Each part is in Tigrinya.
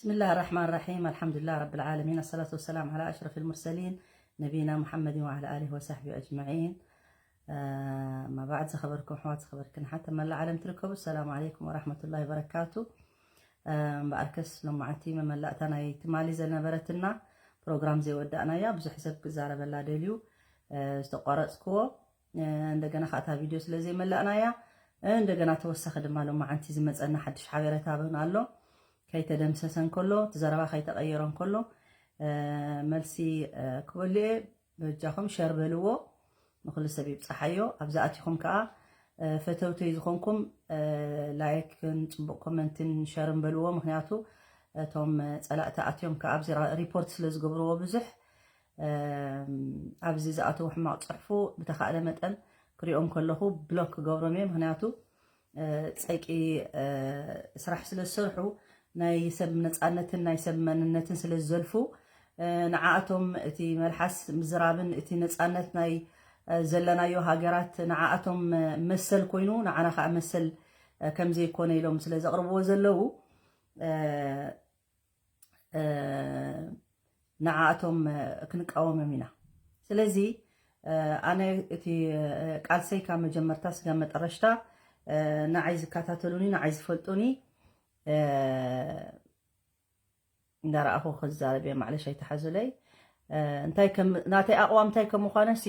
بسم الله الرحمن الرحيم. الحمد لله رب العالمين. الصلاة والسلام على أشرف المرسلين نبينا محمد وعلى آله وصحبه أجمعين. أما بعد، ዝኸበርኩም ኣሕዋት፣ ዝኸበርክን ኣሓት መላእ ዓለም ትርከቡ፣ ሰላም ዓለይኩም ወራሕመቱላሂ ወበረካቱ። እምበኣርከስ ሎማዓንቲ መመላእታ ናይ ትማሊ ዘነበረትና ፕሮግራም ዘይወዳእናያ፣ ብዙሕ ሰብ ክዛረበላ ደልዩ ዝተቋረጽክዎ፣ እንደገና ከዓ እታ ቪድዮ ስለ ዘይመላእናያ፣ እንደገና ተወሳኺ ድማ ሎማዓንቲ ዝመጸና ሓድሽ ሓበሬታ እውን ኣሎ። ከይተደምሰሰ እንከሎ፣ እቲ ዘረባ ከይተቐየረ እንከሎ፣ መልሲ ክበሉ እየ። በጃኹም ሸር በልዎ፣ ንኹሉ ሰብ ይብጻሓዮ። ኣብዚ ኣቲኹም ከዓ ፈተውተይ ዝኾንኩም ላይክን ጽቡቕ ኮመንትን ሸርን በልዎ። ምኽንያቱ እቶም ጸላእቲ ኣትዮም ከዓ ኣብዚ ሪፖርት ስለ ዝገብርዎ ብዙሕ፣ ኣብዚ ዝኣተዉ ሕማቕ ጽሕፉ ብተኻእለ መጠን ክሪኦም ከለኹ ብሎክ ክገብሮም እየ። ምኽንያቱ ጸይቂ ስራሕ ስለ ዝሰርሑ፣ ናይ ሰብ ነጻነትን ናይ ሰብ መንነትን ስለ ዝዘልፉ፣ ንዓኣቶም እቲ መልሓስ ምዝራብን እቲ ነጻነት ናይ ዘለናዮ ሃገራት ንዓኣቶም መሰል ኮይኑ፣ ንዓና ከዓ መሰል ከም ዘይኮነ ኢሎም ስለ ዘቕርብዎ ዘለዉ፣ ንዓኣቶም ክንቃወሞም ኢና። ስለዚ ኣነ እቲ ቃልሰይ ካብ መጀመርታ ስጋብ መጠረሽታ ንዓይ ዝከታተሉኒ፣ ንዓይ ዝፈልጡኒ፣ እንዳረኣኹ ክዛረብ እየ። ማዕለሽ ኣይተሓዙለይ። እንታይ ከም ናተይ ኣቕዋም እንታይ ከም ምዃነ ሲ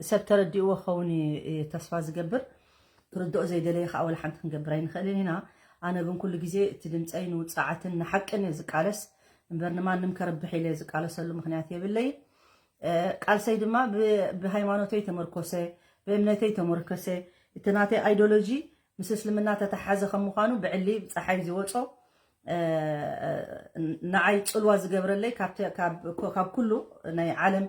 ሰብ ተረዲእዎ ክኸውን እዩ ተስፋ ዝገብር። ክርድኦ ዘይደለየ ከዓ ወላ ሓንቲ ክንገብር ኣይንኽእልን ኢና። ኣነ ግን ኩሉ ግዜ እቲ ድምፀይ ንውፅዓትን ንሓቅን እየ ዝቃለስ እምበር ንማንም ከርብሕ ኢለ ዝቃለሰሉ ምኽንያት የብለይን። ቃልሰይ ድማ ብሃይማኖተይ ተመርኮሰ፣ ብእምነተይ ተመርኮሰ፣ እቲ ናተይ ኣይዶሎጂ ምስ እስልምና ተተሓዘ ከም ምዃኑ ብዕሊ ብፀሓይ ዝወፆ ንዓይ ፅልዋ ዝገብረለይ ካብ ኩሉ ናይ ዓለም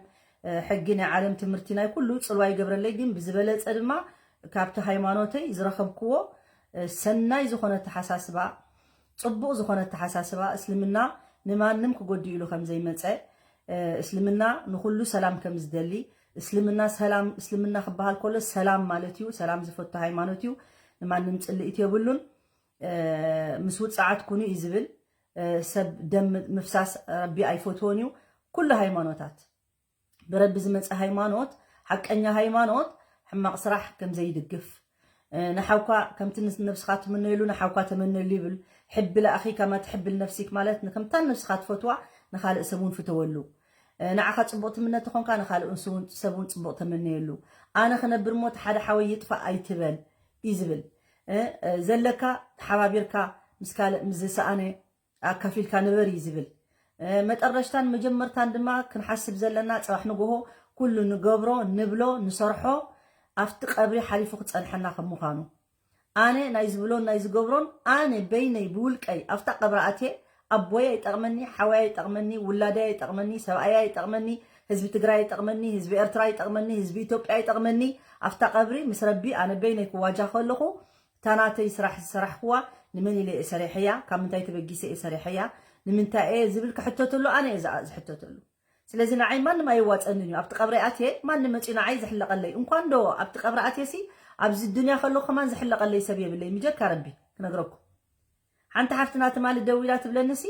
ሕጊ፣ ናይ ዓለም ትምህርቲ፣ ናይ ኩሉ ፅልዋ ይገብረለይ። ግን ብዝበለፀ ድማ ካብቲ ሃይማኖተይ ዝረኸብክዎ ሰናይ ዝኾነ ኣተሓሳስባ፣ ፅቡቕ ዝኾነ ኣተሓሳስባ፣ እስልምና ንማንም ክጎድእ ኢሉ ከም ዘይመፀ፣ እስልምና ንኹሉ ሰላም ከም ዝደሊ፣ እስልምና ሰላም፣ እስልምና ክበሃል ከሎ ሰላም ማለት እዩ። ሰላም ዝፈቱ ሃይማኖት እዩ። ንማንም ፅልኢት የብሉን። ምስ ውፅዓት ኩኑ እዩ ዝብል። ሰብ ደም ምፍሳስ ረቢ ኣይፈትዎን እዩ። ኩሉ ሃይማኖታት ብረቢ ዝመፀ ሃይማኖት፣ ሓቀኛ ሃይማኖት ሕማቕ ስራሕ ከም ዘይድግፍ፣ ንሓውካ ከምቲ ነብስኻ ትምነየሉ ንሓውካ ተመነሉ ይብል። ሕቢ ለኣኺ ከማ ትሕቢ ልነፍሲክ ማለት ንከምታ ነብስኻ ትፈትዋ ንኻልእ ሰብ እውን ፍተወሉ። ንዓኻ ጽቡቕ ትምነ ተኾንካ ንኻልእ ሰብ እውን ጽቡቕ ተመነየሉ። ኣነ ክነብር እሞ እቲ ሓደ ሓወይ ይጥፋእ ኣይትበል እዩ ዝብል። ዘለካ ተሓባቢርካ ምስ ካልእ ምስ ዝሰኣነ ኣካፊልካ ንበር እዩ ዝብል። መጠረሽታን መጀመርታን ድማ ክንሓስብ ዘለና ጽባሕ ንግሆ ኩሉ ንገብሮ፣ ንብሎ፣ ንሰርሖ ኣብቲ ቀብሪ ሓሊፉ ክጸንሐና ከም ምዃኑ። ኣነ ናይ ዝብሎን ናይ ዝገብሮን ኣነ በይነይ ብውልቀይ ኣብታ ቀብሪ ኣትየ ኣቦይ ኣይጠቕመኒ፣ ሓወይ ኣይጠቕመኒ፣ ውላደይ ኣይጠቕመኒ፣ ሰብኣይ ኣይጠቕመኒ፣ ህዝቢ ትግራይ ኣይጠቕመኒ፣ ህዝቢ ኤርትራ ኣይጠቕመኒ፣ ህዝቢ ኢትዮጵያ ኣይጠቕመኒ። ኣብታ ቀብሪ ምስ ረቢ ኣነ በይነይ ክዋጃ ከለኹ እታ ናተይ ስራሕ ዝሰራሕክዋ ንመን ኢለ እየ ሰሪሐያ? ካብ ምንታይ ተበጊሰ እየ ሰሪሐያ? ንምንታይ እየ ዝብል ክሕተተሉ ኣነ እየ ዝኣ-፣ ዝሕተተሉ። ስለዚ ንዓይ ማንም ኣየዋፀንን እዩ። ኣብቲ ቀብሪ ኣትየ ማንም መፅዩ ንዓይ ዝሕለቀለይ። እንኳን ዶ ኣብቲ ቀብሪ ኣትየሲ ኣብዚ ዱንያ ከለኹ ከማን ዝሕለቀለይ ሰብ የብለይ። ምጀካ ረቢ ክነግረኩም። ሓንቲ ሓፍትና ትማሊ ደዊላ ትብለንሲ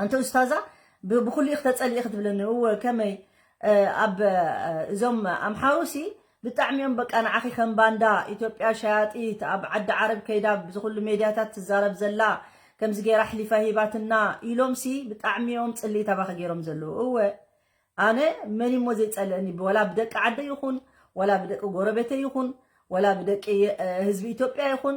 ኣንቲ ኡስታዛ ብ-፣ ብኹሉ ኢኽ ተጸሊኢ ክትብለኒ፣ እወ፣ ከመይ፣ እ፣ ኣብ፣ እ፣ እዞም ኣምሓሩሲ ብጣዕሚ እዮም በቃ ንዓኺ ከም ባንዳ ኢትዮጵያ ሸያጢት ኣብ ዓዲ ዓረብ ከይዳ ብዝኹሉ ሜድያታት ትዛረብ ዘላ ከምዚ ገይራ ኣሕሊፋ ሂባትና ኢሎምሲ ብጣዕሚ እዮም ጽልኢት ኣባኺ ገይሮም ዘለዉ። እወ፣ ኣነ መን እሞ ዘይጸልእኒ፣ ወላ ብደቂ ዓደይ ይኹን፣ ወላ ብደቂ ጎረቤተይ ይኹን፣ ወላ ብደቂ፣ እ፣ ህዝቢ ኢትዮጵያ ይኹን፣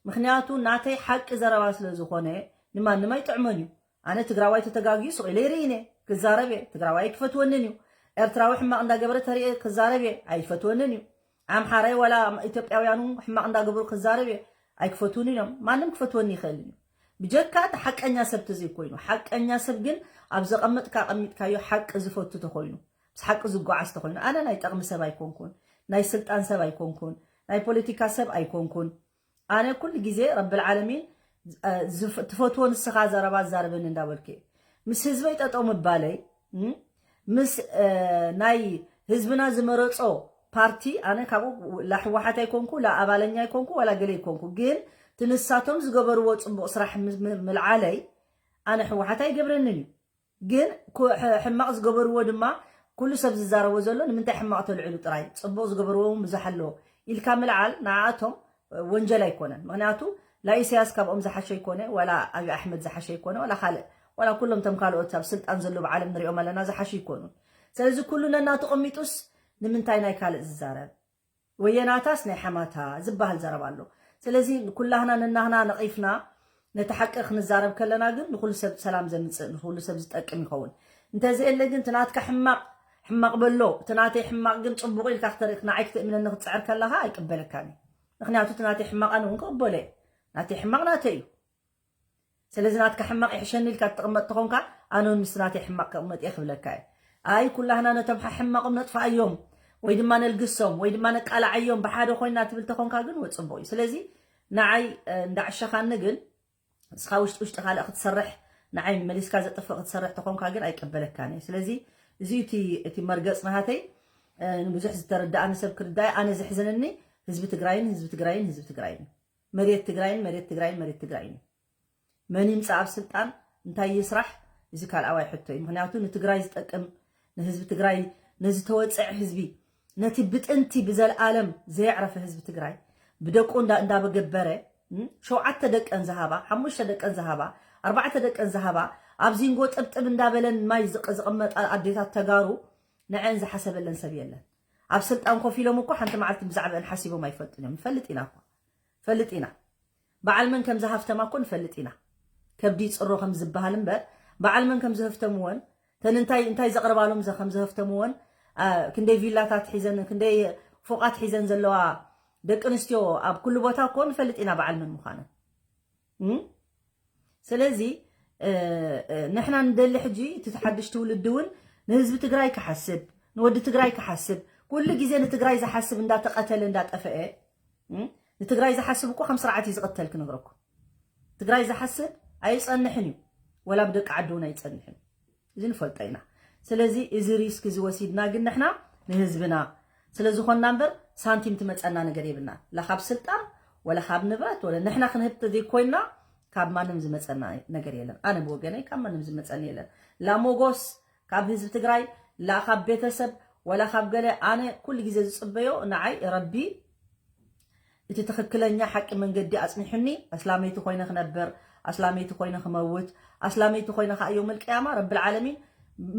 ምኽንያቱ ናተይ ሓቂ ዘረባ ስለ ዝኾነ ንማንም ኣይጥዕሞን እዩ። ኣነ ትግራዋይ ተተጋግዩ ስቕ ኢለ ይርእይን እየ፣ ክዛረብ እየ። ትግራዋይ ኣይክፈትወንን እዩ። ኤርትራዊ ሕማቕ እንዳገበረ ተርእየ ክዛረብ እየ፣ ኣይፈትወንን እዩ። ኣምሓራይ ዋላ ኢትዮጵያውያኑ ሕማቕ እንዳገበሩ ክዛረብ እየ፣ ኣይክፈትውን እዮም። ማንም ክፈትወኒ ይኽእልን እዩ። ብጀካ እቲ ሓቀኛ ሰብ ተዘይኮይኑ፣ ሓቀኛ ሰብ ግን ኣብ ዘቐመጥካ ኣቐሚጥካዮ ሓቂ ዝፈቱ ተኾይኑ፣ ምስ ሓቂ ዝጓዓዝ ተኾይኑ፣ ኣነ ናይ ጠቕሚ ሰብ ኣይኮንኩን፣ ናይ ስልጣን ሰብ ኣይኮንኩን፣ ናይ ፖለቲካ ሰብ ኣይኮንኩን። ኣነ ኩሉ ግዜ ረብል ዓለሚን፣ እ፣ ዝፍ-፣ ትፈትዎ ንስኻ ዘረባ ዛረበኒ እንዳበልኩ እየ። ምስ ህዝበይ ጠጠው ምባለይ፣ እም፣ ምስ፣ እ፣ ናይ ህዝብና ዝመረጾ ፓርቲ፣ ኣነ ካብኡ ላ ህወሓት ኣይኮንኩ፣ ላ ኣባለኛ ኣይኮንኩ፣ ዋላ ገለ ኣይኮንኩ። ግን እቲ ንሳቶም ዝገበርዎ ጽቡቕ ስራሕ ም- ም- ምልዓለይ ኣነ ህወሓት ኣይገብረንን እዩ። ግን ኩ- ሕ- ሕማቕ ዝገበርዎ ድማ ኩሉ ሰብ ዝዛረቦ ዘሎ ንምንታይ ሕማቕ ተልዕሉ ጥራይ፣ ጽቡቕ ዝገበርዎ እውን ብዙሕ ኣለዎ ኢልካ ምልዓል ንዓኣቶም ወንጀል ኣይኮነን። ምክንያቱ ላ ኢሳያስ ካብኦም ዝሓሸ ይኮነ፣ ዋላ ኣብይ ኣሕመድ ዝሓሸ ይኮነ፣ ዋላ ካልእ፣ ዋላ ኩሎም ቶም ካልኦት ኣብ ስልጣን ዘለዉ ብዓለም ንሪኦም ኣለና ዝሓሹ ይኮኑን። ስለዚ ኩሉ ነናቱ ቀሚጡስ ንምንታይ ናይ ካልእ ዝዛረብ? ወየናታስ ናይ ሓማታ ዝበሃል ዘረባ ኣሎ። ስለዚ ኩላህና ነናህና ነቒፍና ነቲ ሓቂ ክንዛረብ ከለና ግን ንኹሉ ሰብ ሰላም ዘምጽእ ንኹሉ ሰብ ዝጠቅም ይኸውን። እንተዘየለ ግን እቲ ናትካ ሕማቕ ሕማቕ በሎ፣ እቲ ናተይ ሕማቕ ግን ጽቡቕ ኢልካ ክተርኢ ንዓይ ክትእምነኒ ክትጽዕር ከለኻ ኣይቅበለካን እዩ። ምክንያቱ እቲ ናተይ ሕማቕ ኣነ እውን ክቕበሎ እየ። ናተይ ሕማቕ ናተይ እዩ። ስለዚ ናትካ ሕማቕ ይሕሸኒ ኢልካ ትቕመጥ ተኾንካ ኣነ እውን ምስቲ ናተይ ሕማቕ ክቕመጥ እየ ክብለካ እየ። ኣይ ኩላህና ነቶም ሓ- ሕማቖም ነጥፍኣዮም ወይ ድማ ነልግሶም ወይ ድማ ነቃላዓዮም ብሓደ ኮይና ትብል ተኾንካ ግን ወ- ጽቡቕ እዩ። ስለዚ ንዓይ እ፣ እንዳዕሸኻኒ ግን ንስኻ ውሽጢ ውሽጢ ካልእ ክትሰርሕ ንዓይ መሊስካ ዘጥፍእ ክትሰርሕ ተኾንካ ግን ኣይቀበለካን እየ። ስለዚ እዚ እቲ እቲ መርገጽ ናሃተይ እ፣ ንብዙሕ ዝተረዳኣኒ ሰብ ክርዳእ ኣነ ዘሕዘነኒ ህዝቢ ትግራይን ህዝቢ ትግራይን ህዝቢ ትግራይን መሬት ትግራይን መሬት ትግራይን መሬት ትግራይን እዩ። መን ይምጻእ ኣብ ስልጣን እንታይ ይስራሕ እዚ ካልኣዋይ ሕቶ እዩ። ምክንያቱ ንትግራይ ዝጠቅም ንህዝቢ ትግራይ ነዚ ተወፅዐ ህዝቢ ነቲ ብጥንቲ ብዘለኣለም ዘየዕረፈ ህዝቢ ትግራይ ብደቁ እንዳ እንዳበገበረ እም፣ ሸውዓተ ደቀን ዝሃባ ሓሙሽተ ደቀን ዝሃባ ኣርባዕተ ደቀን ዝሃባ ኣብ ዚንጎ ጥብጥብ እንዳበለን ማይ ዝቅ- ዝቕመጣ ኣዴታት ተጋሩ ንዐን ዝሓሰበለን ሰብ የለን። ኣብ ስልጣን ኮፍ ኢሎም እኮ ሓንቲ መዓልቲ ብዛዕባአን ሓሲቦም ኣይፈልጡን እዮም። ንፈልጥ ኢና እኮ ፈልጥ ኢና። በዓል መን ከም ዝሃፍተማ እኮ ንፈልጥ ኢና። ከብዲ ይፅሮ ከም ዝበሃል እምበር በዓል መን ከም ዝህፍተምወን ተን እንታይ እንታይ ዘቕርባሎም ዘ- ከም ዝህፍተምወን አ፣ ክንደይ ቪላታት ሒዘን ክንደይ ፎቓት ሒዘን ዘለዋ ደቂ ኣንስትዮ ኣብ ኩሉ ቦታ እኮ ንፈልጥ ኢና በዓል መን ምዃነን እም? ስለዚ እ፣ እ፣ ንሕና ንደሊ ሕጂ እቲ ሓድሽ ትውልዲ እውን ንህዝቢ ትግራይ ክሓስብ ንወዲ ትግራይ ክሓስብ ኩሉ ግዜ ንትግራይ ዝሓስብ እንዳተቐተለ እንዳጠፈአ እም? ንትግራይ ዝሓስብ እኮ ከም ስርዓት እዩ ዝቕተል ክነግረኩም። ትግራይ ዝሓስብ ኣይፀንሕን እዩ፣ ወላ ብደቂ ዓዲ እውን ኣይፀንሕን። እዚ ንፈልጦ ኢና። ስለዚ እዚ ሪስክ እዚ ወሲድና ግን ንሕና ንህዝብና ስለ ዝኾንና እምበር ሳንቲም ትመፀና ነገር የብልና። ላ ካብ ስልጣን ወላ ካብ ንብረት ወላ ንሕና ክንህብ ተዘይኮይንና ካብ ማንም ዝመፀና ነገር የለን። ኣነ ብወገነይ ካብ ማንም ዝመፀኒ የለን። ላ ሞጎስ ካብ ህዝቢ ትግራይ ላ ካብ ቤተሰብ ወላ ካብ ገለ ኣነ ኩሉ ግዜ ዝፅበዮ ንዓይ ረቢ እቲ ትኽክለኛ ሓቂ መንገዲ ኣፅኒሑኒ ኣስላመይቲ ኮይነ ክነብር ኣስላመይቲ ኮይነ ክመውት ኣስላመይቲ ኮይነ ከዓ ዮም ልቅያማ ረብል ዓለሚን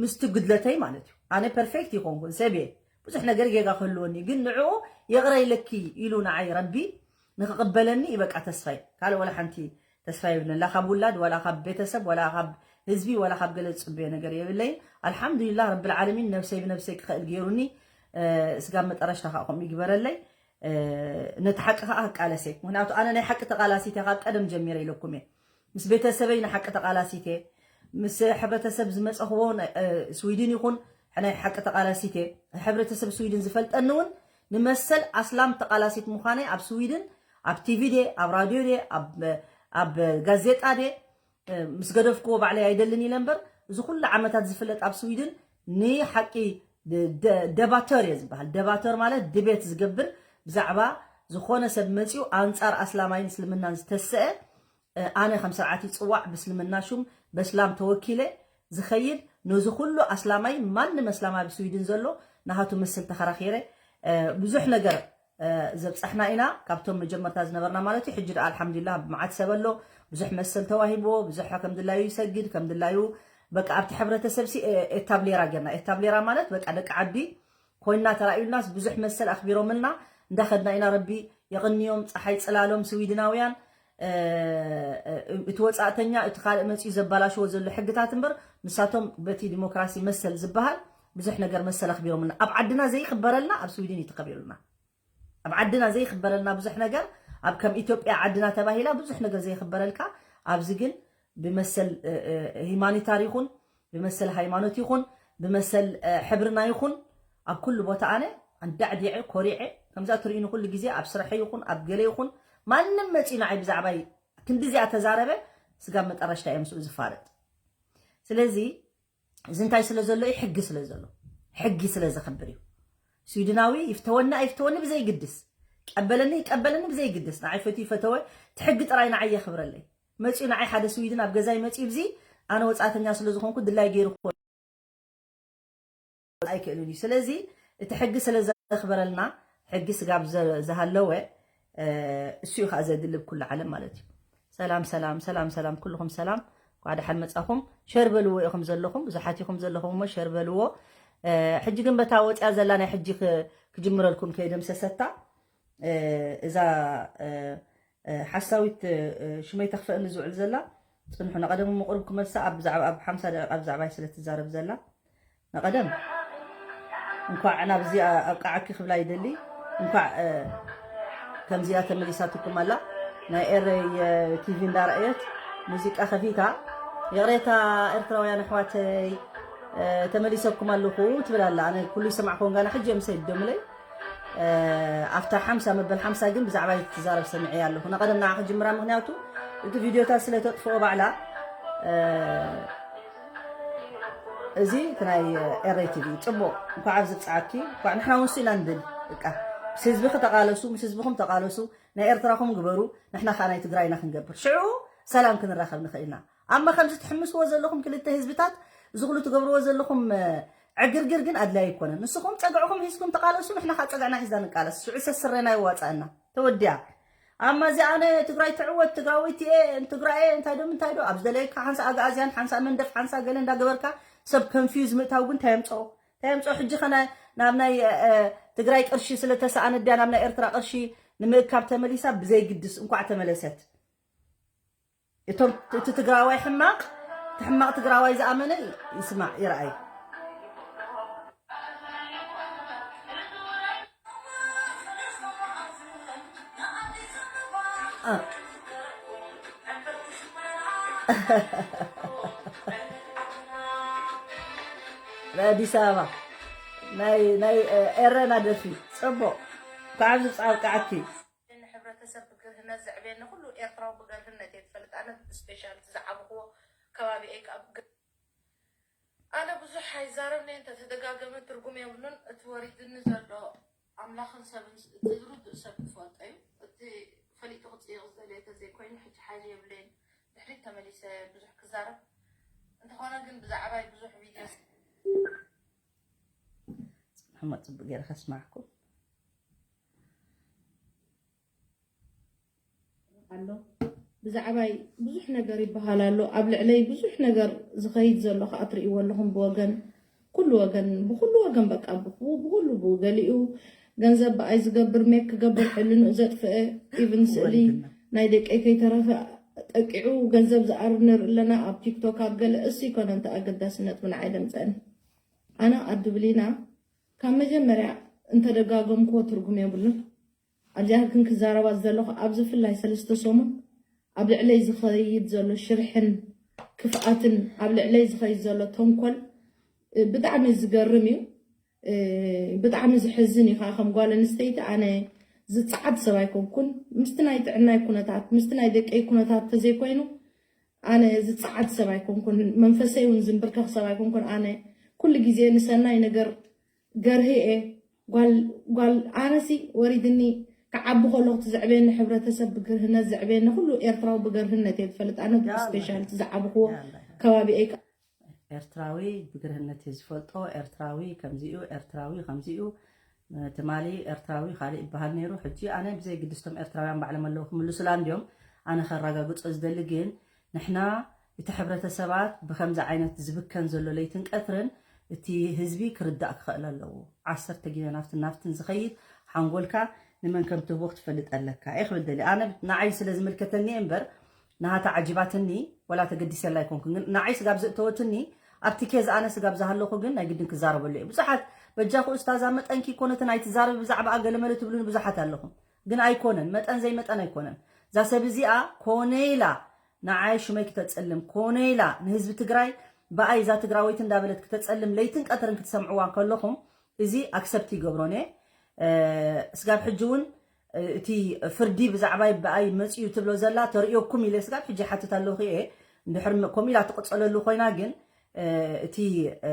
ምስቲ ጉድለተይ ማለት እዩ ኣነ ፐርፌክት ይኮንኩን ሰብ እየ ብዙሕ ነገር ጌጋ ክህልወኒ ግን ንዕኡ ይቕረ ኢለኪ ኢሉ ንዓይ ረቢ ንክቕበለኒ ይበቃ ተስፋይ ካልእ ወላ ሓንቲ ተስፋ የብለላ ካብ ውላድ ዋላ ካብ ቤተሰብ ዋላ ካብ ህዝቢ ዋላ ካብ ገለ ዝፅበዮ ነገር የብለይን ኣልሓምዱሊላህ ረብል ዓለሚን ነብሰይ ብነብሰይ ክኽእል ገይሩኒ ስጋብ መጠረሽታ ከዓ ከምኡ ይግበረለይ ነቲ ሓቂ ከዓ ክቃለስ እየ ምክንያቱ ኣነ ናይ ሓቂ ተቃላሲት እየ ካብ ቀደም ጀሚረ ኢለኩም እየ ምስ ቤተሰበይ ንሓቂ ተቃላሲት እየ ምስ ሕብረተሰብ ዝመፀኽዎ ስዊድን ይኹን ናይ ሓቂ ተቃላሲት እየ ሕብረተሰብ ስዊድን ዝፈልጠኒ እውን ንመሰል ኣስላም ተቃላሲት ምዃነይ ኣብ ስዊድን ኣብ ቲቪ ድየ ኣብ ራድዮ ድየ ኣብ ጋዜጣ ድየ ምስ ገደፍክዎ ባዕለይ ኣይደልን ኢለ እምበር እዚ ኩሉ ዓመታት ዝፍለጥ ኣብ ስዊድን ንሓቂ ደባተር እየ ዝበሃል ደባተር ማለት ድቤት ዝገብር ብዛዕባ ዝኾነ ሰብ መፂኡ ኣንፃር ኣስላማይን እስልምናን ዝተሰአ ኣነ ከም ስርዓት ይፅዋዕ ብእስልምና ሹም በስላም ተወኪለ ዝኸይድ ነዚ ኩሉ ኣስላማይ ማንም ኣስላማይ ኣብ ስዊድን ዘሎ ናሃቱ መስል ተኸራኺረ ብዙሕ ነገር ዘብፃሕና ኢና ካብቶም መጀመርታ ዝነበርና ማለት እዩ ሕጂ ደኣ ኣልሓምዱሊላህ ብመዓት ሰብ ኣሎ ብዙሕ መሰል ተዋሂብዎ ብዙሕ ከም ድላዩ ይሰግድ ከም ድላዩ በቃ ኣብቲ ሕብረተሰብ ሲ ኤታብሌራ ገርና ኤታብሌራ ማለት በቃ ደቂ ዓዲ ኮይና ተራእዩናስ ብዙሕ መሰል ኣኽቢሮምልና እንዳኸድና ኢና ረቢ የቕንዮም ፀሓይ ፅላሎም ስዊድናውያን እቲ ወፃእተኛ እቲ ካልእ መፅኡ ዘባላሽዎ ዘሎ ሕግታት እምበር ንሳቶም በቲ ዲሞክራሲ መሰል ዝበሃል ብዙሕ ነገር መሰል ኣኽቢሮምልና ኣብ ዓድና ዘይኽበረልና ኣብ ስዊድን እዩ ተኸቢሩልና ኣብ ዓድና ዘይኽበረልና ብዙሕ ነገር ኣብ ከም ኢትዮጵያ ዓድና ተባሂላ ብዙሕ ነገር ዘይኽበረልካ ኣብዚ ግን ብመሰል ሂማኒታር ይኹን ብመሰል ሃይማኖት ይኹን ብመሰል ሕብርና ይኹን ኣብ ኩሉ ቦታ ኣነ ኣንዳዕዲዐ ኮሪዐ ከምዛ ትርእዩኒ ኩሉ ግዜ ኣብ ስርሐ ይኹን ኣብ ገለ ይኹን ማንም መፂኡ ንዓይ ብዛዕባይ ክንዲዚኣ ተዛረበ ስጋብ መጠረሽታ እየ ምስኡ ዝፋለጥ ስለዚ እዚ እንታይ ስለ ዘሎ እዩ ሕጊ ስለ ዘሎ ሕጊ ስለ ዘኽብር እዩ ስዊድናዊ ይፍተወኒ ኣይፍተወኒ ብዘይግድስ ቀበለኒ ይቀበለኒ ብዘይግድስ፣ ንዓይ ፈትዩ ይፈተወ፣ እቲ ሕጊ ጥራይ ንዓይ የኽብረለይ። መጺኡ ንዓይ ሓደ ስዊድን ኣብ ገዛይ መጺኡ፣ ብዚ ኣነ ወጻእተኛ ስለ ዝኾንኩ ድላይ ገይሩ ክኾን ኣይክእልን እዩ። ስለዚ እቲ ሕጊ ስለ ዘኽበረልና፣ ሕጊ ስጋብ ዘ-፣ ዝሃለወ፣ እ፣ እሱ እዩ ከዓ ዘድልብ ኩሉ ዓለም ማለት እዩ። ሰላም፣ ሰላም፣ ሰላም፣ ሰላም፣ ኩልኹም ሰላም። እንኳዕ ደሓን መጻኹም። ሸር በልዎ ኢኹም ዘለኹም፣ ብዙሓት ኢኹም ዘለኹም እሞ ሸር በልዎ። እ፣ ሕጂ ግን በታ ወጽያ ዘላ ናይ ሕጂ ክ-፣ ክጅምረልኩም ከይደምሰሰታ፣ እ፣ እዛ፣ እ፣ እ፣ ሓሳዊት፣ እ፣ ሽመይ ተኽፈእኒ ዝውዕል ዘላ፣ ጽንሑ። ንቐደም እሞ ቁሩብ ክመልሳ ኣብ ብዛዕባ፣ ኣብ ሓምሳ ደቂቓ ብዛዕባይ ስለ ትዛረብ ዘላ። ንቐደም እንኳዕ ናብዚኣ ኣብቃዓኪ ክብላ ይደሊ። እንኳዕ፣ እ፣ ከምዚኣ ተመሊሳትኩም ኣላ። ናይ ኤረይ፣ እ፣ ቲቪ እንዳረኣየት ሙዚቃ ከፊታ፣ ይቕሬታ ኤርትራውያን ኣሕዋተይ፣ እ፣ ተመሊሰኩም ኣለኹ ትብል ኣላ። ኣነ ኩሉ ይሰማዕክዎን ጋና ሕጂ እዮም ሰይዶምለይ። እ፣ ኣብታ ሓምሳ መበል ሓምሳ ግን ብዛዕባ ትዛረብ ሰሚዐያ ኣለኹ። ንቐደም ንዓ ክጅምራ፣ ምኽንያቱ እቲ ቪድዮታት ስለ ተጥፍኦ ባዕላ፣ እ፣ እዚ እቲ ናይ ኤረይ ቲቪ ጽቡቕ። እንኳዕ ኣብዚ ብጽዓኪ፣ እንኳዕ ንሕና እውን ሱ ኢና ንብል። በቃ ምስ ህዝብኺ ተቓለሱ፣ ምስ ህዝብኹም ተቓለሱ፣ ናይ ኤርትራኹም ግበሩ፣ ንሕና ከኣ ናይ ትግራይና ክንገብር። ሽዑ ሰላም ክንራኸብ ንኽእል ኢና። ኣማ ከምዚ ትሕምስዎ ዘለኹም ክልተ ህዝብታት፣ እዚ ኩሉ ትገብርዎ ዘለኹም፣ እ፣ ዕግርግር ግን ኣድላይ ኣይኮነን። ንስኹም ጸግዕኹም ሒዝኩም ተቓለሱ፣ ንሕና ከኣ ጸግዕና ሒዝና ንቃለስ። ሽዑ ሰስረና ይዋጻእና። ተወዲኣ። ኣማ እዚ ኣነ ትግራይ ትዕወት፣ ትግራወይቲ እየ፣ ትግራይ እየ፣ እንታይ ዶ ምንታይ ዶ፣ ኣብ ዝደለየካ ሓንሳ ኣግኣዝያን፣ ሓንሳ መንደፍ፣ ሓንሳ ገለ እንዳገበርካ ሰብ ኮንፊውዝ ምእታው ግን እንታይ የምጽኦ? እንታይ የምጽኦ? ሕጂ ኸ ናይ፣ ናብ ናይ፣ እ፣ እ፣ ትግራይ ቅርሺ ስለ ተሰኣነ ድያ ናብ ናይ ኤርትራ ቅርሺ ንምእካብ ተመሊሳ? ብዘይግድስ እንኳዕ ተመለሰት። እቶም፣ እቲ ትግራዋይ ሕማቕ፣ እቲ ሕማቕ ትግራዋይ ዝኣመነ ይስማዕ፣ ይርኣይ። እ። ናይ ኣዲስ ኣበባ፣ ናይ፣ ናይ፣ እ፣ ኤረና ደርፊ፣ ጽቡቕ። እንኳዕ ኣብዚ ብጻ ኣብቅዓኪ። ንሕብረተሰብ ብግርህነት ዘዕብየኒ ኩሉ ኤርትራዊ ብገርህነት እየ ዝፈልጥ። ኣነ ስፔሻል እቲ ዝዓበኽዎ ከባቢኤ ካብ ግ-፣ ኣነ ብዙሕ ኣይዛረብን እየ፣ እንተተደጋገመ ትርጉም የብሉን። እቲ ወሪድኒ ዘሎ ኣምላኽን ሰብን ስ-፣ እቲ ዝርድእ ሰብ ዝፈልጦ እዩ። እቲ ፈሊጡ ክጽይቕ ዝደለየ ተዘይኮይኑ ሕጂ ሓይሊ የብለይን ድሕሪት ተመሊሰ ብዙሕ ክዛረብ። እንተኾነ ግን ብዛዕባይ ብዙሕ ቪድዮ ስ-፣ ጽንሑ እሞ ጽቡቕ ገይረ ከስማዕኩም። ኣሎ። ብዛዕባይ ብዙሕ ነገር ይበሃል ኣሎ። ኣብ ልዕለይ ብዙሕ ነገር ዝኸይድ ዘሎ ከኣ ትርእይዎ ኣለኹም። ብወገን፣ ኩሉ ወገን፣ ብኹሉ ወገን በቃ፣ ብኹ-፣ ብኹሉ፣ ብገሊኡ ገንዘብ ብኣይ ዝገብር፣ ሜክ ክገብር፣ ሕልንኡ ዘጥፍአ፣ ኢቭን ስእሊ ናይ ደቀይ ከይተረፈ ጠቂዑ ገንዘብ ዝኣርብ ንርኢ ኣለና ኣብ ቲክቶክ፣ ኣብ ገለ። እሱ ይኮነ እንተ ኣገዳሲ ነጥቢ ንዓይ ደምጸኒ። ኣነ ኣዱ ብሊና ካብ መጀመርያ እንተደጋገምክዎ ትርጉም የብሉን። ኣብዚኣ ግን ክዛረባ ዝደለኹ፣ ኣብዚ ፍላይ ሰለስተ ሰሙን ኣብ ልዕለይ ዝኸይድ ዘሎ ሽርሕን ክፍኣትን፣ ኣብ ልዕለይ ዝኸይድ ዘሎ ተንኮል፣ እ፣ ብጣዕሚ ዝገርም እዩ። እ፣ ብጣዕሚ ዝሕዝን እዩ ከዓ። ከም ጓል ኣንስተይቲ ኣነ ዝጸዓድ ሰብ ኣይኮንኩን። ምስቲ ናይ ጥዕናይ ኩነታት፣ ምስቲ ናይ ደቀይ ኩነታት ተዘይኮይኑ፣ ኣነ ዝጸዓድ ሰብ ኣይኮንኩን። መንፈሰይ እውን ዝንብርከኽ ሰብ ኣይኮንኩን። ኣነ ኩሉ ግዜ ንሰናይ ነገር ገርሂ እየ። ጓል፣ ጓል ኣነሲ ወሪድኒ ክዓቢ ከለኹ እቲ ዘዕበየኒ ሕብረተሰብ ብግርህነት ዘዕበየኒ ኩሉ ኤርትራዊ ብገርህነት እየ ዝፈልጥ። ኣነ ያላ። ስፔሻል እቲ ዝዓበኽዎ ያላ። ከባቢኤ ከ-፣ ኤርትራዊ ብግርህነት እየ ዝፈልጦ። ኤርትራዊ ከምዚኡ፣ ኤርትራዊ ከምዚኡ። ትማሊ ኤርትራዊ ካልእ ይበሃል ነይሩ። ሕጂ ኣነ ብዘይ ግድስቶም ኤርትራውያን ባዕሎም ኣለዉ ክምልሱላ እንድዮም። ኣነ ከረጋግጾ ዝደሊ ግን ንሕና እቲ ሕብረተሰባት ብከምዚ ዓይነት ዝብከን ዘሎ ለይትን ቀትርን እቲ ህዝቢ ክርዳእ ክኽእል ኣለዎ። ዓሰርተ ጊዜ ናብትን ናብትን ዝኸይድ ሓንጎልካ ንመን ከም ትህቦ ክትፈልጥ ኣለካ እየ ክብል ደሊ። ኣነ ንዓይ ስለ ዝምልከተኒ እየ እምበር፣ ናሃታ ዓጂባትኒ ወላ ተገዲሰላ ኣይኮንኩን። ግን ንዓይ ስጋብ ዘእተወትኒ ኣብቲ ኬዝ ኣነ ስጋብ ዝሃለኹ ግን ናይ ግድን ክዛረበሉ እየ። ብዙሓት በጃኹ ኡስታዛ መጠንኪ እኮ ነተን ኣይትዛረቢ ብዛዕባኣ ገለመለ ትብሉኒ ብዙሓት ኣለኹም። ግን ኣይኮነን፣ መጠን ዘይመጠን ኣይኮነን። እዛ ሰብ እዚኣ ኮነ ኢላ ንዓይ ሽመይ ክተጸልም፣ ኮነ ኢላ ንህዝቢ ትግራይ ብኣይ እዛ ትግራወይቲ እንዳበለት ክተጸልም ለይትን ቀትርን ክትሰምዕዋ ከለኹም እዚ ኣክሰፕት ይገብሮን እየ። እ፣ ስጋብ ሕጂ እውን፣ እ፣ እቲ ፍርዲ ብዛዕባይ ብኣይ መጺኡ ትብሎ ዘላ ተርእየኩም ኢለ ስጋብ ሕጂ ሓትት ኣለኹ እየ። እንድሕር ም-፣ ከምኡ ኢላ ትቕጸለሉ ኮይና ግን፣ እ፣ እቲ፣ እ፣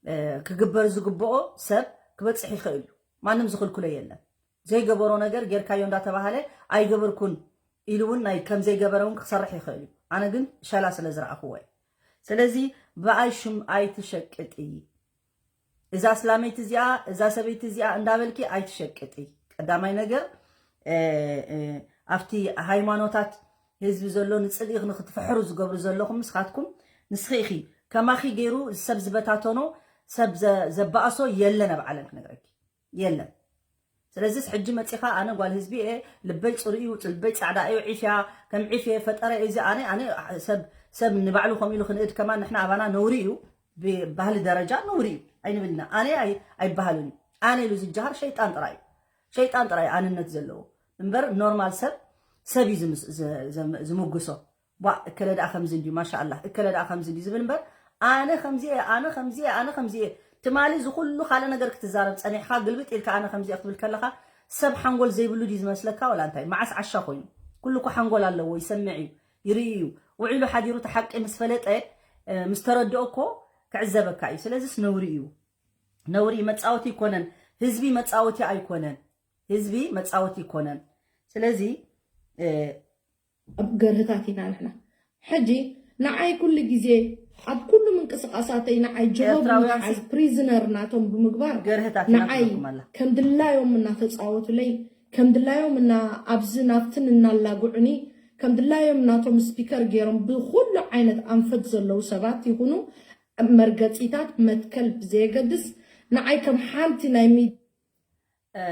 እ፣ ክግበር ዝግብኦ ሰብ ክበጽሕ ይኽእል እዩ። ማንም ዝኽልክሎ የለን። ዘይገበሮ ነገር ጌርካዮ እንዳተባሃለ ኣይገበርኩን ኢሉ እውን ናይ ከም ዘይገበረ እውን ክሰርሕ ይኽእል እዩ። ኣነ ግን ሸላ ስለ ዝረኣኽዎ እየ። ስለዚ ብኣይ ሽም ኣይትሸቅጢ። እዛ ኣስላመይቲ እዚኣ፣ እዛ ሰበይቲ እዚኣ እንዳበልኪ ኣይትሸቅጢ። ቀዳማይ ነገር፣ እ፣ እ፣ ኣብቲ ሃይማኖታት ህዝቢ ዘሎ ንጽልኢ ንክትፍሕሩ ዝገብሩ ዘለኹም ንስኻትኩም፣ ንስኺ ኢኺ። ከማኺ ገይሩ ሰብ ዝበታተኖ፣ ሰብ ዘ-፣ ዘባእሶ የለን ኣብ ዓለም ክነግረኪ። የለን። ስለዚስ ሕጂ መጺኻ ኣነ ጓል ህዝቢ እየ፣ ልበይ ጽሩይ እዩ፣ ልበይ ጻዕዳ እዩ፣ ዒፍያ ከም ዒፍ እየ ፈጠረ እዩ። እዚ ኣነ፣ ኣነ ሰብ፣ ሰብ ንባዕሉ ከምኡ ኢሉ ክንእድ ከማን ንሕና ኣባና ነውሪ እዩ። ብባህሊ ደረጃ ነውሪ እዩ። ኣይንብልና። ኣነ ኣይ-፣ ኣይበሃልን እዩ። ኣነ ኢሉ ዝጀሃር ሸይጣን ጥራይ እዩ። ሸይጣን ጥራይ ኣነነት ዘለዎ። እምበር ኖርማል ሰብ፣ ሰብ እዩ ዝምስ-፣ ዝ-፣ ዝም-፣ ዝምጉሶ። ቧ፣ እከለ ደኣ ከምዚ እንድዩ፣ ማሻኣላህ፣ እከለ ደኣ ከምዚ እንድዩ ዝብል እምበር፣ ኣነ ከምዚ እየ፣ ኣነ ከምዚ እየ፣ ኣነ ከምዚ እየ። ትማሊ እዚ ኩሉ ካልእ ነገር ክትዛረብ ጸኒሕካ፣ ግልብጥ ኢልካ ኣነ ከምዚ እየ ክትብል ከለኻ፣ ሰብ ሓንጎል ዘይብሉ ድዩ ዝመስለካ ወላ እንታይ? መዓስ ዓሻ ኮይኑ? ኩሉ እኮ ሓንጎል ኣለዎ፣ ይሰምዕ እዩ፣ ይርኢ እዩ። ውዒሉ ሓዲሩ እቲ ሓቂ ምስ ፈለጠ፣ እ፣ ምስ ተረድኦ እኮ ክዕዘበካ እዩ። ስለዚስ ነውሪ እዩ። ነውሪ መጻወቲ ኣይኮነን። ህዝቢ መጻወቲ ኣይኮነን። ህዝቢ መጻወቲ ኣይኮነን። ስለዚ፣ እ፣ ኣብ ገርህታት ኢና ንሕና። ሕጂ ንዓይ ኩሉ ግዜ ኣብ ኩሉ ምንቅስቃሳተይ ንዓይ ጀሆብ ኤርትራውያን ምትሓዝ ሲ-፣ ፕሪዝነር ናቶም ብምግባር ገርህታት ኢና ንዓይ ትብለኩም ኣላ። ከም ድላዮም እናተጻወቱለይ፣ ከም ድላዮም እና ኣብዚ ናብትን እናላጉዑኒ፣ ከም ድላዮም ናቶም ስፒከር ገይሮም ብኩሉ ዓይነት ኣንፈት ዘለዉ ሰባት ይኹኑ መርገጺታት መትከል ብዘየገድስ ንዓይ ከም ሓንቲ ናይ ሚ- እ፣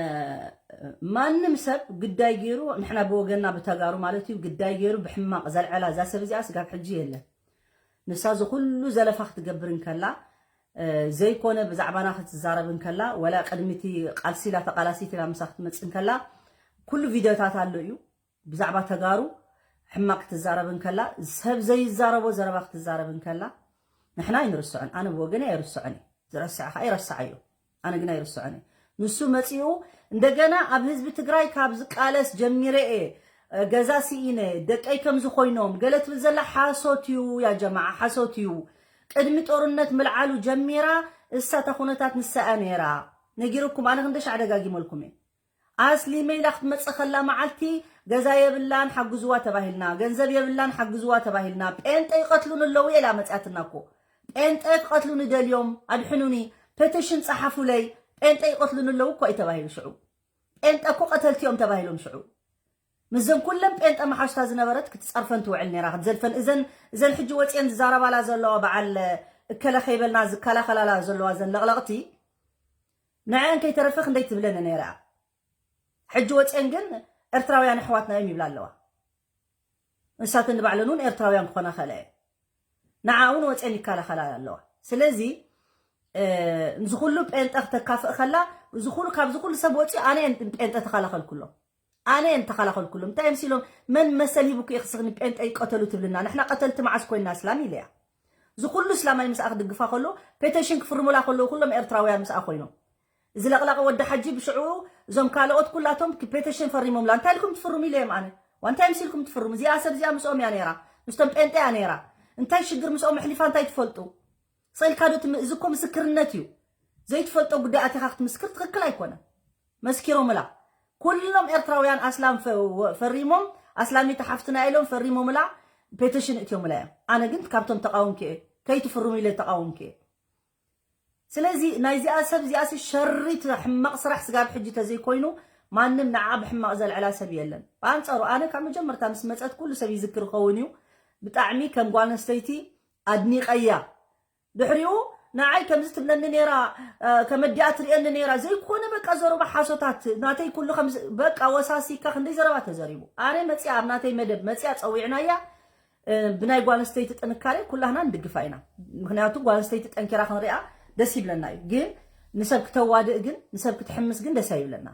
ማንም ሰብ ግዳይ ገይሩ፣ ንሕና ብወገንና ብተጋሩ ማለት እዩ፣ ግዳይ ገይሩ ብሕማቕ ዘልዐላ እዛ ሰብ እዚኣ ስጋብ ሕጂ የለን። ንሳ እዚ ኩሉ ዘለፋ ክትገብር እንከላ፣ እ፣ ዘይኮነ ብዛዕባና ክትዛረብ እንከላ፣ ወላ ቅድሚ እቲ ቃልሲ ኢላ ተቓላሲት ኢላ ምሳ ክትመጽእ እንከላ፣ ኩሉ ቪድዮታት ኣሎ እዩ። ብዛዕባ ተጋሩ ሕማቕ ክትዛረብ እንከላ፣ ሰብ ዘይዛረቦ ዘረባ ክትዛረብ እንከላ፣ ንሕና ኣይንርስዖን። ኣነ ብወገነይ ኣይርስዖን እየ። ዝረስዐ ኸዓ ይረስዓዮ። ኣነ ግን ኣይርስዖን እየ። ንሱ መጺኡ እንደገና ኣብ ህዝቢ ትግራይ ካብ ዝቃለስ ጀሚረ እየ፣ እ፣ ገዛ ስኢነ፣ ደቀይ ከምዚ ኮይኖም፣ ገለ ትብል ዘላ ሓሶት እዩ፣ ያ ጀማዓ፣ ሓሶት እዩ። ቅድሚ ጦርነት ምልዓሉ ጀሚራ፣ እሳ እታ ኩነታት ንሳ እያ ነይራ። ነጊረኩም፣ ኣነ ክንደይ ሻዕ ደጋጊመልኩም እየ። ኣስሊመ ኢላ ክትመጽእ ከላ መዓልቲ፣ ገዛ የብላን ሓግዝዋ ተባሂልና፣ ገንዘብ የብላን ሓግዝዋ ተባሂልና፣ ጴንጠ ይቐትሉኒ ኣለዉ እየ ኢላ መጽኣትና እኮ። ጴንጠ ክቐትሉኒ ደልዮም፣ ኣድሕኑኒ፣ ፔቲሽን ጸሓፉለይ፣ ጴንጠ ይቐትሉኒ ኣለዉ እኮ እዩ ተባሂሉ ሽዑ። ጴንጠ እኮ ቀተልቲ እዮም ተባሂሎም ሽዑ። ምስዘን ኩለን ጴንጠ መሓዙታ ዝነበረት ክትጸርፈን ትውዕል ነይራ፣ ክትዘልፈን። እዘን፣ እዘን ሕጂ ወጽየን ዝዛረባላ ዘለዋ በዓል እከለ ከይበልና ዝከላኸላላ ዘለዋ እዘን ለቕለቕቲ፣ ንዐን ከይተረፈ ክንደይ ትብለን ነይራ። ሕጂ ወፅየን ግን ኤርትራውያን ኣሕዋትና እዮም ይብላ ኣለዋ። ንሳተን ንባዕለን እውን ኤርትራውያን ክኾና ኸእለ እየን። ንዓ እውን ወፅየን ይከላኸላ ኣለዋ። ስለዚ፣ እ፣ ንዚ ኩሉ ጴንጠ ክተካፍእ ከላ፣ እዚ ኩሉ፣ ካብዚ ኩሉ ሰብ ወፅዩ ኣነ እየን ጴንጠ ተኸላኸልኩሎም። ኣነ እየን ተኸላኸልኩሎም። እንታይ እዮም ሲሎም፣ መን መሰል ሂቡኪ ኢኺ ንስኺ ንጴንጠ ይቀተሉ ትብልና? ንሕና ቀተልቲ መዓስ ኮይንና? እስላም ኢለያ። እዚ ኩሉ እስላማይ ምስኣ ክድግፋ ከሎ፣ ፔቲሽን ክፍርሙላ ከለዉ ኩሎም ኤርትራውያን ምስኣ ኮይኖም። እዚ ለቕላቒ ወዲ ሓጂ ብሽዑ እዞም ካልኦት ኩላቶም ፔቲሽን ፈሪሞምላ። እንታይ ኢልኩም ትፍርሙ ኢለዮም ኣነ። ዋ እንታይ ምሲልኩም ትፍርሙ? እዚኣ ሰብ እዚኣ ምስኦም እያ ነይራ። ምስቶም ጴንጠ እያ ነይራ። እንታይ ሽግር ምስኦም ኣሕሊፋ እንታይ ትፈልጡ? ስኢልካ ዶ ትም-፣ እዚ እኮ ምስክርነት እዩ። ዘይትፈልጦ ጉዳይ ኣቲኻ ክትምስክር ትኽክል ኣይኮነን። መስኪሮምላ። ኩሎም ኤርትራውያን ኣስላም ፈ-፣ ወ-፣ ፈሪሞም፣ ኣስላሚት ሓፍትና ኢሎም ፈሪሞምላ፣ ፔቲሽን እትዮምላ እዮም። ኣነ ግን ካብቶም ተቃወምኪ እየ። ከይትፍርሙ ኢለ ተቃወምኪ እየ። ስለዚ ናይዚኣ ሰብ እዚኣሲ ሸሪት ሕማቕ ስራሕ ስጋብ ሕጂ ተዘይኮይኑ ማንም ንዓ ብሕማቕ ዘልዕላ ሰብ የለን። ብኣንጻሩ ኣነ ካብ መጀመርታ ምስ መጸት ኩሉ ሰብ ይዝክር ይኸውን እዩ። ብጣዕሚ ከም ጓል ኣንስተይቲ ኣድኒቐያ። ድሕሪኡ ንዓይ ከምዚ ትብለኒ ነይራ፣ እ፣ ከመዲኣ ትርእየኒ ነይራ። ዘይኮነ በቃ ዘረባ ሓሶታት ናተይ ኩሉ ከምዚ በቃ ወሳሲካ ክንደይ ዘረባ ተዘሪቡ። ኣነ መጺኣ ኣብ ናተይ መደብ መጺኣ ጸዊዕናያ፣ እ፣ ብናይ ጓል ኣንስተይቲ ጥንካሬ ኩላህና ንድግፋ ኢና። ምኽንያቱ ጓል ኣንስተይቲ ጠንኪራ ክንሪኣ ደስ ይብለና እዩ። ግን ንሰብ ክተዋድእ ግን፣ ንሰብ ክትሕምስ ግን ደስ ኣይብለና።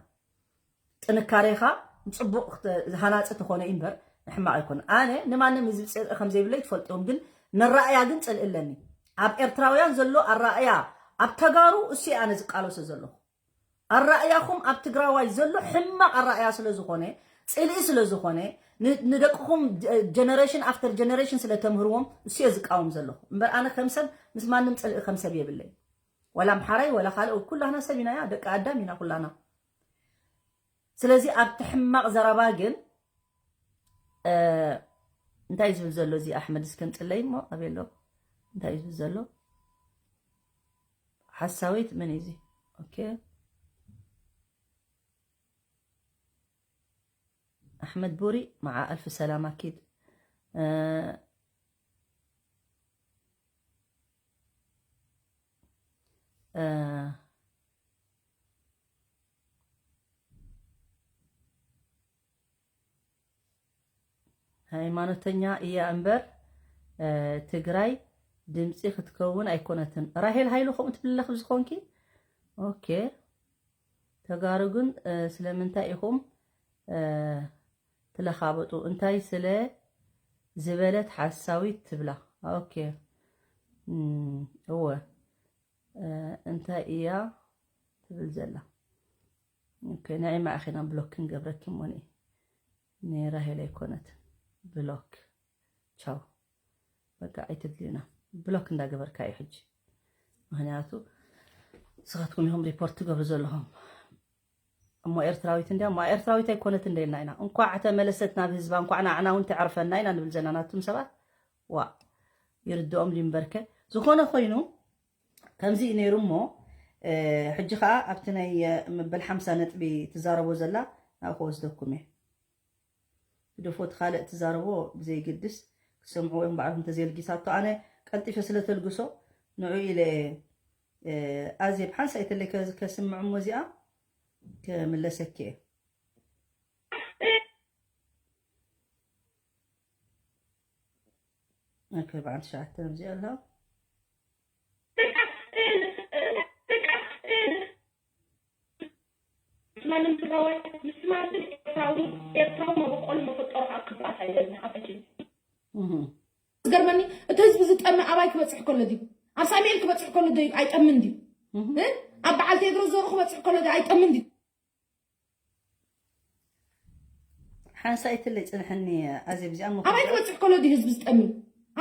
ጥንካሬኻ ንጽቡቕ ክተ-፣ ሃናጺ ተኾነ እዩ እምበር ንሕማቕ ኣይኮነ። ኣነ ንማንም ህዝቢ ጽልኢ ከም ዘይብለይ ትፈልጡ እዮም፣ ግን ነራእያ ግን ጽልኢ ኣለኒ። ኣብ ኤርትራውያን ዘሎ ኣራእያ ኣብ ተጋሩ እሱ እየ ኣነ ዝቃለሶ ዘለኹ። ኣራእያኹም ኣብ ትግራዋይ ዘሎ ሕማቕ ኣራእያ ስለ ዝኾነ፣ ጽልኢ ስለ ዝኾነ፣ ን-፣ ንደቅኹም ጀ-፣ ጀነሬሽን ኣፍተር ጀነሬሽን ስለ ተምህርዎም እሱ እየ ዝቃወም ዘለኹ። እምበር ኣነ ከም ሰብ ምስ ማንም ጽልኢ ከም ሰብ የብለይ። ወላ ኣምሓራይ ወላ ካልእ ኩላህና ሰብ ኢና፣ ያ ደቂ ኣዳም ኢና ኩላና። ስለዚ ኣብቲ ሕማቕ ዘረባ ግን እንታይ ዝብል ዘሎ እዚ ኣሕመድ እስከምፅለይ እሞ ኣበሎ እንታይ ዝብል ዘሎ ሓሳዊት መን እዩ እዚ? ኦኬ ኣሕመድ ቡሪ መዓ ኣልፍ ሰላማ ኪድ ሃይማኖተኛ እያ እምበር ትግራይ ድምፂ ክትከውን ኣይኮነትን። ራሄል ሃይሉ ከምኡ ትብል ኣለኺ ብዝኾንኪ። ኦኬ ተጋሩ ግን ስለምንታይ ኢኹም ትለኻበጡ? እንታይ ስለ ዝበለት ሓሳዊት ትብላ? ኦኬ እወ እንታይ እያ ትብል ዘላ? ኦኬ ናይ ማእኺና ብሎክ ክንገብረኪ እሞ ንኢ ናይ ራሄል ኣይኮነት ብሎክ ቻው በቃ ኣይትድልዩና ብሎክ እንዳገበርካ እዩ ሕጂ ምክንያቱ ንስኻትኩም ኢኹም ሪፖርት ትገብሩ ዘለኹም እሞ ኤርትራዊት እንዲያ እሞ ኤርትራዊት ኣይኮነት እንደልና ኢና እንኳዕ ተመለሰት ናብ ህዝባ እንኳዕ ንዓና እውን ተዕርፈና ኢና ንብል ዘለና ናቱም ሰባት ዋ ይርድኦም ድዩ እምበርከ ዝኾነ ኮይኑ ከምዚ እዩ ነይሩ እሞ ሕጂ ከዓ ኣብቲ ናይ መበል ሓምሳ ነጥቢ ትዛረቦ ዘላ ናብ ክወስደኩም እየ ግደፎ እቲ ካልእ ትዛረቦ ብዘይግድስ ክሰምዕዎ እዮም ባዕልኩም ተዘየልጊሳቶ ኣነ ቀልጢፈ ስለ ተልግሶ ንዑ ኢለ ኣዜብ ሓንሳእ ይተለይ ከስምዕ እሞ እዚኣ ክምለሰኪ እየ ኦኬ በዓል ትሽዓተ ኣብዚ ኣሎ ኤርትራዊ መበቆል መፈጠሩ ክባኣት ኣይደልን ሓፈችን ዝገርመኒ እቲ ህዝቢ ዝጠመ ኣባይ ክበፅሕ ከሎ ድዩ ኣብ ሳሙኤል ክበፅሕ ከሎ ድዩ ኣይጠምን ድዩ ኣብ በዓል ቴድሮስ ዘሩ ክበፅሕ ከሎ ድዩ ኣይጠምን ድዩ ሓንሳይትለይ ፅንሐኒ ኣዜብ እዚኣ ኣባይ ክበፅሕ ከሎ ድዩ ህዝቢ ዝጠሚ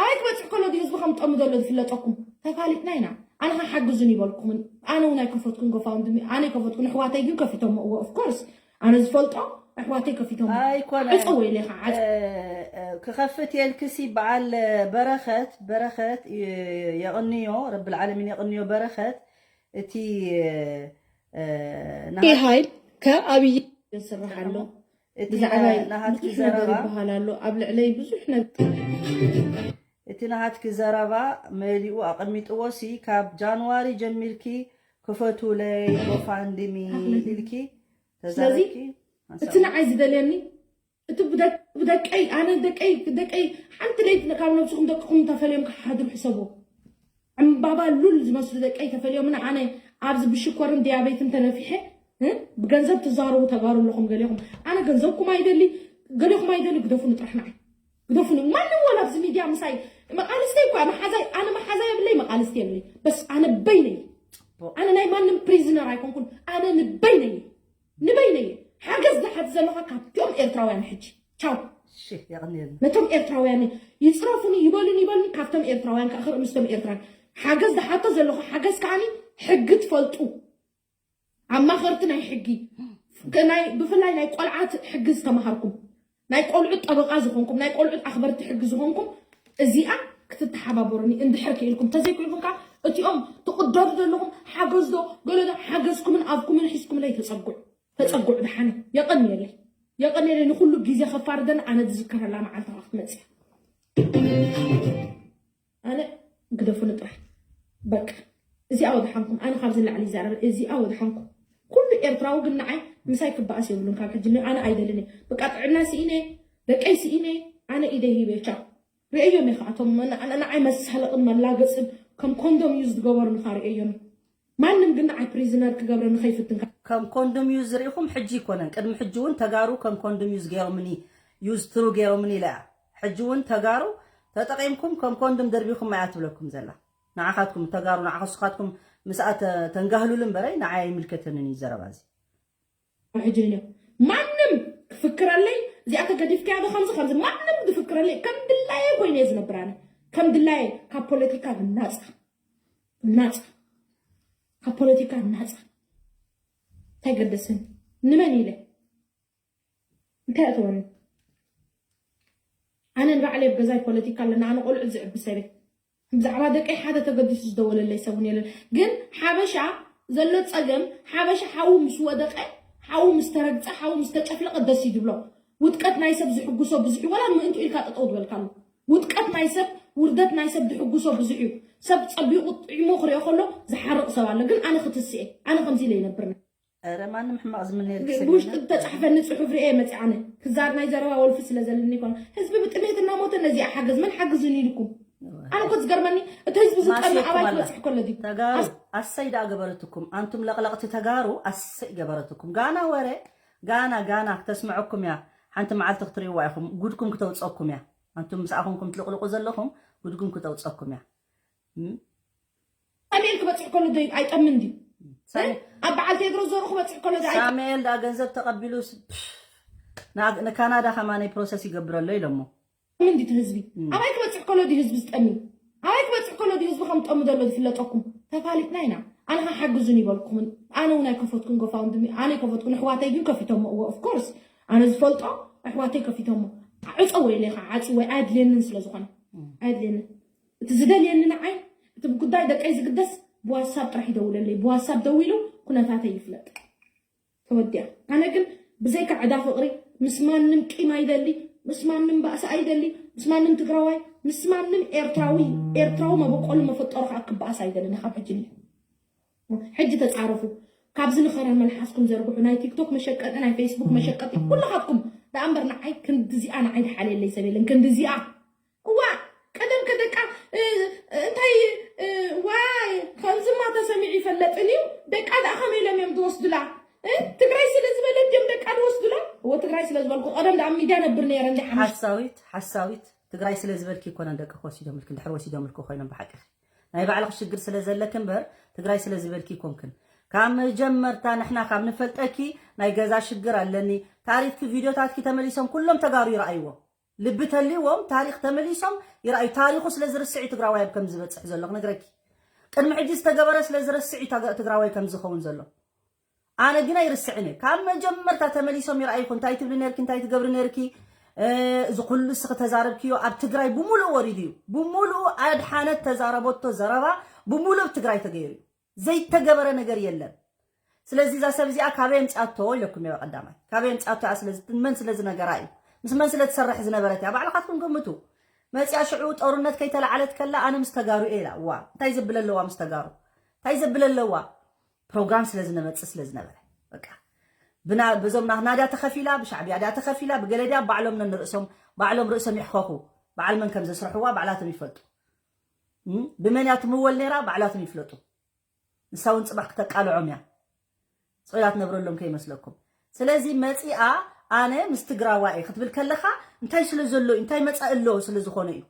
ኣባይ ክበፅሕ ከሎ ድዩ ህዝቢ ከም ጠሚ ዘሎ ዝፍለጠኩም ተፋሊጥና ኢና ኣነ ከዓ ሓግዙን ይበልኩምን ኣነ እውን ኣይከፈትኩን ጎፋውንድሚ ኣነ ይከፈትኩን ኣሕዋተይ ግን ከፊቶሞ እዎ ኦፍኮርስ ኣነ ዝፈልጦ ኣሕዋተይ ከፊቶሞ ኣይኮነ ዕፀው ኢለ ከዓ ዓፀ ክኸፍት የልክሲ በዓል በረኸት በረኸት የቕንዮ ረብል ዓለሚን የቕንዮ በረኸት እቲ ይህ ኃይል ከአብይ ይስራሕ ኣሎ። ብዛዕባይ ብዙሕ ነገር ይበሃል ኣሎ። ኣብ ልዕለይ ብዙሕ ነገር እቲ ናሃትኪ ዘረባ መሊኡ ኣቐሚጥዎ ሲ ካብ ጃንዋሪ ጀሚርኪ ክፈቱለይ ጎፋንድሚ ኢልኪ ተዛረብኪ እቲ ንዓይ ዝደልየኒ እቲ ብደቀይ ኣነ ደቀይ ደቀይ ሓንቲ ለይቲ ካብ ነብስኹም ደቅኹም ተፈልዮም ክሓድሩ ሕሰቡ ዕምባባ ሉል ዝመስሉ ደቀይ ተፈልዮምና ኣነ ኣብዚ ብሽኮርን ዲያቤትን ተነፊሐ ብገንዘብ ትዛረቡ ተጋሩ ኣለኹም ገሊኹም ኣነ ገንዘብኩም ኣይደሊ ገሊኹም ኣይደሊ ግደፉኒ ጥራሕ ንዓይ ግደፉኒ ማንም ወላ ኣብዚ ሚድያ ምሳይ መቃልስተይ እኳ መሓዛይ ኣነ መሓዛ የብለይ መቃልስቲ የብለይ በስ ኣነ በይነይ ኣነ ናይ ማንም ፕሪዝነር ኣይኮንኩን ኣነ ንበይነይ ንበይነይ ሓገዝ ዝሓት ዘለኻ ካብቶም ኤርትራውያን ሕጂ ቻው ነቶም ኤርትራውያን ይፅረፉኒ ይበሉን ይበሉን ካብቶም ኤርትራውያን ከዓ ክርኢ ምስቶም ኤርትራን ሓገዝ ዝሓቶ ዘለኹ ሓገዝ ከዓኒ ሕጊ ትፈልጡ ኣማኸርቲ ናይ ሕጊ ብፍላይ ናይ ቆልዓት ሕጊ ዝተምሃርኩም ናይ ቆልዑት ጠበቃ ዝኾንኩም ናይ ቆልዑት ኣኽበርቲ ሕጊ ዝኾንኩም እዚኣ ክትተሓባበሩኒ እንድሕር ክኢልኩም ተዘይክኢልኩም ከዓ እቲኦም ትቅደዱ ዘለኹም ሓገዝ ዶ ገለ ዶ ሓገዝኩምን ኣብኩምን ሒዝኩምለይ ተፀጉዕ ተፀጉዕ ደሓነ የቀንየለይ የቀንየለይ ንኩሉ ግዜ ከፋርደን ኣነ ዝዝከረላ መዓልቲ ከዓ ክትመፅእ ኣነ ግደፉኒ ጥራሕ በቃ እዚኣ ወድሓንኩም ኣነ ካብዚ ንላዕሊ ይዛረብ እዚኣ ወድሓንኩም ኩሉ ኤርትራዊ ግን ንዓይ ምሳይ ክበኣስ የብሉን ካብ ሕጂ ኣነ ኣይደልን እየ በቃ ጥዕና ስኢነ ደቀይ ስኢነ ኣነ ኢደይ ሂበ ቻው ርእዮም ኢኻ እቶም ንዓይ መሳለቕን መላገፅን ከም ኮንዶም እዩ ዝገበሩንኻ ርእዮም ማንም ግን ንዓይ ፕሪዝነር ክገብረኒ ከይፍትን ካብ ከም ኮንዶም እዩ ዝርኢኹም ሕጂ ይኮነን ቅድሚ ሕጂ እውን ተጋሩ ከም ኮንዶም እዩ ገይሮምኒ ዩዝ ትሩ ገይሮምኒ ኢለ እያ ሕጂ እውን ተጋሩ ተጠቒምኩም ከም ኮንዶም ደርቢኹም እያ ትብለኩም ዘላ ንዓኻትኩም ተጋሩ ንዓኻ ስኻትኩም ምስኣ ተንጋህሉሉ እምበረይ ንዓይ ኣይምልከተንን እዩ ዘረባ እዚ ሕጂ ኢለ ማንም ክፍክረለይ እዚኣ ተገዲፍካያ ዶ ከምዚ ከምዚ ማንም ዝፍክረለይ ከም ድላየ ኮይነ እየ ዝነብር ኣነ ከም ድላየ ካብ ፖለቲካ ናፃ ናፃ ካብ ፖለቲካ ናፃ እንታይ ገደሰኒ ንመን ኢለ እንታይ እትወኒ? ኣነ ንባዕለይ ኣብ ገዛይ ፖለቲካ ኣለና። ኣነ ቆልዑ ዝዕቢ ሰብ እየ። ብዛዕባ ደቀይ ሓደ ተገዲሱ ዝደወለለይ ሰብ እውን የለን። ግን ሓበሻ ዘሎ ጸገም፣ ሓበሻ ሓዉ ምስ ወደቀ፣ ሓዉ ምስ ተረግጸ፣ ሓዉ ምስ ተጨፍለቀ ደስ እዩ ዝብሎ። ውድቀት ናይ ሰብ ዝሕጉሶ ብዙሕ እዩ። ወላ ምእንቱ ኢልካ ጠጠው ዝበልካሉ። ውድቀት ናይ ሰብ፣ ውርደት ናይ ሰብ ዝሕጉሶ ብዙሕ እዩ። ሰብ ጸቢቑ ጥዒሙ ክሪኦ ከሎ ዝሓርቕ ሰብ ኣሎ። ግን ኣነ ክትስኤ፣ ኣነ ከምዚ ኢለ ይነብርና። ኧረ ማንም ሕማቕ ዝምነየልኪ ግን ሰብ ብውሽጢ የለን። ዝተጻሕፈኒ ጽሑፍ ርኤ መጽዓነ። ክዛር ናይ ዘረባ ወልፊ ስለ ዘለኒ ይኮን። ህዝቢ ብጥሜት እናሞተ ነዚኣ ሓገዝ መን ሓግዝን ኢልኩም? ኣነ እኮ ዝገርመኒ እቲ ህዝቢ ዝጠሚ ማስየኩም ኣባይ ኣላ። ክበጽሕ ከሎ ድዩ? ተጋሩ ኣስ- ኣሰይ ደኣ ገበረትኩም። ኣንቱም ለቕለቕቲ ተጋሩ ኣሰይ ገበረትኩም። ጋና ወረ ጋና ጋና ክተስምዐኩም እያ። ሓንቲ መዓልቲ ክትርእይዋ ኢኹም። ጉድኩም ክተውፀኩም እያ። ኣንቱም ምስኣ ኮንኩም ትልቕልቑ ዘለኹም ጉድኩም ክተውፀኩም እያ። እም? ሳሙኤል ክበጽሕ ከሎ ዶ ኣይጠምን ድዩ? ሳሚ- ኣብ በዓል ቴድሮስ ዘሩ ክበጽሕ ከሎ ዶ ኣይጠምን? ሳሙኤል ደኣ ገንዘብ ተቐቢሉ ስ- ና- ንካናዳ ከማነይ ፕሮሰስ ይገብረሎ ኢሎሞ። ምን ድዩ ህዝቢ ኣባይ ክበጽሕ ከሎ ድዩ ህዝቢ ዝጠሚ? ኣባይ ክበጽሕ ከሎ ድዩ ህዝቢ ከም ጠሚ ዘሎ ዝፍለጠኩም? ተፋሊጥና ኢና። ኣነ ሓግዙን ይበልኩምን ኣነ እውን ኣይከፈትኩን ጎፋውንድሚ ኣነ ኣይከፈትኩን። ኣሕዋተይ ግን ከፊቶሞ እዎ ኦፍኮርስ ኣነ ዝፈልጦ ኣሕዋተይ ከፊቶሞ። ዕፀ ወይ ኢለ ከዓ ዓፂ ወይ ኣድልየንን ስለ ዝኾነ ኣድልየንን እቲ ዝደልየኒ ንዓይ እቲ ጉዳይ ደቀይ ዝግደስ ብዋትሳብ ጥራሕ ይደውለለይ። ብዋትሳብ ደዊሉ ኩነታተይ ይፍለጥ። ተወዲኣ። ኣነ ግን ብዘይካ ዕዳ ፍቕሪ ምስ ማንም ቂም ኣይደሊ፣ ምስ ማንም ባእሲ ኣይደሊ፣ ምስ ማንም ትግራዋይ፣ ምስ ማንም ኤርትራዊ ኤርትራዊ መበቆሉ መፈጠሩ ከዓ ክበኣስ ኣይደልን። ካብ ሕጂ ኒ ሕጂ ተፃረፉ። ካብዚ ንኸረ መልሓስኩም ዘርግሑ ናይ ቲክቶክ መሸቀጢ ናይ ፌስቡክ መሸቀጢ ኩልኻትኩም ደኣ እምበር ንዓይ ክንድዚኣ ንዓይ ድሓልየለይ ሰብ የለን። ክንድዚኣ እዋ ቀደም ከደቃ እንታይ ዋይ ከምዝማ ተሰሚዑ ይፈለጥን እዩ። ደቃ ደኣ ከመይ ኢሎም እዮም ዝወስዱላ? ትግራይ ስለ ዝበለት ድዮም ደቃ ዝወስዱላ? እዎ ትግራይ ስለ ዝበልኩ ቀደም ደኣ ሚድያ ነብር ነይረ እንዲ ሓመሽ ሓሳዊት ሓሳዊት ትግራይ ስለ ዝበልኪ ይኮነን ደቂ ወሲዶምልክ እንድሕር ወሲዶምልክ ኮይኖም ብሓቂ ናይ ባዕልክ ሽግር ስለ ዘለክ እምበር ትግራይ ስለ ዝበልኪ ይኮንክን ካብ መጀመርታ ንሕና ካብ ንፈልጠኪ ናይ ገዛ ሽግር ኣለኒ ታሪክኪ ቪድዮታትኪ ተመሊሶም ኩሎም ተጋሩ ይረኣይዎ ልቢ ተልዎም ታሪክ ተመሊሶም ይረኣዩ ታሪኩ ስለ ዝርስዕ እዩ ትግራዋይ ኣብ ከም ዝበፅሕ ዘሎ ክነግረኪ ቅድሚ ሕጂ ዝተገበረ ስለ ዝርስዕ እዩ ታገ- ትግራዋይ ከም ዝኸውን ዘሎ ኣነ ግን ኣይርስዕን እየ ካብ መጀመርታ ተመሊሶም ይረኣይኩ እንታይ ትብሊ ነርኪ እንታይ ትገብሪ ነርኪ እ፣ እዚ ኩሉ እስኺ ተዛረብክዮ ኣብ ትግራይ ብሙሉእ ወሪዱ እዩ ብሙሉእ ኣድሓነት ተዛረበቶ ዘረባ ብሙሉእ ኣብ ትግራይ ተገይሩ እዩ ዘይተገበረ ነገር የለን ስለዚ እዛ ሰብ እዚኣ ካበይ ኣምፅኣቶ ኢለኩም እየ ቀዳማይ ካበይ ኣምፅኣቶ እያ ስለዚ መን ስለ ዝነገራ እዩ ምስ መን ስለ ትሰርሕ ዝነበረት እያ ባዕልኻትኩም ግምቱ መፅያ ሽዑ ጦርነት ከይተላዓለት ከላ ኣነ ምስ ተጋሩ እየ ኢላ እዋ እንታይ ዘብለ ኣለዋ ምስ ተጋሩ እንታይ ዘብለ ኣለዋ ፕሮግራም ስለ ዝነበፅእ ስለ ዝነበረ በቃ ብና በዞም ና- ናዳ ተኸፊላ ብሻዕብያ ዳ ተኸፊላ ብገለ ድያ ባዕሎም ነንርእሶም ባዕሎም ርእሶም ይሕኸኹ በዓል መን ከም ዘስርሕዋ ባዕላቶም ይፈልጡ እም? ብመን እያ ትምወል ነይራ ባዕላቶም ይፍለጡ ንሳ እውን ፅባሕ ክተቃልዖም እያ ፅላ ትነብረሎም ከይመስለኩም ስለዚ መፂኣ ኣነ ምስ ትግራዋ እየ ክትብል ከለካ እንታይ ስለ ዘሎ እዩ እንታይ መፃኢ ኣለዎ ስለ ዝኾነ እዩ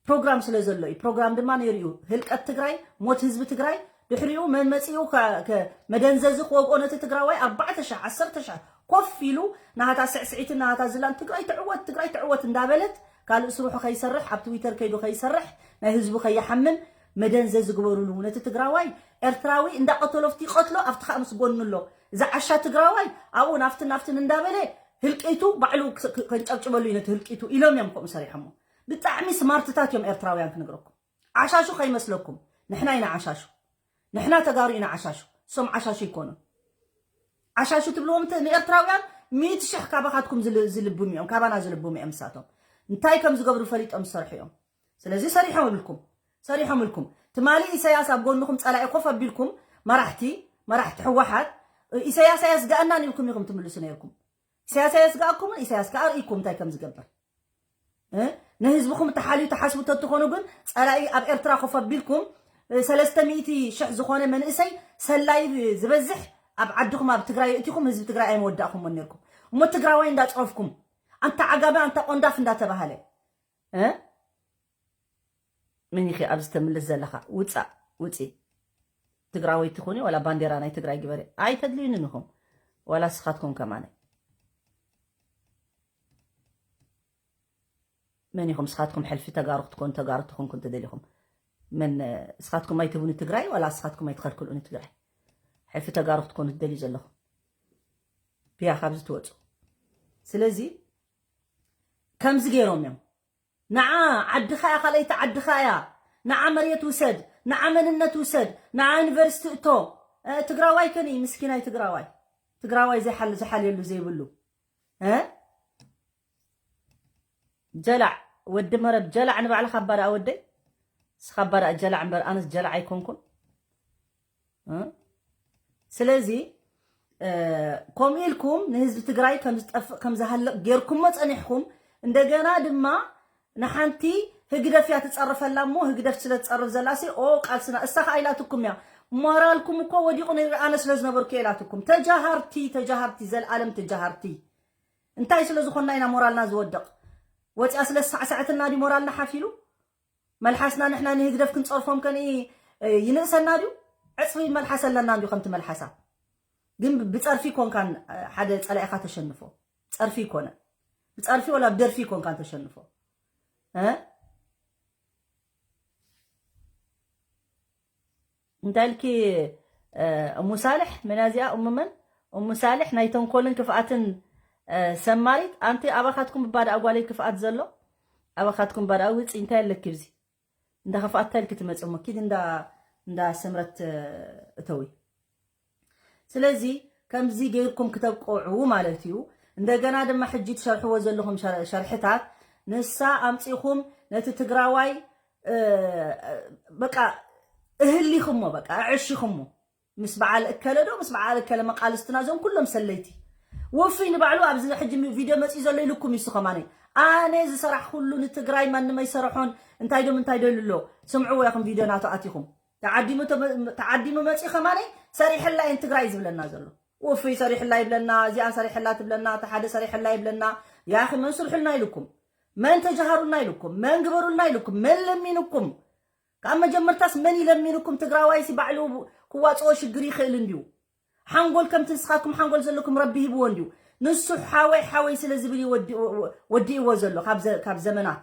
ፕሮግራም ስለ ዘሎ እዩ ፕሮግራም ድማ ነይሩ እዩ ህልቀት ትግራይ ሞት ህዝቢ ትግራይ ድሕሪኡ መመፂኡ ከ- ከ- መደንዘዚ ክወግኦ ነቲ ትግራዋይ ኣርባዕተ ሸሕ ዓሰርተ ሸሕ ኮፍ ኢሉ ናሃታ ስዕስዒትን ናሃታ ዝላን ትግራይ ትዕወት ትግራይ ትዕወት እንዳበለት ካልእ ስርሑ ከይሰርሕ ኣብ ትዊተር ከይዱ ከይሰርሕ ናይ ህዝቡ ከይሓምም መደንዘዚ ግበሩሉ ነቲ ትግራዋይ ኤርትራዊ እንዳቀተሎ ፍቲ ይቀትሎ ኣብቲ ከዓ ምስ ጎኑ ኣሎ እዚ ዓሻ ትግራዋይ ኣብኡ ናፍትን ናፍትን እንዳበለ ህልቂቱ ባዕሉ ከንጨብጭበሉ እዩ ነቲ ህልቂቱ ኢሎም እዮም ከምኡ ሰሪሖሞ ብጣዕሚ ስማርትታት እዮም ኤርትራውያን ክንግረኩም ዓሻሹ ከይመስለኩም ንሕና ኢና ዓሻሹ ንሕና ተጋሩ ኢና ዓሻሹ እሶም ዓሻሹ ይኮኑ ዓሻሹ ትብልዎም ንኤርትራውያን ሚእቲ ሽሕ ካባኻትኩም ዝልቡም እዮም ካባና ዝልቡም እዮም ንሳቶም እንታይ ከም ዝገብሩ ፈሊጦም ዝሰርሑ እዮም ስለዚ ሰሪሖም ይብልኩም ሰሪሖም ይብልኩም ትማሊ ኢሳያስ ኣብ ጎንኹም ፀላኢ ኮፍ ኣቢልኩም መራሕቲ መራሕቲ ህወሓት ኢሳያስ ኣያስጋኣናን ኢልኩም ኢኹም ትምልሱ ነይርኩም ኢሳያስ ኣያስጋኣኩምን ኢሳያስ ከኣ ርእይኩም እንታይ ከም ዝገብር ንህዝብኹም እተሓልዩ ተሓስቡ ተትኾኑ ግን ፀላኢ ኣብ ኤርትራ ኮፍ ኣቢልኩም ሰለስተ ሚእቲ ሽሕ ዝኾነ መንእሰይ ሰላይ ዝበዝሕ ኣብ ዓድኹም ኣብ ትግራይ እቲኹም ህዝቢ ትግራይ ኣይመወዳእኹምዎ ነርኩም እሞ ትግራዋይ እንዳፀረፍኩም ኣንታ ዓጋመ ኣንታ ቆንዳፍ እንዳተባሃለ እ? ምን ኢኺ ኣብዚ ተምልስ ዘለኻ ውፃእ ውፂ ትግራወይቲ ኩኒ ዋላ ባንዴራ ናይ ትግራይ ግበሪ ኣይተድልዩንን ኢኹም ዋላ ስኻትኩም ከማነ መን ኢኹም ስኻትኩም ሕልፊ ተጋሩ ክትኮኑ ተጋሩ ትኾንኩ እንተደሊኹም መን ስኻትኩም ኣይትህቡኒ ትግራይ ዋላ ስኻትኩም ኣይትኸልክልኡኒ ትግራይ ሕልፊ ተጋሩ ክትኮኑ ትደልዩ ዘለኹም ፒያ ካብዚ ትወፁ ስለዚ ከምዚ ገይሮም እዮም። ንዓ ዓድኻ እያ፣ ካልኣይቲ ዓድኻ እያ። ንዓ መሬት ውሰድ፣ ንዓ መንነት ውሰድ፣ ንዓ ዩኒቨርሲቲ እቶ። እ፣ ትግራዋይ ከን እዩ ምስኪናይ ትግራዋይ። ትግራዋይ ዘይሓል-፣ ዝሓልየሉ ዘይብሉ። እ? ጀላዕ፣ ወዲ መረብ ጀላዕ፣ ንባዕልኻ ኣባዳኣ ወደይ። ንስኻ ኣባዳኣ ጀላዕ እምበር ኣነስ ጀላዕ ኣይኮንኩን። እ? ስለዚ፣ እ፣ ከምኡ ኢልኩም ንህዝቢ ትግራይ ከም ዝጠፍእ ከም ዝሃልቕ ጌርኩሞ ጸኒሕኩም፣ እንደገና ድማ ንሓንቲ ህግደፍ እያ ትጸርፈላ እሞ፣ ህግደፍ ስለ ትጸርፍ ዘላሲ፣ ኦ፣ ቃልስና፣ እሳ ኸኣ ኢላትኩም እያ። ሞራልኩም እኮ ወዲቑ ነይሩ፣ ኣነ ስለ ዝነበርኩ እየ ኢላትኩም። ተጃሃርቲ፣ ተጃሃርቲ፣ ዘልኣለም ተጃሃርቲ። እንታይ ስለ ዝኾንና ኢና ሞራልና ዝወድቕ? ወፂኣ ስለ ዝሳዕሰዐትና ድዩ ሞራልና ሓፍ ኢሉ? መልሓስና ንሕና ንህግደፍ ክንፀርፎም ከን ይ-፣ ይንእሰና ድዩ? ዕፅፊ መልሓስ ኣለና እንድዩ ከምቲ መልሓሳ። ግን ብ-፣ ብፀርፊ ኮንካን ሓደ ፀላኢኻ ተሸንፎ። ፀርፊ ይኮነ። ብፀርፊ ወላ ብደርፊ ኮንካን ተሸንፎ። እ? እንታይ ኢልኪ፣ እ፣ እሙ ሳልሕ? መን እያ እዚኣ? እሙ መን? እሙ ሳልሕ ናይ ተንኮልን ክፍኣትን፣ እ፣ ሰማሪት። ኣንቲ ኣባኻትኩም እባ ደኣ ጓለይ ክፍኣት ዘሎ? ኣባኻትኩም እባ ደኣ ውፂ፣ እንታይ ኣለኪ ብዚ? እንዳ ከፍኣት እንታይ ኢልኪ ትመፂ እሞ? ኪድ እንዳ፣ እንዳ ሰምረት፣ እ፣ እተዊ። ስለዚ ከምዚ ገይርኩም ክተብቅዑ ማለት እዩ። እንደገና ድማ ሕጂ ትሸርሕዎ ዘለኹም ሸር-፣ ሸርሕታት ንሳ ኣምፂኹም ነቲ ትግራዋይ፣ እ፣ በቃ እህሊኹሞ፣ በቃ ኣዕሺኹሞ። ምስ በዓል እከለ ዶ ምስ በዓል እከለ መቃልስትና እዞም ኩሎም ሰለይቲ። ውፉይ ንባዕሉ ኣብዚ ሕጂ ቪድዮ መፂኡ ዘሎ ኢልኩም እዩ። ንሱ ከማነይ ኣነ ዝሰራሕኩሉ ንትግራይ ማንም ኣይሰረሖን፣ እንታይ ዶ ምንታይ ዶ ኢሉ ኣሎ። ስምዕዎ ኢኹም ቪድዮ ናቱ ኣቲኹም። ተዓዲሙ ተመ-፣ ተዓዲሙ መፂኡ ከማነይ ሰሪሐላ እየን ትግራይ ዝብለና ዘሎ። ውፉይ ሰሪሕላ ይብለና፣ እዚኣ ሰሪሕላ ትብለና፣ እቲ ሓደ ሰሪሕላ ይብለና። ያኺ መን ስርሑልና ኢልኩም? መን ተጃሃሩልና ኢልኩም? መን ግበሩልና ኢልኩም? መን ለሚንኩም? ካብ መጀመርታስ መን ይለሚንኩም? ትግራዋይሲ ባዕሉ ክዋፅኦ ሽግር ይኽእል እንድዩ። ሓንጎል ከምቲ ንስኻትኩም ሓንጎል ዘለኩም ረቢ ሂብዎ እንድዩ። ንሱ ሓወይ ሓወይ ስለ ዝብል እዩ ወዲ-፣ ወ-፣ ወ-፣ ወዲእዎ ዘሎ ካብ ዘ-፣ ካብ ዘመናት።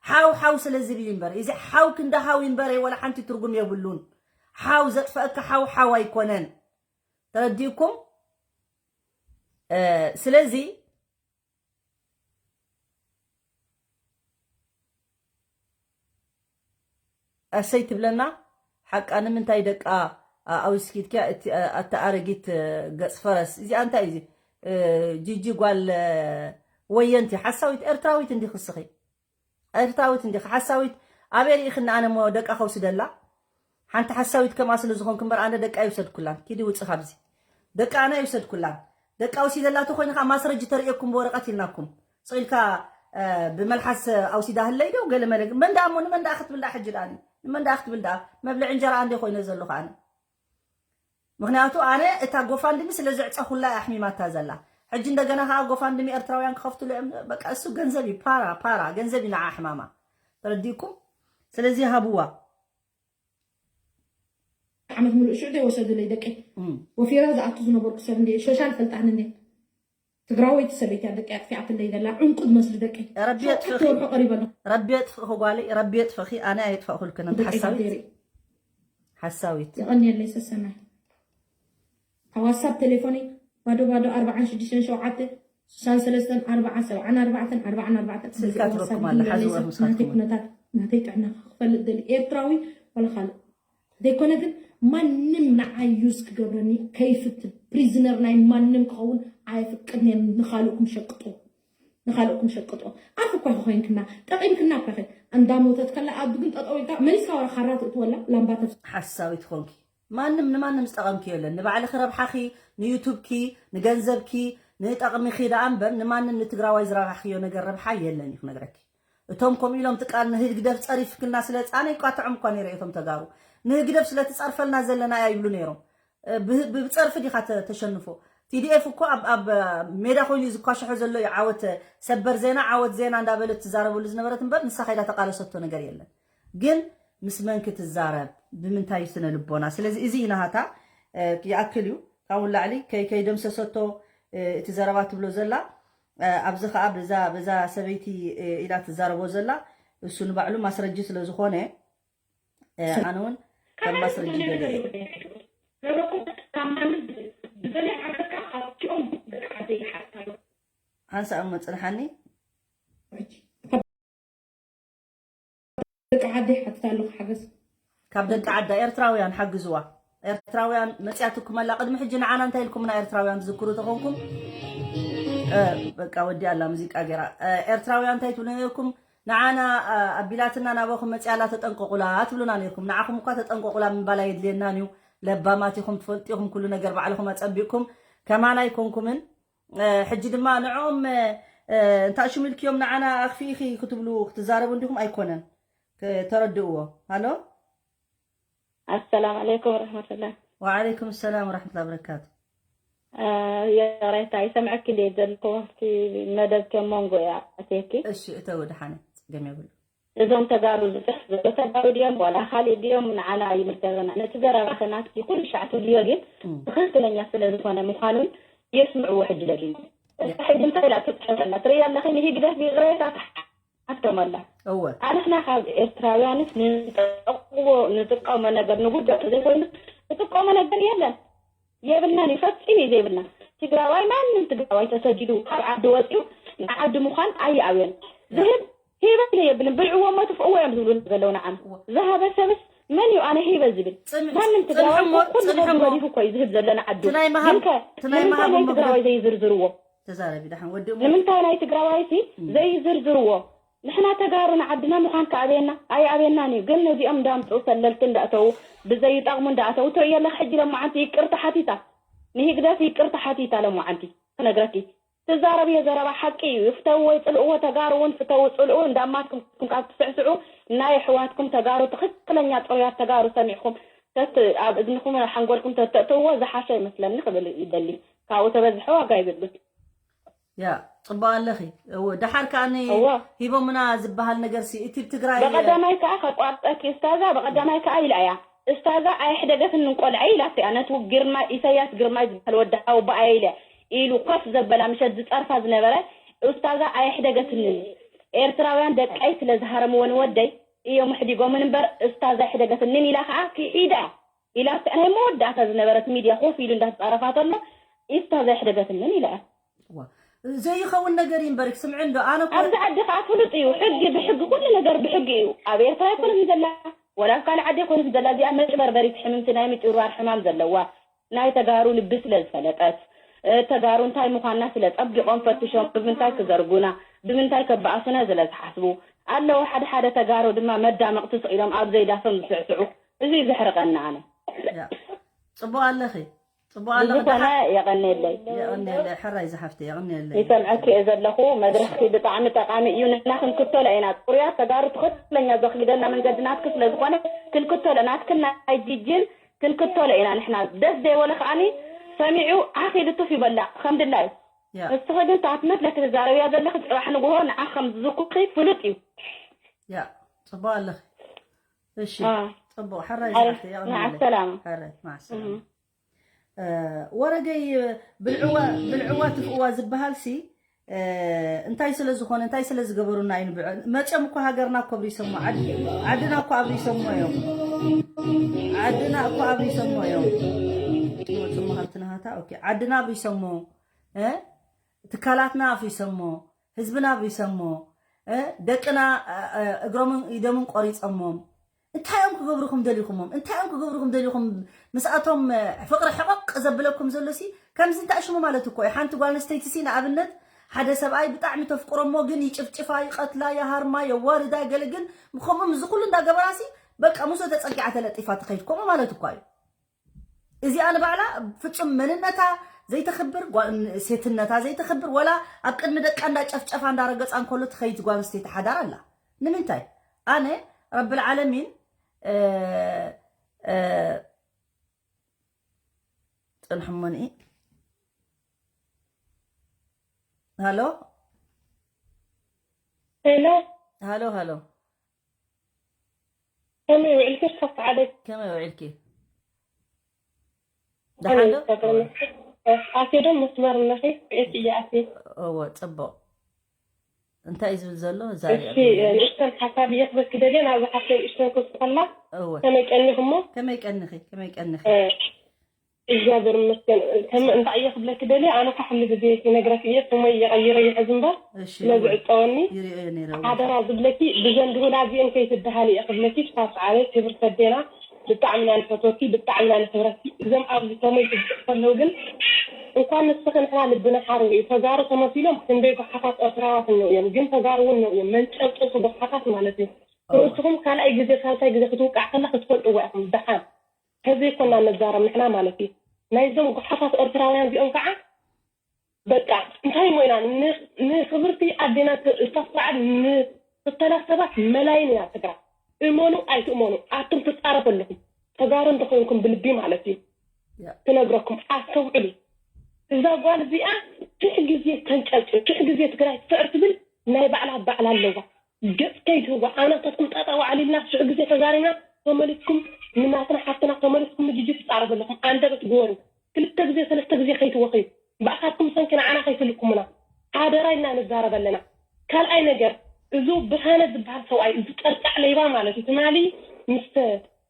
ሓው ሓው ስለ ዝብል እዩ እምበር፣ እዚ ሓው ክንዲ ሓው እዩ እምበር፣ ወላ ሓንቲ ትርጉም የብሉን። ሓው ዘጥፈአካ ሓው ሓው ኣይኮነን። ተረዲእኩም? እ፣ ስለዚ ኣሰይ ትብለና ሓቃ። ንምንታይ ደቃ፣ ኣ-፣ ኣውስኪትኪያ እቲ፣ ኣ-፣ ኣታ ኣረጊት፣ እ፣ ገጽ ፈረስ። እዚኣ እንታይ እዩ እዚ? እ፣ ጂጂ ጓል፣ እ፣ ወየንቲ ሓሳዊት ኤርትራዊት እንዲኺ እስኺ። ኤርትራዊት እንዲኺ ሓሳዊት። ኣበይ ርኢኽኒ ኣነ እሞ ደቃ ከውስደላ? ሓንቲ ሓሳዊት ከምኣ ስለ ዝኾንኩ እምበር ኣነ ደቃ ኣይውሰድኩላን። ኪዲ ውፂ ካብዚ። ደቃ ኣነ ኣይውሰድኩላን። ደቃ ወሲደላ ተኾይኑ ከዓ ማስረጂ ተርእየኩም ብወረቐት ኢልናኩም። ስቕ ኢልካ፣ እ፣ ብመልሓስ ኣውሲዳ ህለይ ዶ ገለ መለ። መን ደኣ እሞ ንመን ደኣ ክትብል ደኣ ሕጂ ደኣ? ንመን ደኣ ክትብል ደኣ? መብልዒ እንጀራ ኣንደ ኮይነ ዘለኹ ኣነ። ምኽንያቱ ኣነ እታ ጎፋንድሚ ስለ ዘዕፀኹላ እያ ኣሕሚማታ ዘላ። ሕጂ እንደገና ከዓ ጎፋንድሚ ኤርትራውያን ክኸፍትሉ እዮም። በቃ እሱ ገንዘብ እዩ፣ ፓራ፣ ፓራ፣ ገንዘብ እዩ ንዓ ሕማማ። ተረዲእኩም? ስለዚ ሃብዋ። ዓመት ሙሉእ ሽዑ ዘይወሰዱለይ ደቀይ። እም። ወፊራ ዝኣቱ ዝነበርኩ ሰብ እንደ ሸሻል ፈልጣን እንደ ትግራወይቲ ሰበይቲ እያ ደቀይ ኣጥፊኣትለይ ዘላ። ዕንቁ ዝመስሉ ደቀይ። ረቢ ሸውዓተ የጥፍእኺ። ወርሑ ቀሪበ ኣለኹ። ረቢ የጥፍእኺ ጓለይ፣ ረቢ የጥፍእኺ። ኣነ ኣየጥፈእኹልክን ኣንቲ ደቀይ ሓሳዊት። ሓዴሪ። ሓሳዊት። የቐንየለይ ሰሰናይ። ኣብ ዋትሳፕ ቴሌፎነይ ባዶ ባዶ ኣርባዓን ሽዱሽተን ሸውዓተ ስሳን ሰለስተን ኣርባዓ ሰብዓን ኣርባዕተን ኣርባዓን ኣርባዕተን። ስልካ ትረኩም ኣላ፣ ሓዝዋ ናተይ ምስኻትኩም። ኩነታት ናተይ ጥዕና ክፈልጥ ደሊ ኤርትራዊ ዋላ ካልእ ዘይኮነ ግን ማንም ንዓይ ዩዝ ክገብረኒ ከይፍትን ፕሪዝነር ናይ ማንም ክኸውን ኣይፍቅድን እየ። ንኻልእኩም ሸቅጡ፣ ንኻልእኩም ሸቅጡ። ኣፍ እኳ ኮይንክና ጠቂምክና እኳ ኸ እንዳ ሞተት ከላ ኣዱ ግን ጠጠው ኢልካ መሊስካ ወረ ካራ ትእትወላ ላምባ ተፍ ሓሳዊት ኮንኪ ማንም ንማንም ዝጠቐምኪ የለን። ንባዕልኺ ረብሓኺ፣ ንዩቱብኪ፣ ንገንዘብኪ፣ ንጠቕሚኺ ደኣ እምበር ንማንም ንትግራዋይ ዝረባሕኽዮ ነገር ረብሓ የለን እዩ ክነግረኪ። እቶም ከምኡ ኢሎም እቲ ቃል ንህግደፍ ጸሪፍክና ስለ ጻነ ይቋትዖም እኳ ነይረ እቶም ተጋሩ። ንህግደፍ ስለ ትጸርፈልና ዘለና እያ ይብሉ ነይሮም። እ፣ ብ-፣ ብ-፣ ብጸርፊ ዲኻ ተ-፣ ተሸንፎ? ቲ ዲ ኤፍ እኮ ኣብ፣ ኣብ ሜዳ ኮይኑ እዩ ዝኳሸሖ ዘሎ እዩ። ዓወት ሰበር ዜና፣ ዓወት ዜና እንዳበለት ትዛረበሉ ዝነበረት እምበር ንሳ ከይዳ ተቃለሰቶ ነገር የለን። ግን ምስ መን ክትዛረብ? ብምንታይ ስነ ልቦና? ስለዚ እዚ እዩ ናሃታ፣ እ፣ ይኣክል እዩ። ካብኡ ንላዕሊ ከይ-፣ ከይደምሰሰቶ፣ እ፣ እቲ ዘረባ ትብሎ ዘላ፣ እ፣ ኣብዚ ኸኣ በዛ፣ በዛ ሰበይቲ፣ እ፣ ኢላ ትዛረቦ ዘላ፣ እሱ ንባዕሉ ማስረጂ ስለ ዝኾነ፣ እ፣ ሰብ ኣነ እውን ከም ማስረጂ ገለ እየ። ዘረኩ ካብ ማንም ብዘለይ ዓመት ከዓ ኣብቲኦም ደቂ ዓደይ ይሓታ። ሓንሳእ እሞ ጽንሓኒ። ደቂ ዓዲ ሓትት ኣለኹ ሓገዝ። ካብ ደቂ ዓዳ ኤርትራውያን ሓግዝዋ። ኤርትራውያን መጽያትኩም ኣላ። ቅድሚ ሕጂ ንዓና እንታይ ኢልኩምና? ኤርትራውያን ትዝክሩ ተኾንኩም፣ እ፣ በቃ ወዲ ኣላ ሙዚቃ ገይራ። እ፣ ኤርትራውያን እንታይ ትብሉ ነይርኩም? ንዓና፣ እ፣ ኣቢላትና ናባኹም መጽያ ኣላ ተጠንቀቁላ ትብሉና ነይርኩም። ንዓኹም እኳ ተጠንቀቁላ ምባል ኣየድልየናን እዩ። ለባማት ኢኹም፣ ትፈልጡ ኢኹም፣ ኩሉ ነገር ባዕልኹም ኣጸቢቕኩም። ከማን ኣይኮንኩምን። እ፣ ሕጂ ድማ ንዕኦም፣ እ፣ እ፣ እንታሽሙ ኢልክዮም ንዓና ኣኽፊኢኺ ክትብሉ ክትዛረቡ እንዲኹም ኣይኮነን። ክ-፣ ተረድእዎ። ሃሎ? ኣሰላም ዓለይኩም ወረሕመቱላህ። ወዓለይኩም ሰላም ወረሕመቱላሂ ወበረካቱ። እ፣ የቕሬታ ይሰምዐኪ እንደ ዘለኹ ኣብቲ መደብ ከም መንጎ እያ ኣትየኪ። እሺ፣ እተው ደሓነ፣ ጸገም የብሉ። እዞም ተጋሩ ዝጽሕፍ ዘሎ ተጋሩ ድዮም ዋላ ካሊእ ድዮም ንዓና ይምልከተና። ነቲ ዘረባኺ ናትኪ ኩሉ ሻዕ ትብልዮ ግን እም። ትኽክለኛ ስለ ዝኾነ ምዃኑን የስምዕዎ ሕጂ ደጊሙ። እዛ ሕጂ እንታይ ኢላ ትጽሕፍ ዘላ ትርእያ ኣለኺ? ንህግደፍ ብይቕሬታ ትሓቶም ኣላ። እወ። ኣንሕና ካብ ኤርትራውያንስ ንጥቀሞ ንጥቀሞ ነገር ንጉዳቱ ዘይኮይኑ ንጥቀሞ ነገር የለን። የብልናን እዩ፣ ፈጺሙ እዩ ዘይብልና። ትግራዋይ ማንም ትግራዋይ ተሰዲዱ ካብ ዓዲ ወፂኡ ንዓዲ ምዃን ኣይኣብዮን። ዝህብ ሂበ ኢለ የብልን። ብልዕዎ እሞ ትፍእዎ እዮም ዝብሉ ዘለዉ ንዓም። ዝሃበ ሰብስ መን እዩ ኣነ ሂበ ዝብል? ጽን- ማንም ትግራዋይ ጽንሕሞ- እኮ ኩሉ ሰብ ጽንሕሞ- ገዲፉ እኮ እዩ ዝህብ ዘሎ ንዓዱ። ትናይ ምሃብ- ግን ከ ትናይ ንምንታይ ምሃብ ናይ እሞ ትግራዋይ ግደ- ዘይዝርዝርዎ? ተዛረቢ ደሓን ወዲ እሞ ንምንታይ ናይ ትግራዋይሲ ዘይዝርዝርዎ? ንሕና ተጋሩ ንዓድና ምዃን ከኣብየና ኣይኣብየናን እዩ። ግን ነዚኦም እንዳምፅኡ ሰለልቲ እንዳእተዉ ብዘይጠቕሙ እንዳእተዉ ትርእዮ ኣለኻ። ሕጂ ለማዓንቲ ይቅርታ ሓቲታ ንህግደፍ ይቅርታ ሓቲታ ለማዓንቲ ክነግረኪ ትዛረብዮ ዘረባ ሓቂ እዩ። ይፍተውዎ ይፅልእዎ ተጋሩ እውን ፍተው ፅልኡ እንዳማትኩም ካብ ትስዕስዑ ናይ ኣሕዋትኩም ተጋሩ ትኽክለኛ ፅሩያት ተጋሩ ሰሚዕኩም ተት ኣብ እዝንኹም ሓንጎልኩም ተተእትውዎ ዝሓሸ ይመስለኒ ክብል ይደሊ። ካብኡ ተበዝሐ ዋጋ ይብሉን። ያ ጽቡቅ ኣለኺ። እወ፣ ደሓር ከኣ ን- እወ። ሂቦምና ዝበሃል ነገር ሲ እቲ ትግራይ በቀዳማይ ከኣ ከቋርጠኪ እስታዛ በቀዳማይ ከኣ ኢላ እያ እስታዛ ኣየሕደገትንን ቆልዐ ኢላት እያ ነቲ ግርማይ ኢሳያስ ግርማይ ዝበሃል ወዲ ሓውቦኣየ ኢለ ኢሉ ኮፍ ዘበላ ምሸት ዝጸርፋ ዝነበረ እስታዛ ኣየሕደገትንን ኤርትራውያን ደቀይ ስለ ዝሃረምዎ ንወደይ እዮም ኣሕዲጎምን እምበር እስታዛ ኣየሕደገትንን ኢላ ከኣ ክሒዳ ኢላ ናይ መወዳእታ ዝነበረት ሚድያ ኮፍ ኢሉ እንዳተጻረፋ ተሎ እስታዛ ኣየሕደገትንን ኢላ እያ ዋ፣ ዘይኸውን ነገር እዩ እምበር ክስምዕ እንዶ ኣነ እኮ ኣብዚ ዓዲ ከዓ ፍሉጥ እዩ ሕጊ ብሕጊ ኩሉ ነገር ብሕጊ እዩ ኣብ ኤርትራ ኣይኮነትን ዘላ ወላ ኣብ ካልእ ዓዲ ኣይኮነትን ዘላ እዚኣ መጭበርበሪት ሕምምቲ ናይ ምጭብርባር ሕማም ዘለዋ ናይ ተጋሩ ልቢ ስለ ዝፈለጠት እ፣ ተጋሩ እንታይ ምዃንና ስለ ጸቢቖም ፈትሾም ብምንታይ ክዘርጉና ብምንታይ ከበኣሱና ስለ ዝሓስቡ ኣለዉ ሓደ ሓደ ተጋሩ ድማ መዳመቕቲ ስቕ ኢሎም ኣብ ዘይዳሶም ዝስዕስዑ እዚ እዩ ዘሕርቐና ኣነ ያ፣ ጽቡቕ ኣለኺ። ጽቡቕ ኣለኺ። ብዝኾነ የቐንየለይ የቐንየለይ፣ ሕራይ ዝሓፍተይ፣ የቐንየለይ። ይሰምዐኪ እየ ዘለኹ መድረኽኪ ብጣዕሚ ጠቓሚ እዩ ንሕና ክንክተሎ ኢና ጥሩያት ተጋሩ ትኽክለኛ ዘኽይደና መንገዲ ናትኪ ስለ ዝኾነ ክንክተሎ ናትክን ናይ ጂጂን ክንክተሎ ኢና ንሕና ደስ ዘይበሎ ከዓኒ ሰሚዑ ዓኺ ልቱፍ ይበላ ከም ድላዩ ያ፣ ንስኺ ግን ሰዓት መድለኪ ትዛረብያ ዘለኺ ፅባሕ ንግሆ ንዓ ከም ዝዝኩርኪ ፍሉጥ እዩ ያ፣ ጽቡቕ ኣለኺ። እሺ፣ አ። ጽቡቕ፣ ሕራይ ኣረ፣ ዝሓፍተይ፣ የቐንየለይ። መዓ ሰላማ። ሕራይ፣ መዓ ሰላማ። እም። እ፣ ወረገይ ብልዕዋ ብልዕዋ ትፍእዋ ዝበሃል ሲ እ፣ እንታይ ስለ ዝኾነ እንታይ ስለ ዝገበሩና እዩ ንብዕ መፅኦም እኮ ሃገርና እኮ ኣብሪሰሞ ዓድ- ዓድና እኮ ኣብሪሰሞ እዮም ዓድና እኮ ኣብሪሰሞ እዮም ፅሞ ሃብትና ሃታ ኦኬ ዓድና ኣብሪሰሞ እ፣ ትካላትና ኣፍሪሰሞ ህዝብና ኣብሪሰሞ እ፣ ደቅና እ፣ እ፣ እግሮምን ኢዶምን ቆሪፀሞም እንታይ እዮም ክገብሩኹም ደሊኹሞም እንታይ እዮም ክገብሩኹም ደሊኹም ምስኣቶም ፍቅሪ ሕቕቕ ዘብለኩም ዘሎ ሲ ከምዚ እንታይ ሽሙ ማለት እኮ እዩ ሓንቲ ጓል ኣንስተይቲ ሲ ንኣብነት ሓደ ሰብኣይ ብጣዕሚ ተፍቅሮሞ ግን ይጭፍጭፋ ይቐትላ የሃርማ የዋርዳ ገለ ግን ከምኡ ምዚ ኩሉ እንዳገበራ ሲ በቃ ምስኡ ተፀጊዓ ተለጢፋ ትኸይድ ከምኡ ማለት እኳ እዩ እዚኣ ንባዕላ ፍጹም መንነታ ዘይተኽብር ጓል- ሴትነታ ዘይተኽብር ወላ ኣብ ቅድሚ ደቃ እንዳጨፍጨፋ እንዳረገፃ እንከሎ ትኸይድ ጓል ኣንስተይቲ ሓዳር ኣላ ንምንታይ ኣነ ረብል ዓለሚን እ፣ እ፣ ፅንሕሞኒ ሃሎ ሄሎ ሃሎ ሃሎ ከመይ ውዕልኪ ርካብ ዓደይ ከመይ ውዒልኪ ከመይ ደሓን ዶ ተገርመ ኣቴ ዶ መስመር ኣለኺ ርኤት እየ ኣቴ እወ ፅቡቕ እንታይ እዩ ዝብል ዘሎ እሺ ንእሽተን ሓሳብ እየ ክበኪ ደልየ ናብዚ ሓፍተይ ንእሽተን ክውስኸላ እወ ከመይ ቀኒኹሞ ከመይ ቀንኺ ከመይ ቀንኺ እግዚኣብሔር ይመስገን። ከም እንታይ እየ ክብለኪ ደልየ፣ ኣነ እኳ ኩሉ ግዜ ይነግረኪ እየ፣ ስመይ እየ ቀይረ ይሕዝ እምበር እሺ ስለ ዝዕጸወኒ ይሪኦ እየ ነይረ። ሓደራ ዝብለኪ፣ ብዘን ድሁላ እዚአን ከይትደሃሊ እየ ክብለኪ። ክሳብ ሰዓበይ ክብርቲ ኣዴና፣ ብጣዕሚ ኢና ንፈትወኪ፣ ብጣዕሚ ኢና ንክብረኪ። እዞም ኣብዚ ከመይ ክብፅሑ ከለዉ ግን እንኳን ንስኺ ንሕና ልብና ሓሪሩ እዩ። ተጋሩ ተመሲሎም ክንደይ ጓሓፋት ኤርትራዋት እነው እዮም፣ ግን ተጋሩ እውን እነው እዮም። መንጨብጨብቲ ጓሓፋት ማለት እዩ። ርእስኹም ካልኣይ ግዜ ሳልሳይ ግዜ ክትውቃዕ ከላ ክትፈልጥዋ ኢኹም። ደሓን ከዚ ይኮና ነዛረብ ንሕና ማለት እዩ። ናይዞም ጓሓፋት ኤርትራውያን እዚኦም ከዓ በቃ እንታይ እሞ ኢና ን- ንክብርቲ ኣዴና ት- እታ ስርዓት ንክተላ ሰባት መላይን እያ ትግራ። እመኑ ኣይትእመኑ ኣቱም ትፃረፉ ኣለኹም። ተጋሩ እንተኮይንኩም ብልቢ ማለት እዩ ያ። ትነግረኩም። ኣስተውዕሉ። እዛ ጓል እዚኣ ሽሕ ግዜ ተንጨብጭብ፣ ሽሕ ግዜ ትግራይ ትስዕር ትብል ናይ ባዕላ ባዕላ ኣለዋ። ገፅ ከይትህዋ ኣናታትኩም ጣጣ ዋዕሊልና ሽሕ ግዜ ተዛሪና ተመሊስኩም ንናትና ሓፍትና ተመሊስኩም ንጅጅ ትፃረፉ ኣለኹም። ኣንደበት ግበሩ። ክልተ ግዜ ሰለስተ ግዜ ከይትወኽዩ ብኣኻትኩም ሰንኪ ንዓና ከይትልኩሙና ሓደራ ኢልና ንዛረብ ኣለና። ካልኣይ ነገር እዚ ብርሃነ ዝበሃል ሰብኣይ እዚ ጠርቃዕ ለይባ ማለት እዩ ትማሊ ምስ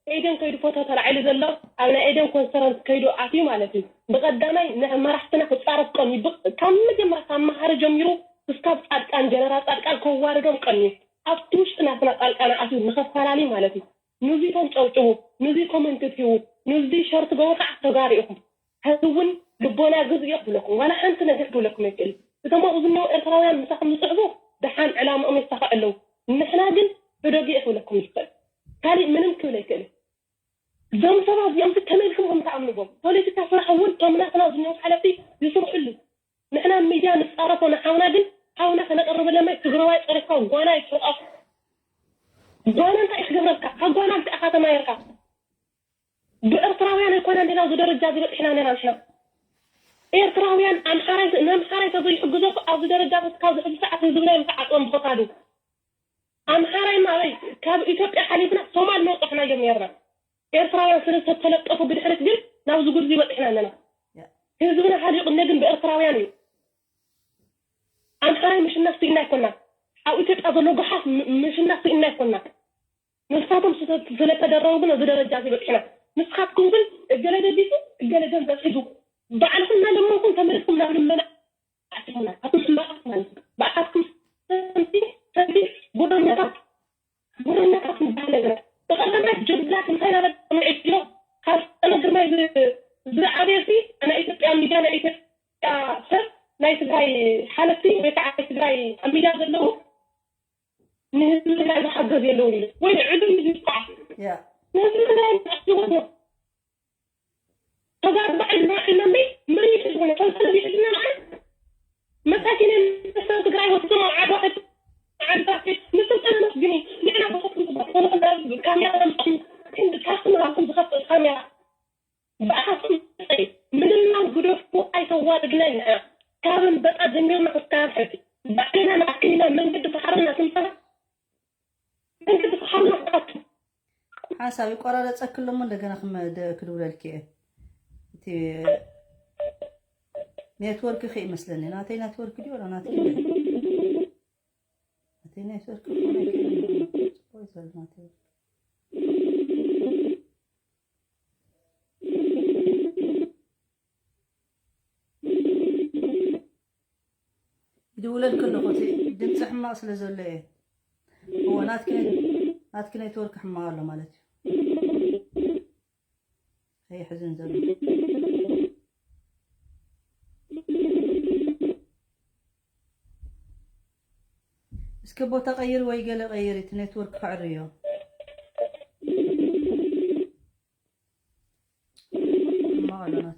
ኤደን ከይዱ ፎቶ ተላዒሉ ዘሎ ኣብ ናይ ኤደን ኮንፈረንስ ከይዱ ኣትዩ ማለት እዩ። ብቐዳማይ ንመራሕትና ክፃረፍ ቀንዩ ብ- ካብ መጀመርያ ካብ መሃሪ ጀሚሩ ክስካብ ፃድቃን ጀነራል ፃድቃን ከዋርዶም ቀንዩ ኣብቲ ውሽጢ ናትና ፃልቃና ኣትዩ ንኸፈላለዩ ማለት እዩ። ንዚ ተንጨብጭቡ፣ ንዚ ኮመንት ትህቡ፣ ንዚ ሸር ትገብሩ ከዓ ተጋሩ ኢኹም። ሕዚ እውን ልቦና ግዝኡ ክብለኩም ዋላ ሓንቲ ነገር ክብለኩም ኣይክእል። እቶም ኣብኡ ዝነው ኤርትራውያን ምሳኹም ዝፅሕፉ ደሓን ዕላምኦም የሳኽዑ ኣለዉ። ንሕና ግን ብደጊኡ ክብለኩም ይኽእል። ካሊእ ምንም ክብል ኣይክእልን። እዞም ሰባት እዚኦም ከመይ ኢልኩም ከም ትኣምንዎም ፖለቲካ ስራሕ እውን እቶም ናትና ዝነው ሓለፍቲ ይስርሕሉ። ንሕና ሚድያ ንፃረፎ ንሓውና ግን ሓውና ከነቀርበለ ማይ ትግረዋይ ፀሪፍካ ጓና ይፅርቐፍ ጓና እንታይ ክገብረልካ ካብ ጓና እንታይ ኢኻ ተማሂርካ? ብኤርትራውያን ኣይኮና እንዲና ኣብዚ ደረጃ ዝበፅሕና ነና ንሕና ኤርትራውያን ኣምሓራይ ንኣምሓራይ ተዘይሕግዞ ኣብዚ ደረጃ ካብ ዝሕዚ ሰዓት ህዝብና እዮም ተዓፅዎም ብኸታዱ ኣምሓራይ ማበይ ካብ ኢትዮጵያ ሓሊፍና ሶማል መውፅሕና እዮም ነርና ኤርትራውያን ስለ ዝተለጠፉ ብድሕሪት ግን ናብዚ ጉድ ዝበፅሕና ኣለና ህዝብና ሓሊቑ እነ ግን ብኤርትራውያን እዩ ኣምሓራይ ምሽና ስኢና ኣይኮና ኣብ ኢትዮጵያ ዘሎ ጉሓፍ ምሽና ስኢና ኣይኮና ንስኻትኩም ስለተደረቡ ግን እዚ ደረጃ እዚ በፂሕና ንስኻትኩም ግን እገለ ደቢሱ እገለ ገንዘብ ሒዙ ባዕልኩም እናለመንኩም ተመሊስኩም ናብ ልመና ኣትሙና ኣቱም ሕማቃት ማለት እዩ ብኣኻትኩም ሰንቲ ሰንቲ ጉረኛታት ጉረኛታት ዝበሃል ነገር ብቀዳማይ ጀብላት እንታይ ናበል ምዒድዮ ካብ ፀነ ግርማይ ዝዓብየሲ ናይ ኢትዮጵያ ሚድያ ናይ ኢትዮጵያ ሰብ ናይ ትግራይ ሓለፍቲ ወይ ከዓ ናይ ትግራይ ኣብ ሚድያ ዘለዉ ንህዝቢ ትግራይ ዝሓገዝ የለውን ኢሉ ወይ ንዕዱ ይዝቋዕ ንህዝቢ ትግራይ ዝሕስቦ ተጋሩ ባዕልና ኢልና መይ መን ይሕዝነ ተጋሩ ይሕዝነ ንዓን መሳኪን ንሰብ ትግራይ ወስዶም ኣብ ዓድዋ ሕድ ዓድዋ ሕድ ንስልጣን መስግኒ ንሕና ካሜራ ካሜራ ዝኸፍት ካሜራ ብኣኻትኩም ምንና ግደፉ ኣይተዋርድናይ ንሕና ካብ ኣንበጣ ጀሚርና ክስካብ ሕጂ ባዕልና ንኣክልና መንገዲ ባሕርና ክንፈራ መንገዲ ባሕርና ክኣቱ ሓሳብ ይቆራረፀክሎ እሞ እንደገና ክድውለልኪ እየ እቲ ኔትወርክ ክ ይመስለኒ ናተይ ኔትወርክ ድዩ ወላ ናተይ ናተይ ኔትወርክ ይድውለልኪ ኣለኹ እቲ ድምፂ ሕማቕ ስለ ዘሎ እየ እዎ ናትኪ ኔትወርክ ሕማቕ ኣሎ ማለት እዩ ከይሕዝን ዘሎ እስኪ ቦታ ቀይሪ ወይ ገለ ቀይሪ እቲ ኔትወርክ ከዕርዮ ኣሎ ናት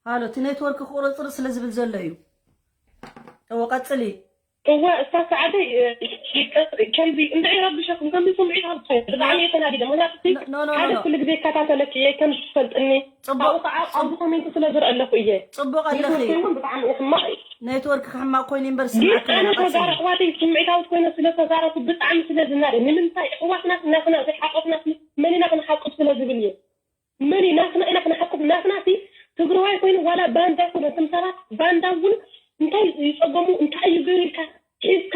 ሃሎ እቲ ኔትወርክ ክቁርፅር ስለ ዝብል ዘሎ እዩ እዎ ቀፅሊ እወ እሳ ሰዓተይ ከምዚ እንድዒ ረብሸኩም ከምዚ ስምዒት ኣብ ትኾን ብጣዕሚ እየ ተናዲደ ምክንያቱ ሓደ ኩሉ ግዜ ይከታተለኪ እየ ከም ትፈልጥኒ ኣብኡ ከዓ ኣብዚ ኮሜንት ስለ ዝርኢ ኣለኩ እየ ጽቡቅ ኣለኺ እውን ብጣዕሚ እዩ ሕማቅ እዩ ኔትወርክ ክሕማቅ ኮይኑ እምበር ግን ስምዓኪ ኣነ ኣለና ቀጽሊ ተጋሩ ኣሕዋተይ ስምዒታዊ ኮይነ ስለ ተዛረብኩ ብጣዕሚ ስለ ዝናደ ንምንታይ ኣሕዋትና እናትና ዘይሓቆፍና መን ኢና ክንሓቁፍ ስለ ዝብል እየ መን እዩ ናትና ኢና ክንሓቁፍ ናትና ሲ ትግራዋይ ኮይኑ ዋላ ባንዳ ይኮነ እቶም ሰባት ባንዳ እውን እንታይ ይፀገሙ እንታይ እዩ ገይሩ ኢልካ ሒዝካ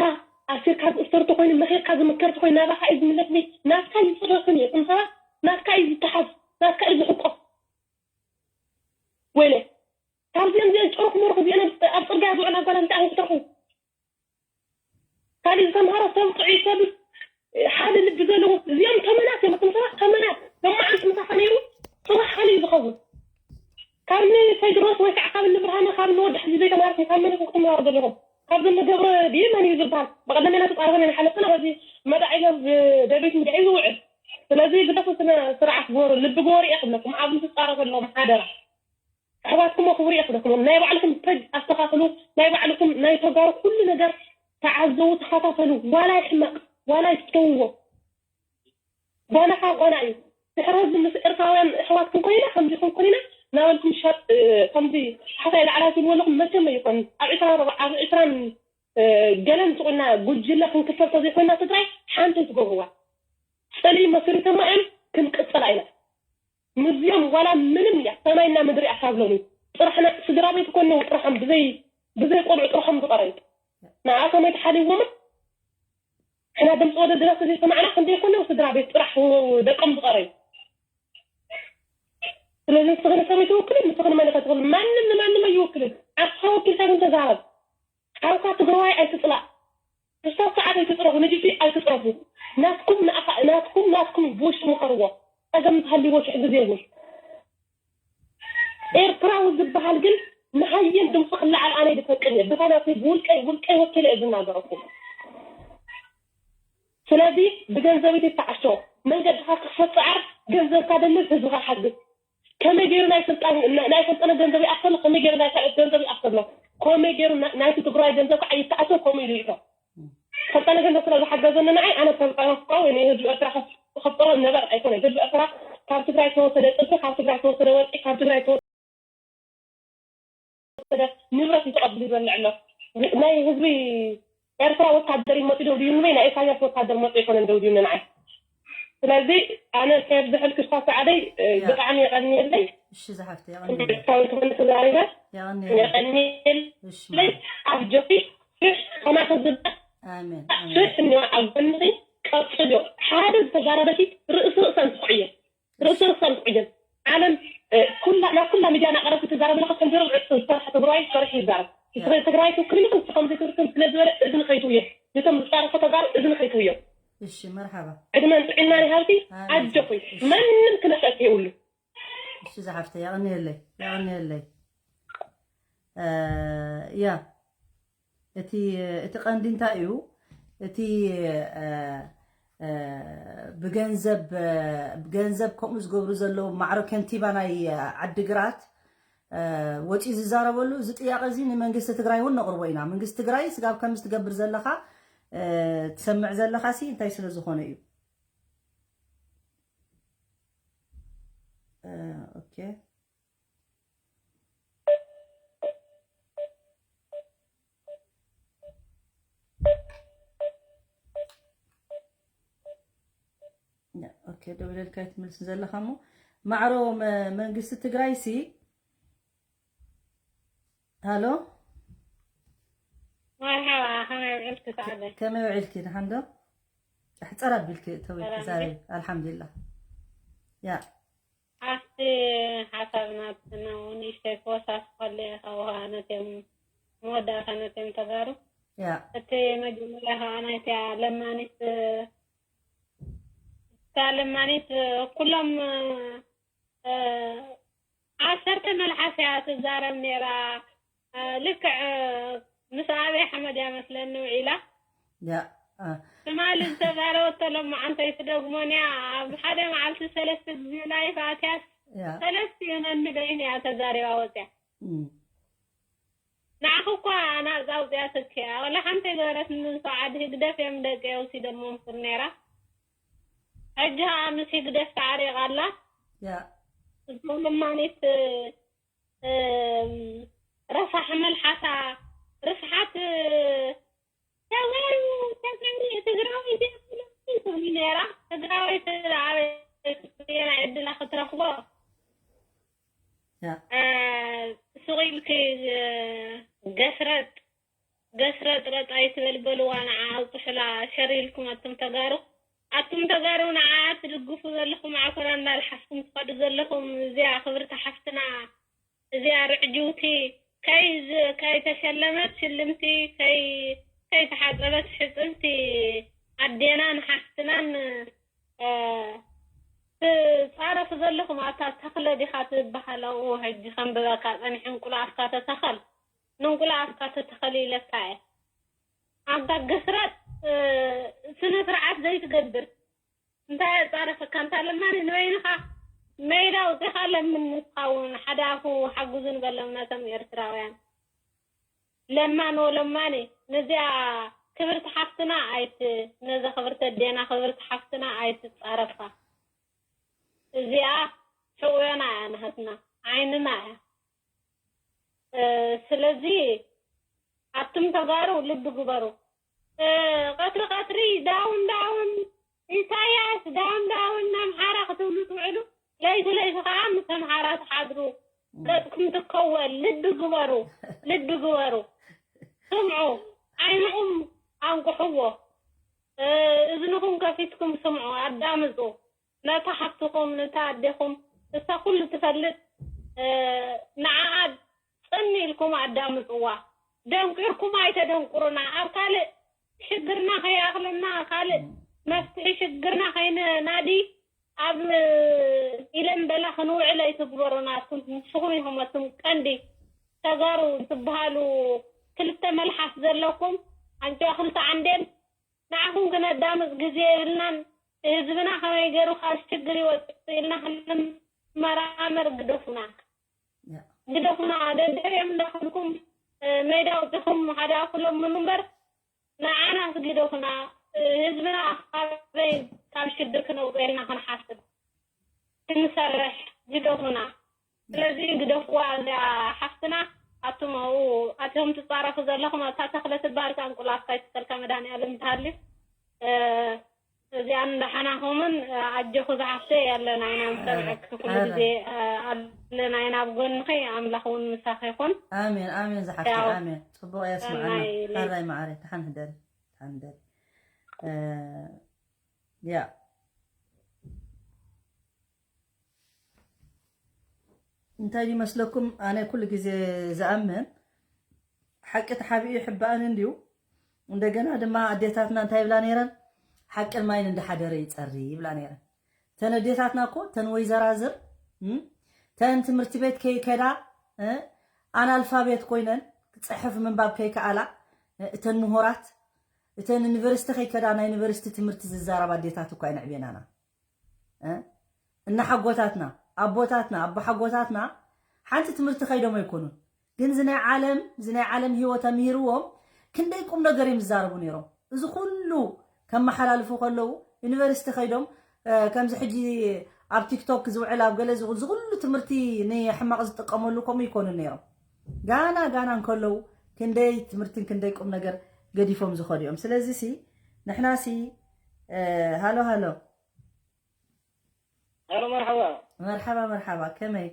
ኣሲርካ ዝእሰር ተኮይኑ መኪርካ ዝምከር ተኮይኑ ናባካ እዩ ዝምለስ እምበር ናትካ ይፅረፍን እዩ እቶም ሰባት ናትካ እዩ ዝተሓዝ ናትካ እዩ ዝሕቆፍ ሰብ ሓደ ልቢ ዘለዎ እዚኦም ተመናት እዮም። እቶም ሰባት ተመናት ሎም መዓልቲ ምሳኻ ነይሩ ጽባሕ ካልእ እዩ ዝኸውን። ካብ ንቴድሮስ ወይ ከዓ ካብ ንብርሃነ ካብ ንወዲ ሕዚ ዘይተማርኩም ካብ መን ኢኹም ክትመሃሩ ዘለኹም? ካብ ዘመገብረ ድዩ መን እዩ ዝበሃል? ብቐደም ኢና ተጻረፈና ኢና ሓለፍና በዚ መጣዒ ገብ ደቤት ሚዲያ እዩ ዝውዕል። ስለዚ ግደፉ ስነ ስርዓት ግበሩ፣ ልቢ ግበሩ እየ ክብለኩም። ኣብ ምትጻረፈሎም ሓደራ። ኣሕዋትኩም ኣኽብሩ እየ ክብለኩም። ናይ ባዕልኩም ፐጅ ኣስተኻኽሉ፣ ናይ ባዕልኩም ናይ ተጋሩ ኩሉ ነገር ተዓዘቡ፣ ተኸታተሉ። ዋላ ይሕመቕ ዋላ ይፍተውዎ ጓናኻ ጓና እዩ። ድሕሪ ሕዚ ምስ ኤርትራውያን ኣሕዋትኩም ኮይና ከምዚኹም ኮይና ናበልኩም ሸጥ ከምዚ ሓሳይ ላዕላ ትብሉ ኣለኹም መቸም ኣይኮን ኣብ ዕስራን ርብዓ ኣብ ዕስራን ገለን ትቑና ጉጅለ ክንክፈል ተዘይኮይና ትግራይ ሓንቲ ትገብርዋ ጽልኢ መስሪተማ እዮም ክንቅጽላ ኢና። ምስዚኦም ዋላ ምንም እያ ሰማይና ምድሪ ኣካብሎም እዩ። ጥራሕና ስድራ ቤት ኮነው ጥራሖም ብዘይ ብዘይ ቆልዑ ጥራሖም ዝቐረዩ ንኣቶም ኣይተሓልዎም። ሕና ድምፂ ወደ ድረስ ዘይሰማዕና ክንደይ ኮነው ስድራ ቤት ጥራሕ ደቆም ዝቐረዩ። ስለዚ ንስኺ ንሰበይቲ ውክልን ንስኺ ንመን ኢኸ ትኽእል? ማንም ንማንም ኣይውክልን። ዓርሳ ወኪልካ ግን ተዛረብ። ሓውካ ትግራዋይ ኣይትፅላእ። ክሳብ ሰዓት ኣይትፅረፉ፣ ንጅቢ ኣይትፅረፉ። ናትኩም ንኣኻ ናትኩም ናትኩም ብውሽጢ ምኸርዎ። ፀገም እንተሃልይዎ ሽሕ ግዜ እውን። ኤርትራዊ ዝበሃል ግን ንሃየን ድምፁ ክለዓል ኣነ ይፈቅድ እየ። ብታ ናተይ ብውልቀይ ውልቀይ ወኪለ እየ ዝናገረኩም። ስለዚ ብገንዘብ ይተዓሾ መንገድኻ ክፈፅዓር ገንዘብካ ደልል ህዝብኻ ሓግዝ። ከመይ ገይሩ ናይ ስልጣን ናይ ሰልጠነ ገንዘብ ይኣክል ከመይ ገይሩ ናይ ሰዕድ ገንዘብ ይኣክል ነው ከመይ ገይሩ ናይቲ ትግራይ ገንዘብ ከዓ ይተኣሰ ከምኡ ኢሉ ይእቶ ሰልጠነ ገንዘብ ስለ ዝሓገዘኒ ንዓይ ኣነ ተንጠረፍካ ወይ ናይ ህዝቢ ኤርትራ ከፍጥሮ ነበር ኣይኮነ ህዝቢ ኤርትራ ካብ ትግራይ ተወሰደ ጥልፊ ካብ ትግራይ ተወሰደ ወርቂ ካብ ትግራይ ተወሰደ ንብረት ይተቐብሉ ይበልዕ ኣሎ ናይ ህዝቢ ኤርትራ ወታደር ይመጡ ደው ድዩኒ ናይ ኢሳያስ ወታደር መጡ ይኮነ ደው ድዩኒ ንዓይ ስለዚ ኣነ ከየብዝሐልኪ እኳ ሰዓደይ ብጣዕሚ የቐንየለይ እሺ ዝሓፍተ የቐንየለይ ትኾነ ተዛሪበ የቐንየለይ የቐንየለይ እሺ ማለት ኣብጆኺ ሽሕ ከማኺ ዝበል ኣሜን ኣሜን ሽሕ እኒዋ ኣብ ጎንኺ ቀፅልዮ ሓደ ዝተዛረበኪ ርእሲ ርእሰን ትኩዕዮ ርእሲ ርእሰን ትኩዕዮ ዓለም ኩላ ናብ ኩላ ሚድያ እናቀረብኪ ትዛረቢ ኣለኺ ከምዚ ርእሲ ዝሰርሐ ትግራዋይ ሰርሒ ይዛረብ ትግራይ ትውክልኒ ንስኺ ከምዚ ትብልክን ስለ ዝበለ እዝኒ ከይትውዮ ነቶም ዝፃረፉ ተጋሩ እዝኒ ከይትውዮ እሺ መርሓባ ዕድመን ጥዕናን ይሃብኪ ኣጆኺ ማንም ክነፍዐኪ የብሉ እሺ ዝሓፍተይ የቐንየለይ የቐንየለይ ያ እቲ እቲ ቀንዲ እንታይ እዩ እቲ ብገንዘብ ገንዘብ ከምኡ ዝገብሩ ዘለዉ ማዕሮ ከንቲባ ናይ ዓዲግራት ወፂኡ ዝዛረበሉ እዚ ጥያቄ እዚ ንመንግስቲ ትግራይ እውን ነቕርቦ ኢና መንግስቲ ትግራይ ስጋብ ከምዚ ትገብር ዘለካ ትሰምዕ ዘለካ ሲ እንታይ ስለ ዝኾነ እዩ ኦኬ ኦኬ ደው ኢለልካ ኣይትምልስን ዘለኻ እሞ ማዕሮ መንግስቲ ትግራይ ሲ ሃሎ መርሓባ ከመይ ውዕልኪ ሰዓደ ከመይ ውዕልኪ ደሓን ዶ ሕፀር ኣቢልኪ ተወይ ተዛረቢ ኣልሓምዱሊላ ያ ኣብቲ ሓሳብ ናትና ንእሽተይ ክወሳስኸሉ እየ ካብ ነትዮም መወዳእታ ነትዮም ተጋሩ ያ እቲ መጀመርያ ከዓ ናይቲያ ለማኒት እታ ለማኒት ኩሎም ዓሰርተ መልሓስ እያ ትዛረብ ነይራ ልክዕ ምስ ኣብይ ኣሕመድ እያ መስለኒ ውዒላ ያ ትማሊ ዝተዛረበቶ ሎማዓንተ ኣይትደግሞን እያ ኣብ ሓደ መዓልቲ ሰለስተ ግዜ ላይፍ ኣትያስ ያ ሰለስቲኡ ነንበይን እያ ተዛሪባ ወፅያ ንዓኺ እኳ ናፃ ኣውፅያትኪ እያ ዋላ ሓንቲ ኣይገበረትንን ሰዓድ ህግደፍ እዮም ደቂ ኣውሲዶሞም ስር ነይራ ሕጂ ከዓ ምስ ህግደፍ ተዓሪቓ ኣላ ያ እቶም ለማኒት ረሳሕ መልሓሳ ርስሓት ተጋሩ ተጋሩ ትግራወይቲ ትብሉ ነይራ ትግራወይቲ ኣበየናይ ዕድላ ክትረኽቦ ሱቕ ኢልኪ ገስረጥ ገስረጥ ረጥ ኣይትበል በልዋ ንዓ ኣውፅሑላ ሸር ኢልኩም ኣቱም ተጋሩ ኣቱም ተጋሩ ንዓ ትድግፉ ዘለኹም ዓኮራ እንዳልሓስኩም ትኸዱ ዘለኹም እዚኣ ክብርቲ ሓፍትና እዚኣ ርዕጅውቲ ከይ ከይተሸለመት ሽልምቲ ከይ ከይተሓፀበት ሕፅብቲ ኣዴናን ሓፍትናን ትፃረፉ ዘለኹም ኣብታ ተኽለ ዲኻ ትበሃል ኣብኡ ሕጂ ከንብበካ ፀኒሐ እንቁላፍካ ተተኸል ንእንቁላፍካ ተተኸል ኢለካ እየ። ኣንታ ግፍረት ስነ ስርዓት ዘይትገብር እንታይ የፃረፈካ እንታ ለማኒ ንበይንኻ ሜዳ ውፅኻ ለምን ንስኻ እውን ሓደ ኣፉ ሓጉዙ ንበሎም ነቶም ኤርትራውያን። ለማን ወለማኒ ነዚኣ ክብርቲ ሓፍትና ኣይት ነዛ ክብርቲ ኣዴና ክብርቲ ሓፍትና ኣይትፃረፋ። እዚኣ ሕቆና እያ ናህትና ዓይንና እያ። ስለዚ ኣቱም ተጋሩ ልቢ ግበሩ። ቀትሪ ቀትሪ ዳውን ዳውን ኢሳያስ ዳውን ዳውን ኣምሓራ ክትብሉ ትውዕሉ ለይቲ ለይቲ ከዓ ምስ ኣምሓራ ትሓድሩ። ገፅኩም ትከወል ልቢ ግበሩ። ልቢ ግበሩ። ስምዑ ዓይንኹም ኣንቁሕዎ። እዝንኹም ከፊትኩም ስምዑ ኣዳምፁ። ነታ ሓፍትኹም ነታ ኣዴኹም እሳ ኩሉ ትፈልጥ ንዓኣ ጽን ኢልኩም ኣዳምጽዋ። ደንቂርኩም ኣይተደንቁሩና። ኣብ ካልእ ሽግርና ከይኣኽለና ካልእ መፍትሒ ሽግርና ከይነናዲ ኣብ ኢለን በላ ክንውዕል ኣይትግበሩና። እሱም ንስኹም ኢኹም እሱም ቀንዲ ተጋሩ ትበሃሉ ክልተ መልሓስ ዘለኩም ኣንጭዋ ክልተ ዓንዴል ንዓኹም ክነዳምፅ ግዜ የብልናን። ህዝብና ከመይ ገይሩ ካብ ሽግር ይወፅእ ኢልና ክንመራመር ግደፉና። ግደፉና። ደድሕሪኦም እንዳኸድኩም ሜዳ ኣውፂኹም ሓደ ኣፍሎም ምኑ እምበር ንዓናስ ግደፉና። ህዝብና ካበይ ካብ ሽግር ክነውፅኦ ኢልና ክንሓስብ ክንሰርሕ ግደፉና። ስለዚ ግደፍዋ እዚኣ ሓፍትና። ኣቱም ኣብኡ ኣትዮም ትፃረፉ ዘለኹም ኣብታ ተኽለ ትበሃል ከኣ እንቁላፍካ ይትከልካ መድሃኒኣለም እንተሃልዩ እዚኣን ደሓናኹምን ኣጆኹ ዝሓፍተይ ኣለና ኢና ንሰምዐኪ ኩሉ ግዜ ኣለና ኢና ኣብ ጎንኺ ኣምላኽ እውን ምሳኺ ይኹን። ኣሜን ኣሜን ዝሓፍተይ ኣሜን። ፅቡቕ የስምዓና። ሓራይ መዓረይ ተሓን ህደሪ ተሓን ህደሪ። ያ እንታይ ይመስለኩም? ኣነ ኩሉ ግዜ ዝኣምን ሓቂ ተሓቢኡ ይሕባእን እንድዩ። እንደገና ድማ ኣዴታትና እንታይ ይብላ ነይረን? ሓቅን ማይን እንዳሓደረ ይፀሪ ይብላ ነይረን። ተን ኣዴታትና እኮ ተን ወይዘራዝር ተን ትምህርቲ ቤት ከይከዳ ኣናልፋቤት ኮይነን ክፅሕፍ ምንባብ ከይከኣላ እተን ምሁራት እተን ዩኒቨርሲቲ ከይከዳ ናይ ዩኒቨርሲቲ ትምህርቲ ዝዛረባ ኣዴታት እኳ እየን ኣዕብየናና። እናሓጎታትና ኣቦታትና ኣቦሓጎታትና ሓንቲ ትምህርቲ ከይዶም ኣይኮኑን። ግን እዚ ናይ ዓለም እዚ ናይ ዓለም ህይወት ኣምሂርዎም ክንደይ ቁም ነገር እዮም ዝዛረቡ ነይሮም። እዚ ኩሉ ከመሓላልፉ ከለዉ ዩኒቨርሲቲ ከይዶም ከምዚ ሕጂ ኣብ ቲክቶክ ዝውዕል ኣብ ገለ እዚ ኩሉ ትምህርቲ ንሕማቕ ዝጥቀመሉ ከምኡ ይኮኑን ነይሮም። ጋና ጋና እንከለዉ ክንደይ ትምህርትን ክንደይ ቁም ነገር ገዲፎም ዝኸዱ እዮም። ስለዚ ሲ ንሕና ሲ ሃሎ ሃሎ ሃሎ መርሓባ መርሓባ መርሓባ ከመይ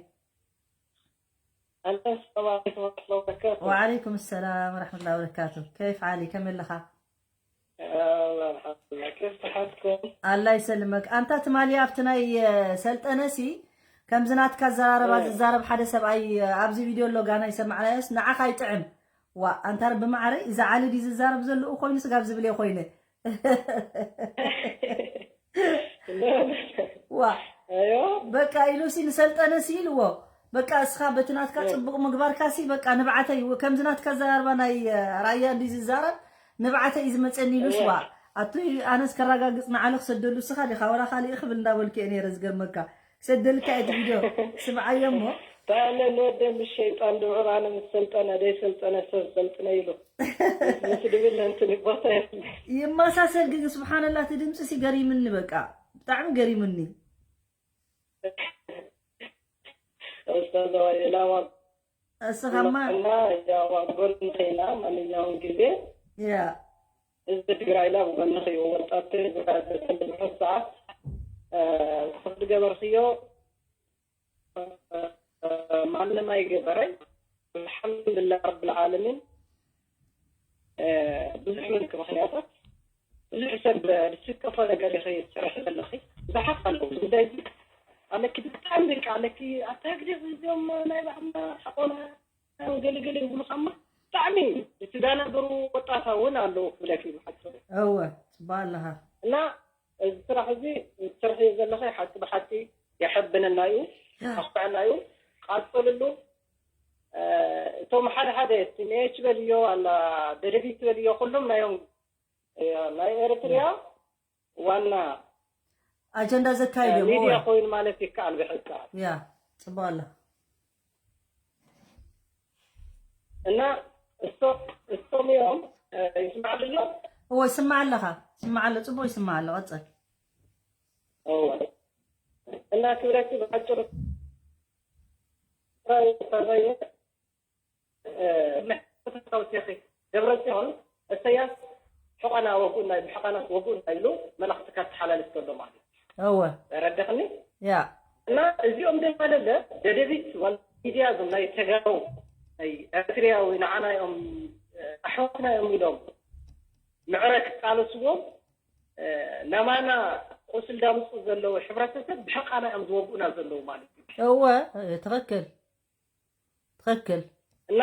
ኣለን ሰላም ዓለይኩም ወረሕመቱላሂ ወበረካቱ። ወዓለይኩም ሰላም ወረሕመቱላሂ ወበረካቱ። ከይፍ ዓሊ ከመይ ኣለኻ? ኣላ ይሰልመክ። ኣንታ ትማሊ ኣብቲ ናይ ሰልጠነሲ ከምዚ ናትካ ኣዘራረባ ዝዛረብ ሓደ ሰብኣይ ኣብዚ ቪድዮ ኣሎ ጋና ይሰማዕናዮስ ንዓኻ ይጥዕም። ዋ ኣንታ ረቢ መዓረይ እዚ ዓሊ ድዩ ዝዛረብ ዘለኡ ኮይኑ ስጋብ ዝብል እየ ኮይነ። ዋ በቃ ኢሉሲ ንሰልጠነሲ ኢልዎ። በቃ እስኻ በቲ ናትካ ፅቡቕ ምግባርካሲ በቃ ንብዓተይ ከምዚ ናትካ ኣዘራርባ ናይ ራያ እንዲ ዝዛረብ ንብዓተይ እዩ ዝመፀኒ ኢሉስ ዋ ኣቱ ኣነስ ከረጋግፅ ንዓለ ክሰደሉ እስኻ ዲኻ ወላ ካሊእ ክብል እንዳበልኩ እየ ነይረ ዝገርመካ ክሰደልካ እየ ቪድዮ ስምዓዮ እሞ ታለ ንወደ ምስ ሸይጣን ድብዕር ኣነ ምስ ሰልጠነ ደይ ሰልጠነ ሰብ ሰልጥነ ኢሉ ምስ ድብል እንትን ቦታ የለ ይመሳሰል ግን ስብሓንላ እቲ ድምፂ ሲ ገሪምኒ በቃ ብጣዕሚ ገሪምኒ እስከዛዋ የላማ እስኻማ እና ያው ጎን እንተይና ማንኛውም ጊዜ ያ ህዝቢ ትግራይና ብጎንኺ እዩ። ወጣት ትግራይ በተለይ ብሕዚ ሰዓት ዝኸፍል ገበርክዮ ማንም ኣይገበረን። ኣልሓምዱሊላህ ረብል ዓለሚን ብዙሕ ምንክ ምኽንያታት ብዙሕ ሰብ ዝስከፎ ነገር ኢኺ ትሰርሒ ዘለኺ ብዙሓት ኣለዉ። ጉዳይ እዚ ኣለኪ ብጣዕሚ ድንቂ ኣለኪ። ኣታ ህግደፍ እዚኦም ናይ ባዕልና ሓቆና ገለገለ ይብሉኻማ ብጣዕሚ ዝተዳናገሩ ወጣት እውን ኣለዉ ክብለኪ ብሓፂሩ። እወ፣ ፅቡቅ ኣለኻ። እና እዚ ስራሕ እዚ ትሰርሕዮ ዘለኺ ሓቂ ብሓቂ የሐብነና እዩ፣ ከፍዕና እዩ። ቀፅልሉ። እቶም ሓደ ሓደ ቲኔች በልዮ ኣላ ደደቢት በልዮ ኩሎም ናዮም ናይ ኤርትሪያ ዋና ኣጀንዳ ዘካይድ እዮም። ሚድያ እወ። ኮይኑ ማለት ይከኣል ብሕፃ ያ፣ ፅቡቅ ኣሎ። እና እሶ- እሶም እዮም። ይስማዕ ኣሎ። እወ፣ ይስማዕ ኣለኻ። ይስማዕ ኣሎ፣ ፅቡቅ ይስማዕ ኣሎ። ቀፅል። እወ። እና ክብረቲ ብሓጭሩ ተረየ ተውሲኺ ደብረፅዮን እሰያስ ሕቆና ወግኡና ኢሉ፣ ሕቆናስ ወግኡና ኢሉ መልእኽቲ ከተሓላልፍ ከሎ ማለት እዩ። እወ፣ ተረደኽኒ? ያ፣ እና እዚኦም ድማ ለለ ደደቢት ዋላ ሚድያ እዞም ናይ ተጋሩ ናይ ኤርትሪያዊ ንዓና እዮም ኣሕዋትና እዮም ኢሎም ምዕረ ክቃለስዎም ናማና ቁስል ዳምፁ ዘለዉ ሕብረተሰብ ብሕቃና እዮም ዝወግኡና ዘለዉ ማለት እዩ። እወ፣ ትኽክል፣ ትኽክል። እና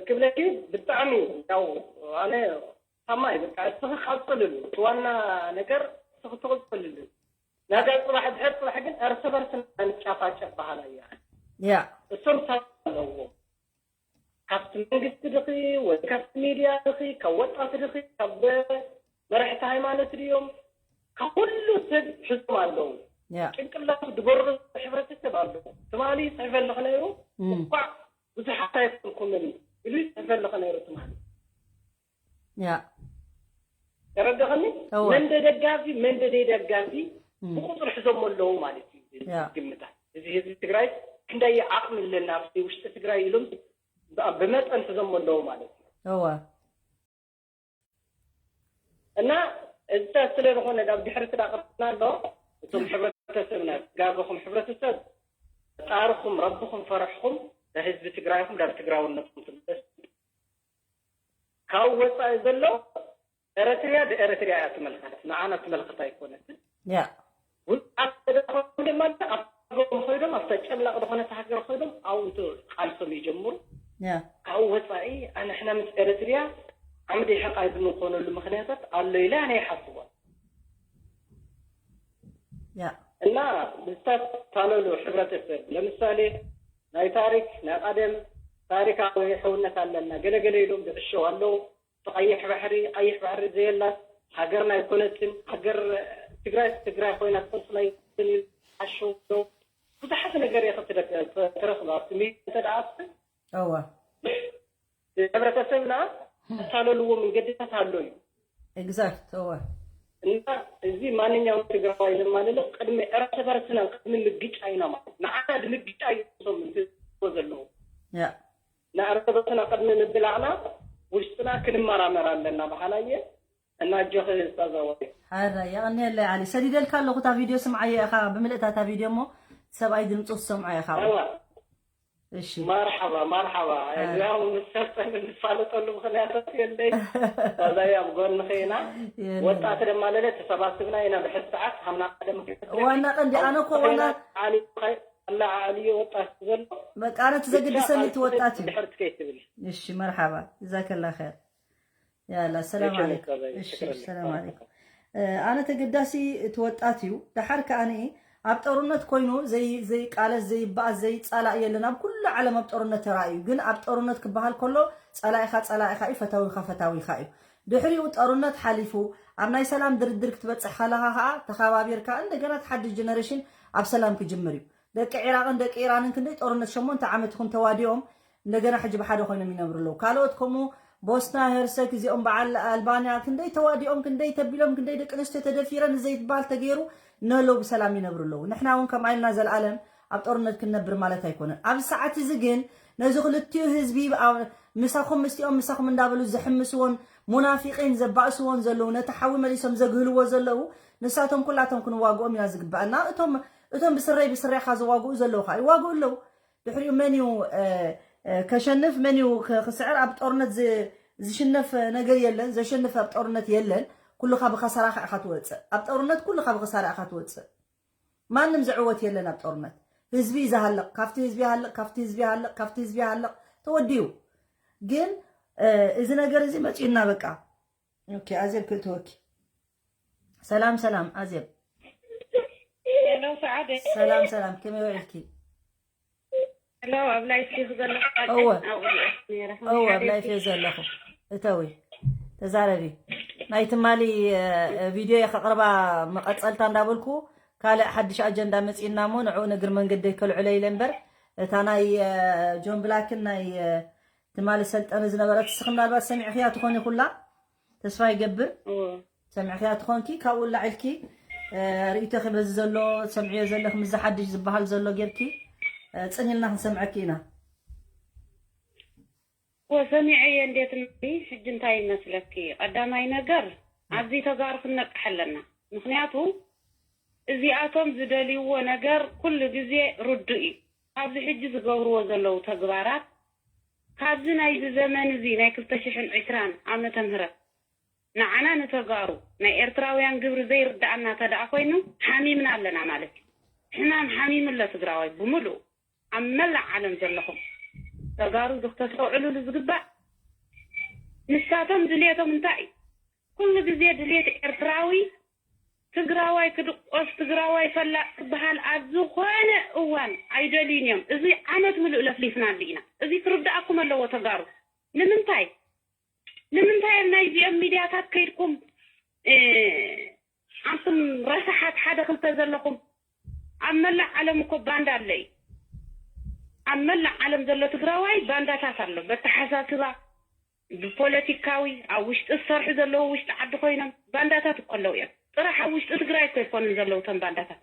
ክብለኪ ብጣዕሚ ያው ኣነ ታማይ በቃ እስኺ ቀፅልሉ። እቲ ዋና ነገር እስኺ ትቕፅልሉ። ነገ ፅባሕ ድሕር ፅባሕ ግን እርስ በርስ ንጫፋጨፍ ባህላ እያ። ያ፣ እሶም ሰብ ኣለዎም ካብቲ መንግስቲ ድኺ ወይ ካብቲ ሚድያ ድኺ ካብ ወጣት ድኺ ካብ መራሕቲ ሃይማኖት ድዮም ካብ ኩሉ ሰብ ሕዞም ኣለዉ። ያ፣ ጭንቅላቱ ድበሩ ሕብረተሰብ ኣለዉ። ትማሊ ይፅሕፈልኺ ነይሩ እም፣ እኳዕ ብዙሓት ኣይኮንኩምን ኢሉ ይፅሕፈልኺ ነይሩ ትማሊ። ያ፣ ተረደኸኒ? እወ። መንደ ደጋፊ መንደ ደጋፊ እም፣ ብቁፅሪ ሕዞም ኣለዉ ማለት እዩ። ያ። ግምታት እዚ ህዝቢ ትግራይ ክንደይ ዓቕሚ ኣለና ኣብቲ ውሽጢ ትግራይ ኢሎም ብ- ብመጠን ሕዞም ኣለዉ ማለት እዩ። እወ፣ እና እዚ ስለ ዝኾነ ኣብ ድሕሪ ትዳቅርና ኣሎ እቶም ሕብረተሰብና ጋገኹም ሕብረተሰብ ጣርኹም ረብኹም ፈረሕኹም ለህዝቢ ትግራይኹም ዳብ ትግራውነትኩም ትምለስ። ካብ ወፃኢ ዘሎ ኤረትርያ ብኤረትርያ እያ ትመልከት፣ ንዓና ትመልከት ኣይኮነትን። ያ፣ ውድኣት ተደረኾም ድማ ኣብ ሃገሮም ኮይዶም ኣብታ ጨምላቕ ዝኾነት ሃገር ኮይዶም ኣብኡ ቃልሶም ይጀምሩ። ያ፣ ካብኡ ወፃኢ ኣንሕና ምስ ኤረትርያ ዓምዲ ሕቃይ ዝምንኮነሉ ምክንያታት ኣሎ ኢለ ኣነ ይሓስቦ። ያ፣ እና ዝተታለሉ ሕብረተሰብ ለምሳሌ ናይ ታሪክ ናይ ቀደም ታሪካዊ ሕውነት ኣለና ገለገለ ኢሎም ዝዕሸው ኣለዉ። ቀይሕ ባሕሪ ቀይሕ ባሕሪ ዘየላ ሃገርና ኣይኮነትን። ሃገር ትግራይ ትግራይ ኮይና ትፈልጥና ኣይኮነትን ኢሉ ሓሸው ኣለዉ። ብዙሓት ነገር ኢኻ ትረክ- ትረኽብ ኣብቲ ሚድያ እንተ ደኣ ኣትብል እወ፣ ሕብረተሰብና እታለልዎ መንገድታት ኣሎ እዩ። ኤግዛክት፣ እወ፣ እና እዚ ማንኛውም ትግራዋይ ዘማልለ ቅድሚ እርስ በርስና ቅድሚ ምግጫ ኢና ማለት ንዓና ንምግጫ እዮም እቶም እንትዎ ዘለዉ። ያ፣ ንእርስ በርስና ቅድሚ ምብላዕና ውሽጥና ክንመራመር ኣለና በሃላየ። እና ኣጆኺ ኡስታዝ ኣወል። ሓራ የቐንየለይ ዓሊ። ሰዲደልካ ኣለኹ እታ ቪድዮ ስምዓዮ ኢኻ ብምልእታ እታ ቪድዮ እሞ ሰብኣይ ድምፁ ትሰምዖ ኢኻ። እዋ እሺ፣ መርሓባ መርሓባ። ኣይ። ያው ምሰጠን እንፋለጠሉ ምክንያታት የለይ። ታዛይ ኣብ ጎንኺ ኢና። የለን። ወጣት ድማ ለለ ተሰባስብና ኢና ብሕዚ ሰዓት ሃምና ቀደም ዋና ቀንዲ ኣነ እኮ ዋና ዓሊ ኣላ ዓሊ ወጣት ዘሎ በቃ ኣነ ትዘግድሰኒ እቲ ወጣት እዩ። ድሕር ትከይ ትብል። እሺ፣ መርሓባ፣ ጀዛከላ ኸይር። ያላ ሰላም እሺ፣ ዓለይኩም። መርሓባ፣ እሺ፣ ሽክረን። ሰላም ዓለይኩም። እ፣ ኣነ ተገዳሲ እቲ ወጣት እዩ። ደሓር ከኣ ኣብ ጦርነት ኮይኑ ዘይ- ዘይቃለስ ዘይበኣስ ዘይጻላእ የለን። ኣብ ኩሉ ዓለም ኣብ ጦርነት ተራእዩ። ግን ኣብ ጦርነት ክበሃል ከሎ ጸላኢኻ ጸላኢኻ እዩ፣ ፈታዊኻ ፈታዊኻ እዩ። ድሕሪኡ ጦርነት ሓሊፉ ኣብ ናይ ሰላም ድርድር ክትበጽሕ ከለኻ ከኣ ተኸባቢርካ እንደገና እቲ ሓድሽ ጀነሬሽን ኣብ ሰላም ክጅምር እዩ። ደቂ ዒራቕን ደቂ ኢራንን ክንደይ ጦርነት ሸሞንተ ዓመት ይኹን ተዋዲኦም እንደገና ሕጂ ብሓደ ኮይኖም ይነብሩ ኣለዉ። ካልኦት ከምኡ ቦስና ሄርሰክ እዚኦም በዓል ኣልባንያ ክንደይ ተዋዲኦም ክንደይ ተቢሎም ክንደይ ደቂ ኣንስትዮ ተደፊረን ዘይበሃል ተገይሩ ነሎ ብሰላም ይነብሩ ኣለዉ። ንሕና እውን ከምኣ ኢልና ዘልኣለም ኣብ ጦርነት ክንነብር ማለት ኣይኮነን። ኣብዚ ሰዓት እዚ ግን ነዚ ክልቲኡ ህዝቢ ኣብ- ምሳኹም ምስቲኦም ምሳኹም እንዳበሉ ዝሕምስዎን ሙናፊቂን ዘባእስዎን ዘለዉ ነቲ ሓዊ መሊሶም ዘግህልዎ ዘለዉ ንሳቶም ኩላቶም ክንዋግኦም ኢና ዝግባኣና። እቶም እቶም ብስረይ ብስሬኻ ዝዋግኡ ዘለዉ ከዓ ይዋግኡ ኣለዉ። ድሕሪኡ መን እዩ እ፣ እ፣ ከሸንፍ መን እዩ ክ- ክስዕር? ኣብ ጦርነት ዝ- ዝሽነፍ ነገር የለን፣ ዘሸንፍ ኣብ ጦርነት የለን። ኩልኻ ብኸሳራኻ ኢኻ ትወፅእ። ኣብ ጦርነት ኩልኻ ብኸሳራ ኢኻ ትወፅእ። ማንም ዝዕወት የለን ኣብ ጦርነት። ህዝቢ እዩ ዝሃልቕ፣ ካብቲ ህዝቢ ይሃልቕ፣ ካብቲ ህዝቢ ይሃልቕ፣ ካብቲ ህዝቢ ይሃልቕ። ተወዲኡ ግን እዚ ነገር እዚ መፂኡና በቃ። ኦኬ፣ ኣዜብ ክእትወኪ። ሰላም ሰላም ኣዜብ። ሄሎ ሰዓደ። ሰላም ሰላም፣ ከመይ ውዒልኪ? ሄሎ ኣብ ላይፍ ዲኹ ዘለኹ? እወ። ኣብኡ ነይረ። እወ፣ ኣብ ላይፍ እየ ዘለኹ። እተዊ፣ ተዛረቢ። ናይ ትማሊ ቪድዮ እየ ከቕርባ፣ መቐፀልታ እንዳበልኩ ካልእ ሓድሽ ኣጀንዳ መፂእና እሞ ንዕኡ ንእግር መንገደይ ከልዕሎ ኢለ እምበር፣ እታ ናይ ጆን ብላክን ናይ ትማሊ ሰልጠነ ዝነበረት፣ እስኺ ምናልባት ሰሚዕኽያ ትኾኒ ኩላ ተስፋ ይገብር። እወ። ሰሚዕኽያ ትኾንኪ፣ ካብኡ ላዒልኪ ርእይቶኺ በዚ ዘሎ ሰምዕዮ ዘለኽ፣ ምዚ ሓድሽ ዝበሃል ዘሎ ጌርኪ ፅን ኢልና ክንሰምዐኪ ኢና። እወ፣ ሰሚዐየ። እንዴት እምበሪ፣ ሕጂ እንታይ ይመስለኪ? ቀዳማይ ነገር ኣብዚ ተጋሩ ክንነቅሕ ኣለና። ምኽንያቱ እዚኣቶም ዝደልይዎ ነገር ኩሉ ግዜ ርዱእ እዩ። ኣብዚ ሕጂ ዝገብርዎ ዘለዉ ተግባራት ካብዚ ናይዚ ዘመን እዚ ናይ ክልተ ሽሕን ዕስራን ዓመተ ምህረት ንዓና ንተጋሩ ናይ ኤርትራውያን ግብሪ ዘይርድኣና ተደኣ ኮይኑ ሓሚምና ኣለና ማለት እዩ። ሕማም ሓሚሙ ኣሎ ትግራዋይ ብምሉኡ። ኣብ መላእ ዓለም ዘለኹም ተጋሩ እዚ ክተስተውዕሉሉ ዝግባእ፣ ንሳቶም ድልየቶም እንታይ እዩ? ኩሉ ግዜ ድልየት ኤርትራዊ ትግራዋይ ክድቆስ፣ ትግራዋይ ፈላጥ ክበሃል ኣብ ዝኾነ እዋን ኣይደልዩን እዮም። እዚ ዓመት ምሉእ ለፍሊፍናሉ ኢና። እዚ ክርድኣኩም ኣለዎ ተጋሩ። ንምንታይ? ንምንታይ ኣብ ናይዚኦም ሚድያታት ከይድኩም፣ እ፣ ኣንቱም ረሳሓት ሓደ ክልተ ዘለኹም? ኣብ መላእ ዓለም እኮ ባንዳ ኣሎ እዩ። ኣብ መላእ ዓለም ዘሎ ትግራዋይ ባንዳታት ኣሎ። በተሓሳስባ፣ ብፖለቲካዊ፣ ኣብ ውሽጢ ዝሰርሑ ዘለዉ ውሽጢ ዓዲ ኮይኖም ባንዳታት እኮ ኣለዉ እዮም። ጥራሕ ኣብ ውሽጢ ትግራይ እኮ ኣይኮኑን ዘለዉ እቶም ባንዳታት።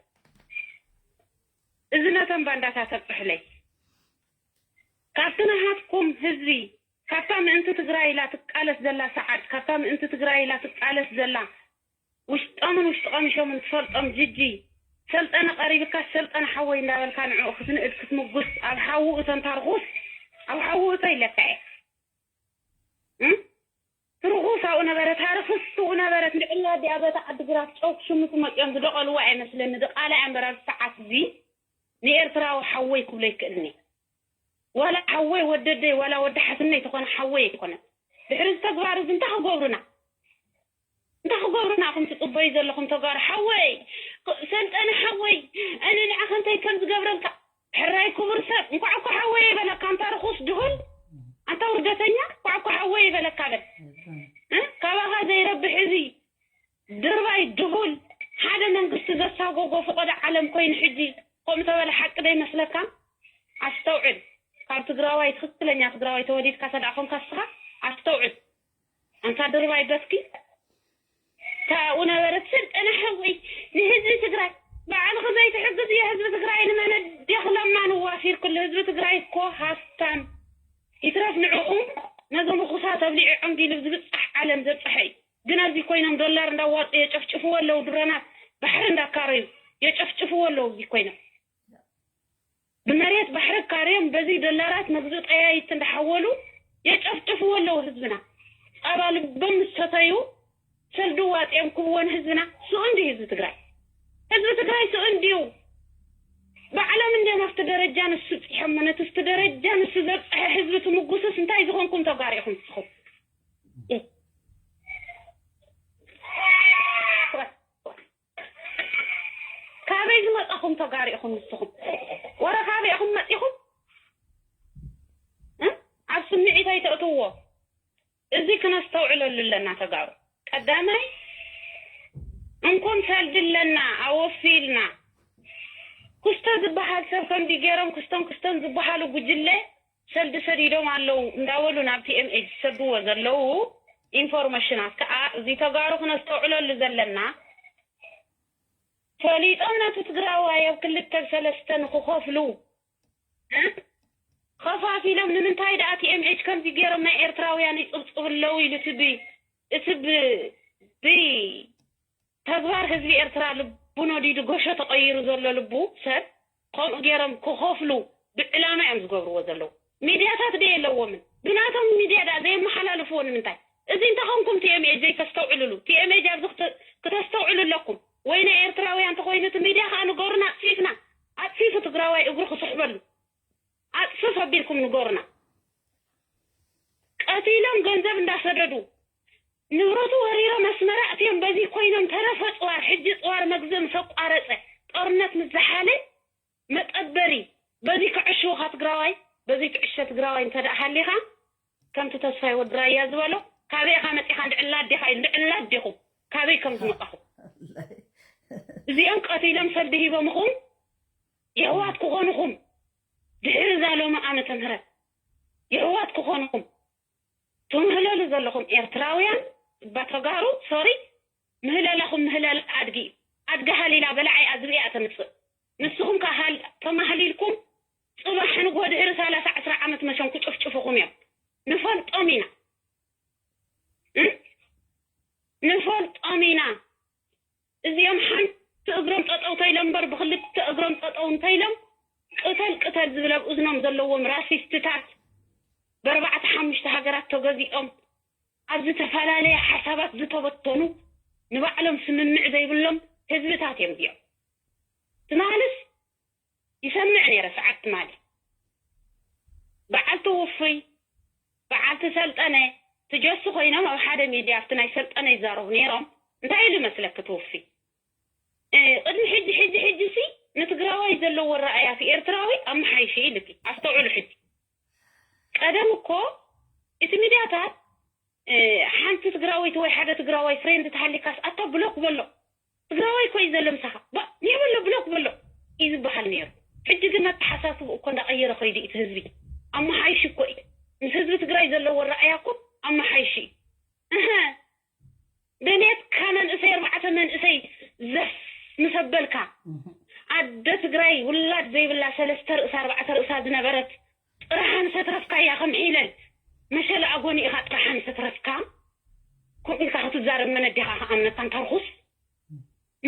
እዚ ነቶም ባንዳታት ኣብፅሑለይ። ካብቲ ናሃትኩም ህዝቢ፣ ካብታ ምእንቲ ትግራይ ኢላ ትቃለስ ዘላ ሰዓድ፣ ካብታ ምእንቲ ትግራይ ኢላ ትቃለስ ዘላ ውሽጦምን ውሽጢ ቀሚሾምን ትፈልጦም ጅጂ፣ ሰልጠነ ቀሪብካ ሰልጠነ ሓወይ እንዳበልካ ንዕኡ ክትንእድ ክትምጉስ ኣብ ሓውኡ ተንታርኹስ ኣብ ሓውኡ እቶ ኢለካ እየ። እም? ትርኹስ ኣብኡ ነበረት፣ ሃርኽስ ኣብኡ ነበረት። ንዕላ ዲኣ በታ ዓዲግራት ጨው ክሽምቱ መፅዮም ዝደቐልዋ ኣይመስለኒ። ድቓላ እያ እምበር ኣብዚ ሰዓት እዚ ንኤርትራዊ ሓወይ ክብሎ ይክእልኒ። ዋላ ሓወይ ወደደይ ዋላ ወዲ ሓትነይ ተኾነ ሓወይ ኣይኮነን። ድሕሪ እዚ ተግባር እዚ እንታይ ክገብሩና? እንታይ ክገብሩና ኢኹም ትፅበዩ ዘለኹም ተጋሩ? ሓወይ፣ ሰልጠነ ሓወይ፣ ኣነ ንዓኸ እንታይ ከም ዝገብረልካ? ሕራይ ክቡር ሰብ፣ እንኳዕ እኮ ሓወይ ይበለካ፣ ኣንታ ርኹስ ድሁል፣ ኣንታ ውርደተኛ፣ እንኳዕ እኮ ሓወይ ይበለካ በል። እ? ካባኻ ዘይረብሕ እዚ ድርባይ ድሁል፣ ሓደ መንግስቲ ዘሳጎጎ ፈቐዶ ዓለም ኮይኑ ሕጂ ከምኡ ተበለ ሓቂ ዶ ይመስለካ? ኣስተውዕል። ካብ ትግራዋይ፣ ትኽክለኛ ትግራዋይ ተወሊድካ ተደኣ ኮንካ ንስኻ ኣስተውዕል። ኣንታ ድርባይ በትኪ። ታኡ ነበረት ሰልጠነ ሓወይ ንህዝቢ ትግራይ ባዕልኺ ዘይትሕግዝዮ ህዝቢ ትግራይ ንመን ዲኺ ለማኒ ዋፊርክሉ? ህዝቢ ትግራይ እኮ ሃፍታም ይትረፍ ንዕኡ ነዞም ርኹሳት ኣብሊዑ ዕንጊሉ ዝብፃሕ ዓለም ዘብፀሐ እዩ። ግን ኣብዚ ኮይኖም ዶላር እንዳዋፁ የጨፍጭፍዎ ኣለዉ። ድሮናት ባሕሪ እንዳካረዩ የጨፍጭፍዎ ኣለዉ። እዚ ኮይኖም ብመሬት ባሕሪ ካርዮም በዚ ዶላራት መግዙ ጠያይት እንዳሓወሉ የጨፍጭፍዎ ኣለዉ ህዝብና። ፃባ ልቦም ምስ ሰተዩ ሰልዲ ዋፅዮም ክብዎ ንህዝብና። ስኡን ድዩ ህዝቢ ትግራይ? ህዝቢ ትግራይ ስኡን ድዩ? ባዕሎም እንድዮም ኣብቲ ደረጃ ንሱ ፅሖሞ። ነቲ ኣብቲ ደረጃ ንሱ ዘብፀሐ ህዝቢ ትምጉሱስ እንታይ ዝኾንኩም ተጋሩ ኢኹም ንስኹም? ካበይ ዝመጻኹም ተጋሩ ኢኹም ንስኹም? ወረ ካበይ ኢኹም መጺኹም? እ? ኣብ ስምዒት ኣይተእትውዎ። እዚ ክነስተውዕለሉ ኣለና ተጋሩ። ቀዳማይ እንኮን ሰልዲ ኣለና ኣወፊልና። ኩስቶ ዝበሃል ሰብ ከምዚ ገይሮም ኩስቶን ኩስቶን ዝበሃሉ ጉጅለ ሰልዲ ሰዲዶም ኣለዉ እንዳበሉ ናብ ቲ ኤም ኤች ዝሰድዎ ዘለዉ ኢንፎርሜሽናት ከዓ እዚ ተጋሩ ክነስተውዕለሉ ዘለና ፈሊጦም ነቲ ትግራዋይ ኣብ ክልተ ሰለስተ ንክኸፍሉ እ? ከፋፊሎም ንምንታይ ደኣ ቲ ኤም ኤች ከምዚ ገይሮም ናይ ኤርትራውያን ይጽብጽቡ ኣለዉ ኢሉ እቲ ብ እቲ ብ ብ ተግባር ህዝቢ ኤርትራ ልቡ ነዲዱ ጎሾ ተቐይሩ ዘሎ ልቡ ሰብ ከምኡ ገይሮም ክኸፍሉ ብዕላማ እዮም ዝገብርዎ ዘለዉ። ሚድያታት ዶ የለዎምን? ብናቶም ሚድያ ደኣ ዘየመሓላልፍዎ ንምንታይ? እዚ እንተኾንኩም ቲ ኤም ኤች ዘይተስተውዕልሉ፣ ቲ ኤም ኤች ኣብዚ ክተ- ክተስተውዕሉ ኣለኩም። ወይ ናይ ኤርትራውያን እንተኾይኑ እቲ ሚድያ ከዓ ንገሩና፣ ኣፅፊፍና፣ ኣፅፊፉ ትግራዋይ እግሩ ክስሕበሉ። ኣፅፍፍ ኣቢልኩም ንገሩና። ቀቲሎም ገንዘብ እንዳሰደዱ ንብረቱ ወሪሮም ኣስመራ ኣትዮም በዚ ኮይኖም ተረፈ ጽዋር ሕጂ ጽዋር መግዝእ ምስ ኣቋረጸ ጦርነት ምስ ዝሓለ መጠበሪ በዚ ክዕሽውኻ ትግራዋይ በዚ ትዕሸ ትግራዋይ እንተ ደኣ ሃሊኻ ከምቲ ተስፋይ ወዲ ራያ ዝበሎ ካበይ ኢኻ መጺኻ እንድዕላ ኣዴኻ እንድዕላ ኣዴኹም ካበይ ከም ዝመጣኹም እዚኦም ቀቲሎም ሰልዲ ሂቦምኹም የሕዋት ክኾኑኹም ድሕሪ እዛ ሎሚ ዓመተ ምህረት የሕዋት ክኾኑኹም ትምህለሉ ዘለኹም ኤርትራውያን እባ ተጋሩ ሶሪ ምህለላኹም ምህለላ ኣድጊ እዩ ኣድጊ ሃሊላ በላዓይ ኣዝብኢ እያ ተምፅእ ንስኹም ከ ተማህሊልኩም ፅባሕ ንጎ ድሕሪ ሰላሳ ዕስራ ዓመት መሸም ክጭፍጭፉኹም እዮም ንፈልጦም ኢና ንፈልጦም ኢና እዚኦም ሓንቲ እግሮም ጠጠው ተይሎም እምበር ብክልተ እግሮም ጠጠው እንተይሎም ቅተል ቅተል ዝብል ኣብ እዝኖም ዘለዎም ራሲስትታት በርባዕተ ሓሙሽተ ሃገራት ተገዚኦም ኣብ ዝተፈላለየ ሓሳባት ዝተበተኑ ንባዕሎም ስምምዕ ዘይብሎም ህዝብታት እዮም እዚኦም ትማልስ ይሰምዕ ነይረ ሰዓት ትማሊ በዓልቲ ውፉይ በዓልቲ ሰልጠነ ትጀሱ ኮይኖም ኣብ ሓደ ሚድያ ኣብቲ ናይ ሰልጠነ ይዛረቡ ነይሮም እንታይ ኢሉ መስለክ ትውፊ ቅድሚ ሕጂ ሕጂ ሕጂ ሲ ንትግራዋይ ዘለዎ ረኣያ ሲ ኤርትራዊ ኣመሓይሽ ኢልኪ ኣስተውዕሉ ሕጂ ቀደም እኮ እቲ ሚድያታት ሓንቲ ትግራወይቲ ወይ ሓደ ትግራዋይ ፍሬንድ ተሃሊካስ ኣታ ብሎክ በሎ ትግራዋይ እኮ እዩ ዘሎ ምሳኻ ባ ኒዕ በሎ ብሎክ በሎ እዩ ዝበሃል ነይሩ ሕጂ ግን ኣተሓሳስቡ እኮ እንዳቐየረ ከይዱ እቲ ህዝቢ ኣመሓይሽ እኮ እዩ ምስ ህዝቢ ትግራይ ዘለዎ ረኣያ እኮ ኣመሓይሽ እዩ እህ ድሌትካ መንእሰይ ኣርባዕተ መንእሰይ ዘፍ ምሰበልካ ኣደ ትግራይ ውላድ ዘይብላ ሰለስተ ርእሳ ኣርባዕተ ርእሳ ዝነበረት ጥራሓን ሰትረፍካያ ከም ሒለል መሸለ ኣጎኒ ኢኻ ጥራሓን ሰትረፍካ ኮቂልካ ክትዛረብ መን ኣዴኻ ከኣምነካ እንታ ርኹስ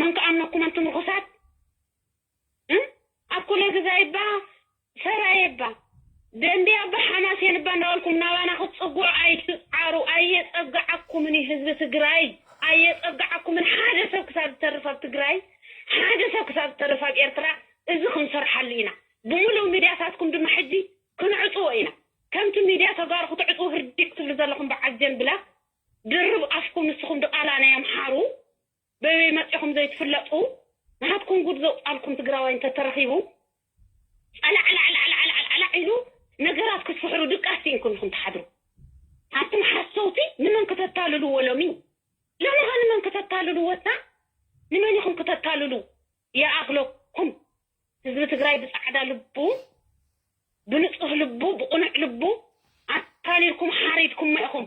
መን ከኣምነኩም ኣንቱም ርኹሳት ኣብ ኩለ ግዜ ይባ ሰራየ እባ ደንቢ ኣባ ሓማሴን እባ እንዳበልኩም ናባና ክትፅጉዑ ኣይትፅዓሩ ኣየፀግዓኩምን እዩ ህዝቢ ትግራይ ኣየፀግዓኩምን ሓደ ሰብ ክሳብ ዝተርፍ ኣብ ትግራይ ሓደ ሰብ ክሳብ ዝተርፍ ኣብ ኤርትራ እዚ ክንሰርሓሉ ኢና ብምሉእ ሚድያታትኩም ድማ ሕጂ ክንዕፅዎ ኢና ከምቲ ሚድያ ተጋሩ ክትዕፅዎ ህርዲግ ትብሉ ዘለኹም በዓል ጀን ብላክ ድርብ ኣፍኩም ንስኹም ድቓላ ናይ ኣምሓሩ በበይ መፂኹም ዘይትፍለጡ ናሃትኩም ጉድ ዘውፃልኩም ትግራዋይ እንተተረኺቡ ጸላዕላዕላዕላዕላዕ ኢሉ ነገራት ክትፍሕሩ ድቃስ ኢንኩም ኢኹም ትሓድሩ ኣንቱም ሓሰውቲ ንመን ክተታልልዎ ሎሚ ሎሚ ኸ ንመን ክተታልልዎ እታ ንመን ኢኹም ክተታልሉ ይኣኽለኩም ህዝቢ ትግራይ ብፃዕዳ ልቡ ብንፁህ ልቡ ብቕኑዕ ልቡ ኣታሊልኩም ሓሪድኩሞ ኢኹም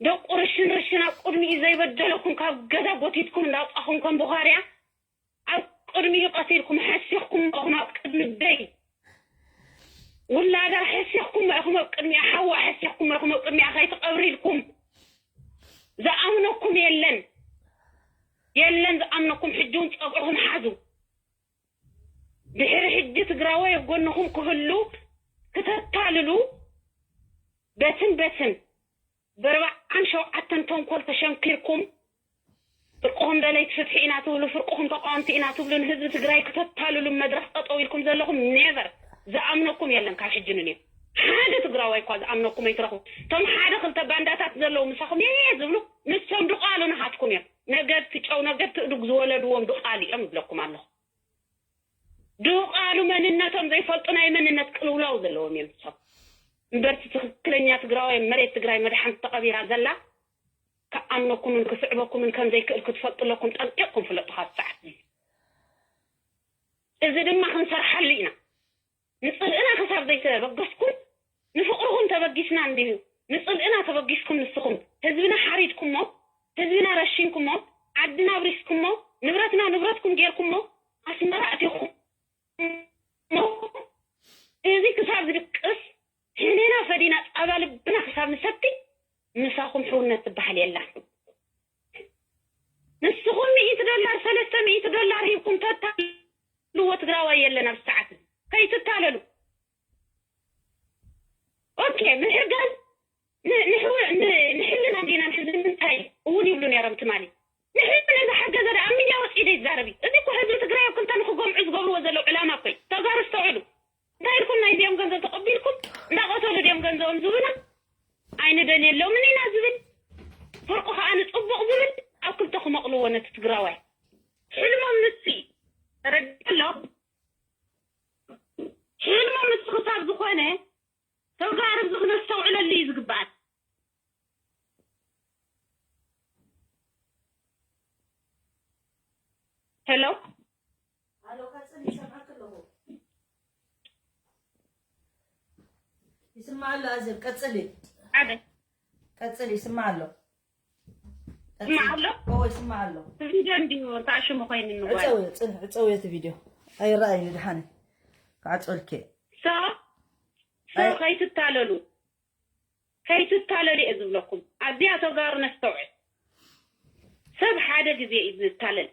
ደቁ ርሽን ርሽን ኣብ ቅድሚኡ ዘይበደለኩም ካብ ገዛ ጎቲትኩም እንዳውፃኹም ከም ብዃርያ ኣብ ቅድሚኡ ቀቲልኩም ሓሲኽኩም ኢኹም ኣብ ቅድሚ ደይ ውላዳ ሓሲኽኩም ኢኹም ኣብ ቅድሚኣ ሓዋ ሓሲኽኩም ኢኹም ኣብ ቅድሚኣ ከይትቐብሪ ኢልኩም ዝኣምነኩም የለን የለን ዝኣምነኩም ሕጂ እውን ፀግዕኹም ሓዙ ድሕሪ ሕጂ ትግራዋይ ኣብ ጎንኹም ክህሉ ክተታልሉ በትን በትን ብርብዓን ሸውዓተን ተንኮል ተሸንኪርኩም ፍርቅኹም ደለይቲ ፍትሒ ኢና ትብሉ ፍርቅኹም ተቃወምቲ ኢና ትብሉ ንህዝቢ ትግራይ ክተታልሉ መድረኽ ጠጠው ኢልኩም ዘለኹም ኔቨር ዝኣምነኩም የለን ካብ ሕጂ ንንዮ ሓደ ትግራዋይ እኳ ዝኣምነኩም ኣይትረኽቡ እቶም ሓደ ክልተ ባንዳታት ዘለዉ ምሳኹም የየ ዝብሉ ንሶም ድቓሉ ናሃትኩም እዮም ነገድ ትጨው ነገድ ትእዱግ ዝወለድዎም ድቓሉ እዮም ይብለኩም ኣለኹ ድቓሉ መንነቶም ዘይፈልጡ ናይ መንነት ቅልውላው ዘለዎም እዮም ንሶም እምበርቲ ትኽክለኛ ትግራዋይ መሬት ትግራይ መድሓንቲ ተቐቢራ ዘላ ክኣምነኩምን ክስዕበኩምን ከም ዘይክእል ክትፈልጡ ኣለኩም ጠንቂቕኩም ፍለጡ ካብ ሰዓት እዚ ድማ ክንሰርሓሉ ኢና ንፅልእና ክሳብ ዘይተበገስኩም ንፍቕርኹም ተበጊስና እንድዩ ንፅልእና ተበጊስኩም ንስኹም ህዝብና ሓሪድኩሞ ህዝብና ረሺንኩሞ ዓድና ኣብሪስኩሞ ንብረትና ንብረትኩም ጌርኩሞ ኣስመራ ኣቲኹም እዚ ክሳብ ዝድቅስ ሕኔና ፈዲና ፃባ ልብና ክሳብ ንሰቲ ምሳኹም ሕውነት ትበሃል የላን ንስኹም ሚእቲ ዶላር ሰለስተ ሚእቲ ዶላር ሂብኩም ተታልዎ ትግራዋይ የለን ኣብ ሰዓት ከይትታለሉ ኦኬ ምሕጋዝ ንሕልና ዲና ንሕዚ ንምንታይ እውን ይብሉ ነይሮም ትማሊ ንሕዚ ነዚ ሓገዘ ደኣ ኣብ ሚድያ ወፂኡ ዘይዛረብ እዩ እዚ እኮ ህዝቢ ትግራይ ኣብ ክልተ ንክጎምዑ ዝገብርዎ ዘለዉ ዕላማ እኮ እዩ ተጋሩ ዝተውዕሉ እንታይ ኢልኩም ናይ እዚኦም ገንዘብ ተቐቢልኩም እንዳቐተሉ ድዮም ገንዘቦም ዝብሉና ነቲ ትግራዋይ። ሕልሞም ንሱ እዩ። ተረዲእካ ኣሎ? ሕልሞም ንሱ ክሳብ ዝኾነ፣ ተጋሩ እዚ ክነስተውዕለሉ እዩ ዝግባእ። ሄሎ? ኣሎ፣ ቀጽል፣ ይሰምዓክ ኣለኹ። ይስማዕ ኣሎ ኣዜብ፣ ቀጽሊ። ኣበይ? ቀጽሊ፣ ይስማዕ ኣሎ። ይስማዕ ኣሎ? ኦ፣ ይስማዕ ኣሎ። ቪድዮ እንዲሁ ተኣሽሙ ኮይኑኒ ጓል። ዕጸውዮ፣ ጽንሕ፣ ዕጸውዮ እቲ ቪድዮ። ኣይረኣይን፣ ድሓን ክዓጽወልኪ። ሶ፣ ሶ ኣይ- ከይትታለሉ። ከይትታለሉ እየ ዝብለኩም። ኣብዚኣ ተጋሩ ነስተውዕል። ሰብ ሓደ ግዜ እዩ ዝታለል።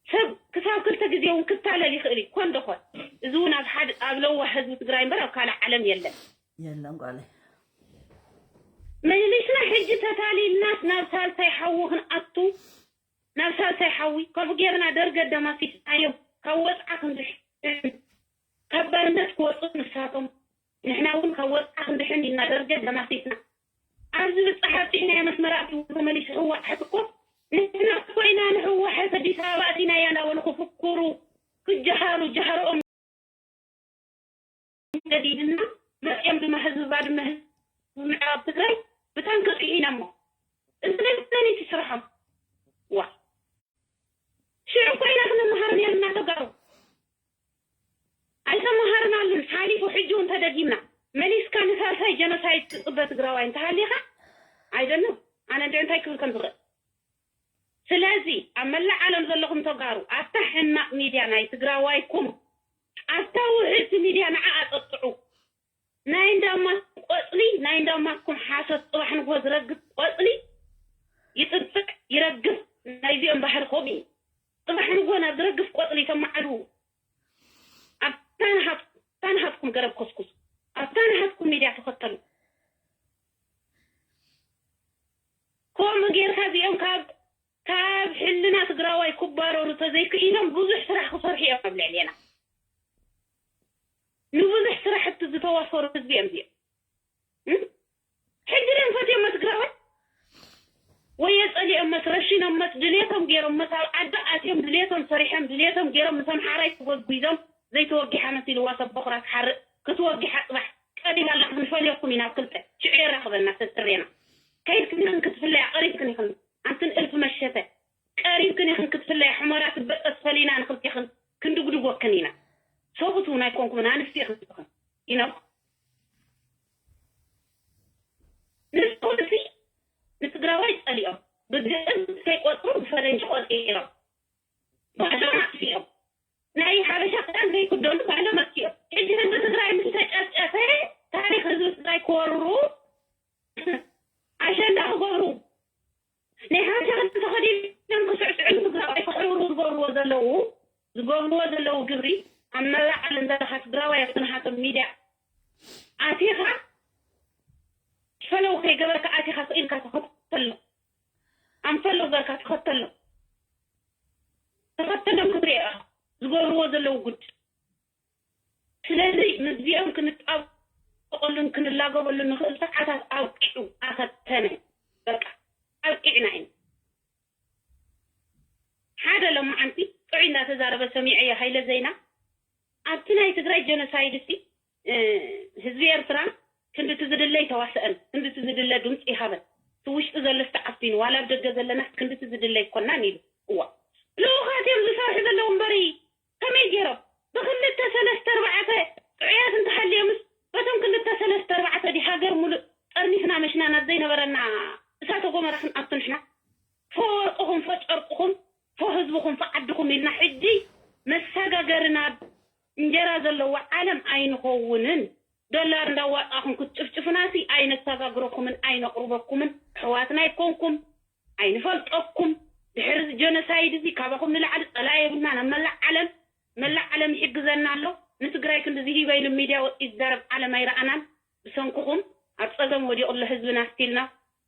ሰብ ክሳብ ክልተ ግዜ እውን ክታለል ይኽእል እዩ። ኮን ዶኾን። እዚ እውን ኣብ ሓደ፣ ኣብ ለዋህ ህዝቢ ትግራይ እምበር ኣብ ካልእ ዓለም የለን። የለን ጓለይ። መሊስና ሕጂ ተታሊልናስ ናብ ሳልሳይ ሓዊ ክንኣቱ፣ ናብ ሳልሳይ ሓዊ። ከምኡ ጌርና ደርገ ደማሲስናዮም። ካብ ወፅዓ ክንድሕን፣ ካብ ባርነት ክወፁ ንሳቶም፣ ንሕና እውን ካብ ወፅዓ ክንድሕን ኢልና ደርገ ደማሲስና። ኣብዚ ብፃሕ ኣብፂሕናዮ መስመር ኣትዩ ተመሊሱ ህወሓት እኮ፣ ንሕና እኮ ኢና ንህወሓት ኣዲስ ኣበባ ኣቲናያ እናበሉ ክፍክሩ፣ ክጀሃሩ፣ ጀሃርኦም ገዲድና፣ መፅኦም ድማ ህዝቢ ባድመ፣ ህዝቢ ምዕራብ ትግራይ ብታንኪ ስሒናሞ። እዚ ናይ መን እዩ እቲ ስርሖም? ዋ። ሽዑ እኮ ኢና ክንመሃር ነርና ተጋሩ። ኣይተመሃርናሉን። ሓሊፉ ሕጂ እውን ተደጊምና። መሊስካ ንሳልሳይ ጀኖሳይድ ትፅበ ትግራዋይ እንተሃሊኻ፣ I don't know። ኣነ እንደ እንታይ ክብል ከም ዝኽእል። ስለዚ ኣብ መላእ ዓለም ዘለኹም ተጋሩ፣ ኣብታ ሕማቕ ሚድያ ናይ ትግራዋይኩም፣ ኣብታ ውሕድቲ ሚድያ ንዓ ኣጠጥዑ። ናይ እንዳማትኩም ቆጽሊ፣ ናይ እንዳማትኩም ሓሶት ጽባሕ ንግሆ ዝረግፍ ቆጽሊ ይጥጥዕ፣ ይረግፍ። ናይዚኦም ባህሪ ከምኡ እዩ። ጽባሕ ንግሆ ናብ ዝረግፍ ቆጽሊ ተመዓድዉ። ኣብታ ናሃት-፣ ኣብታ ናሃትኩም ገረብ ኮስኩሱ። ኣብታ ናሃትኩም ሚድያ ተኸተሉ። ከምኡ ጌርካ እዚኦም ካብ፣ ካብ ሕልና ትግራዋይ ክባረሩ ተዘይክኢሎም ብዙሕ ስራሕ ክሰርሑ እዮም ኣብ ልዕሌና። ንብዙሕ ስራሕቲ ዝተዋፈሩ ህዝቢ እዮም እዚኦም። እም? ሕጂ ድዮም ፈትዮሞ ትግራዋይ? ወይ የጸሊኦመስ፣ ረሺኖመስ፣ ድሌቶም ገይሮመስ፣ ኣብ ዓዲ ኣትዮም ድሌቶም ሰሪሖም፣ ድሌቶም ገይሮም ምስ ኣምሓራይ ተጎዝጒዞም፣ ዘይተወጊሓ መሲልዋ ሰብ በኹራ ትሓርእ፣ ክትወጊሓ ጽባሕ ቀሪባ ኣላ፣ ክንፈልየኩም ኢና ኣብ ክልተ። ሽዑ የራኽበና ሰብ ጥሬና። ከይድክን ኢኽን ክትፍለያ፣ ቀሪብክን ኢኽን። ኣንትን እልፊ መሸተ፣ ቀሪብክን ኢኽን ክትፍለያ፣ ሕመራ ትበጠስ ፈሊና ንኽልቴኽን ክንድጉድጎክን ኢና። ሰብኡት እውን ኣይኮንኩምን፣ ኣንስቲ ኢኽን ትኾን። ኢኖክ ንስኹም እዚ ንትግራዋይ ጸሊኦም፣ ብግእዝ ከይቆጽሩ ብፈረንጂ ቆጺሮም፣ ባዕሎም ኣጥፊኦም፣ ናይ ሓበሻ ክዳን ዘይክደኑ ባዕሎም ኣጥፊኦም። ሕጂ ህዝቢ ትግራይ ምስ ተጨፍጨፈ፣ ታሪኽ ህዝቢ ትግራይ ክወርሩ፣ ኣሸንዳ ክገብሩ፣ ናይ ሓበሻ ክዳን ተኸዲኖም ክስዕስዑ፣ ንትግራዋይ ከሕርሩ ዝገብርዎ ዘለዉ፣ ዝገብርዎ ዘለዉ ግብሪ፣ ኣብ መላእ ዓለም ዘለኻ ትግራዋይ ኣብቲ ናሃቶም ሚድያ ኣቲኻ፣ ፈለው ከይገበርካ ኣቲኻ ስኢልካ ተኸተሎም። ኣንፈለው ገርካ ተኸተሎም። ተኸተሎም ክትሪኦ ኢኻ ዝገብርዎ ዘለዉ ጉድ። ስለዚ ምስዚኦም ክንጣበቐሉን ክንላገበሉን ንኽእል ሰዓታት ኣብቂዑ፣ ኣኸተመ። በቃ ኣብቂዕና ኢና። ሓደ ሎማዓንቲ ጥዑይ እንዳተዛረበ ሰሚዐዮ ሃይለ ዜና፣ ኣብቲ ናይ ትግራይ ጀኖሳይድ ሲ፣ እ፣ ህዝቢ ኤርትራ ክንድቲ ዝድለ ይተዋሰአን፣ ክንድቲ ዝድለ ድምፂ ይሃበን። እቲ ውሽጢ ዘሎ ዝተዓፊኑ፣ ዋላ ኣብ ደገ ዘለናስ ክንድቲ ዝድለ ይኮናን ኢሉ። እዋ፣ ልኡኻት እዮም ዝሰርሑ ዘለዉ እምበሪ፣ ከመይ ገይሮም? ብክልተ ሰለስተ ኣርባዕተ ጥዑያት እንተሃልዮምስ፣ በቶም ክልተ ሰለስተ ኣርባዕተ ዲ ሃገር ሙሉእ ጠርኒፍና መሽናና ዘይነበረና እሳተ ጎመራ ክንኣቱ ንሕና? ፎ ወርቅኹም፣ ፎ ጨርቅኹም፣ ፎ ህዝብኹም፣ ፎ ዓድኹም ኢልና ሕጂ መሰጋገሪ ናብ እንጀራ ዘለዎ ዓለም ኣይንኸውንን። ዶላር እንዳዋጣኹም ክትጭፍጭፉናሲ ኣይነሰጋግረኩምን ኣይነቕርበኩምን። ኣሕዋትና ኣይኮንኩም፣ ኣይንፈልጠኩም። ድሕሪ እዚ ጀኖሳይድ እዚ ካባኹም ንላዕሊ ጸላኢ የብልናን። ኣብ መላእ ዓለም፣ መላእ ዓለም ይሕግዘና ኣሎ። ንትግራይ ክንድዚ ሂበ ኢሉ ሚድያ ወፂኡ ዝዛረብ ዓለም ኣይረኣናን። ብሰንክኹም ኣብ ጸገም ወዲቑ ኣሎ ህዝብና ስቲልና።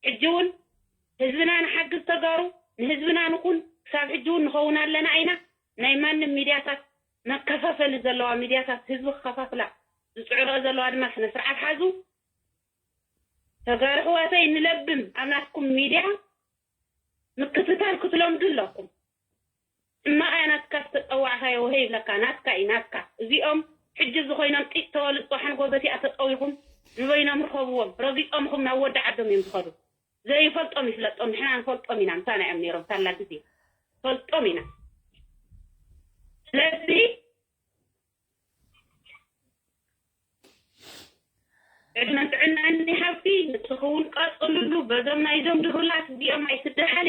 ሕጂ እውን ህዝብና ንሓግዝ ተጋሩ፣ ንህዝብና ንኹን። ክሳብ ሕጂ እውን ንኸውን ኣለና ኢና። ናይ ማንም ሚድያታት መከፋፈሊ ዘለዋ ሚድያታት ህዝቢ ክኸፋፍላ ዝፅዕርኦ ዘለዋ ድማ ስነ ስርዓት ሓዙ። ተጋሩ ኣሕዋተይ ንለብም ኣብ ናትኩም ሚድያ ምክትታል ትለምዱ ኣለኩም። ሕማቕ እያ ናትካ ዝተጸዋዕካዮ ወሀ ይብለካ፣ ናትካ እዩ፣ ናትካ። እዚኦም ሕጂ እዚ ኮይኖም ጢጥ ተወልድ፣ ጽባሕ ንጎ በቲኣ ተጠዊኹም ንበይኖም ርኸብዎም፣ ረጊጾምኹም ናብ ወዲ ዓዶም እዮም ዝኸዱ። ዘይፈልጦም ይፍለጦም፣ ንሕና ንፈልጦም ኢና፣ ምሳና እዮም ነይሮም፣ ሳላ ግዜ ፈልጦም ኢና። ስለዚ ዕድመን ጥዕናን ይሃብኪ፣ ንስኺ እውን ቀጽልሉ። በዞም ናይዞም ድሩላት እዚኦም ኣይትደሓሊ።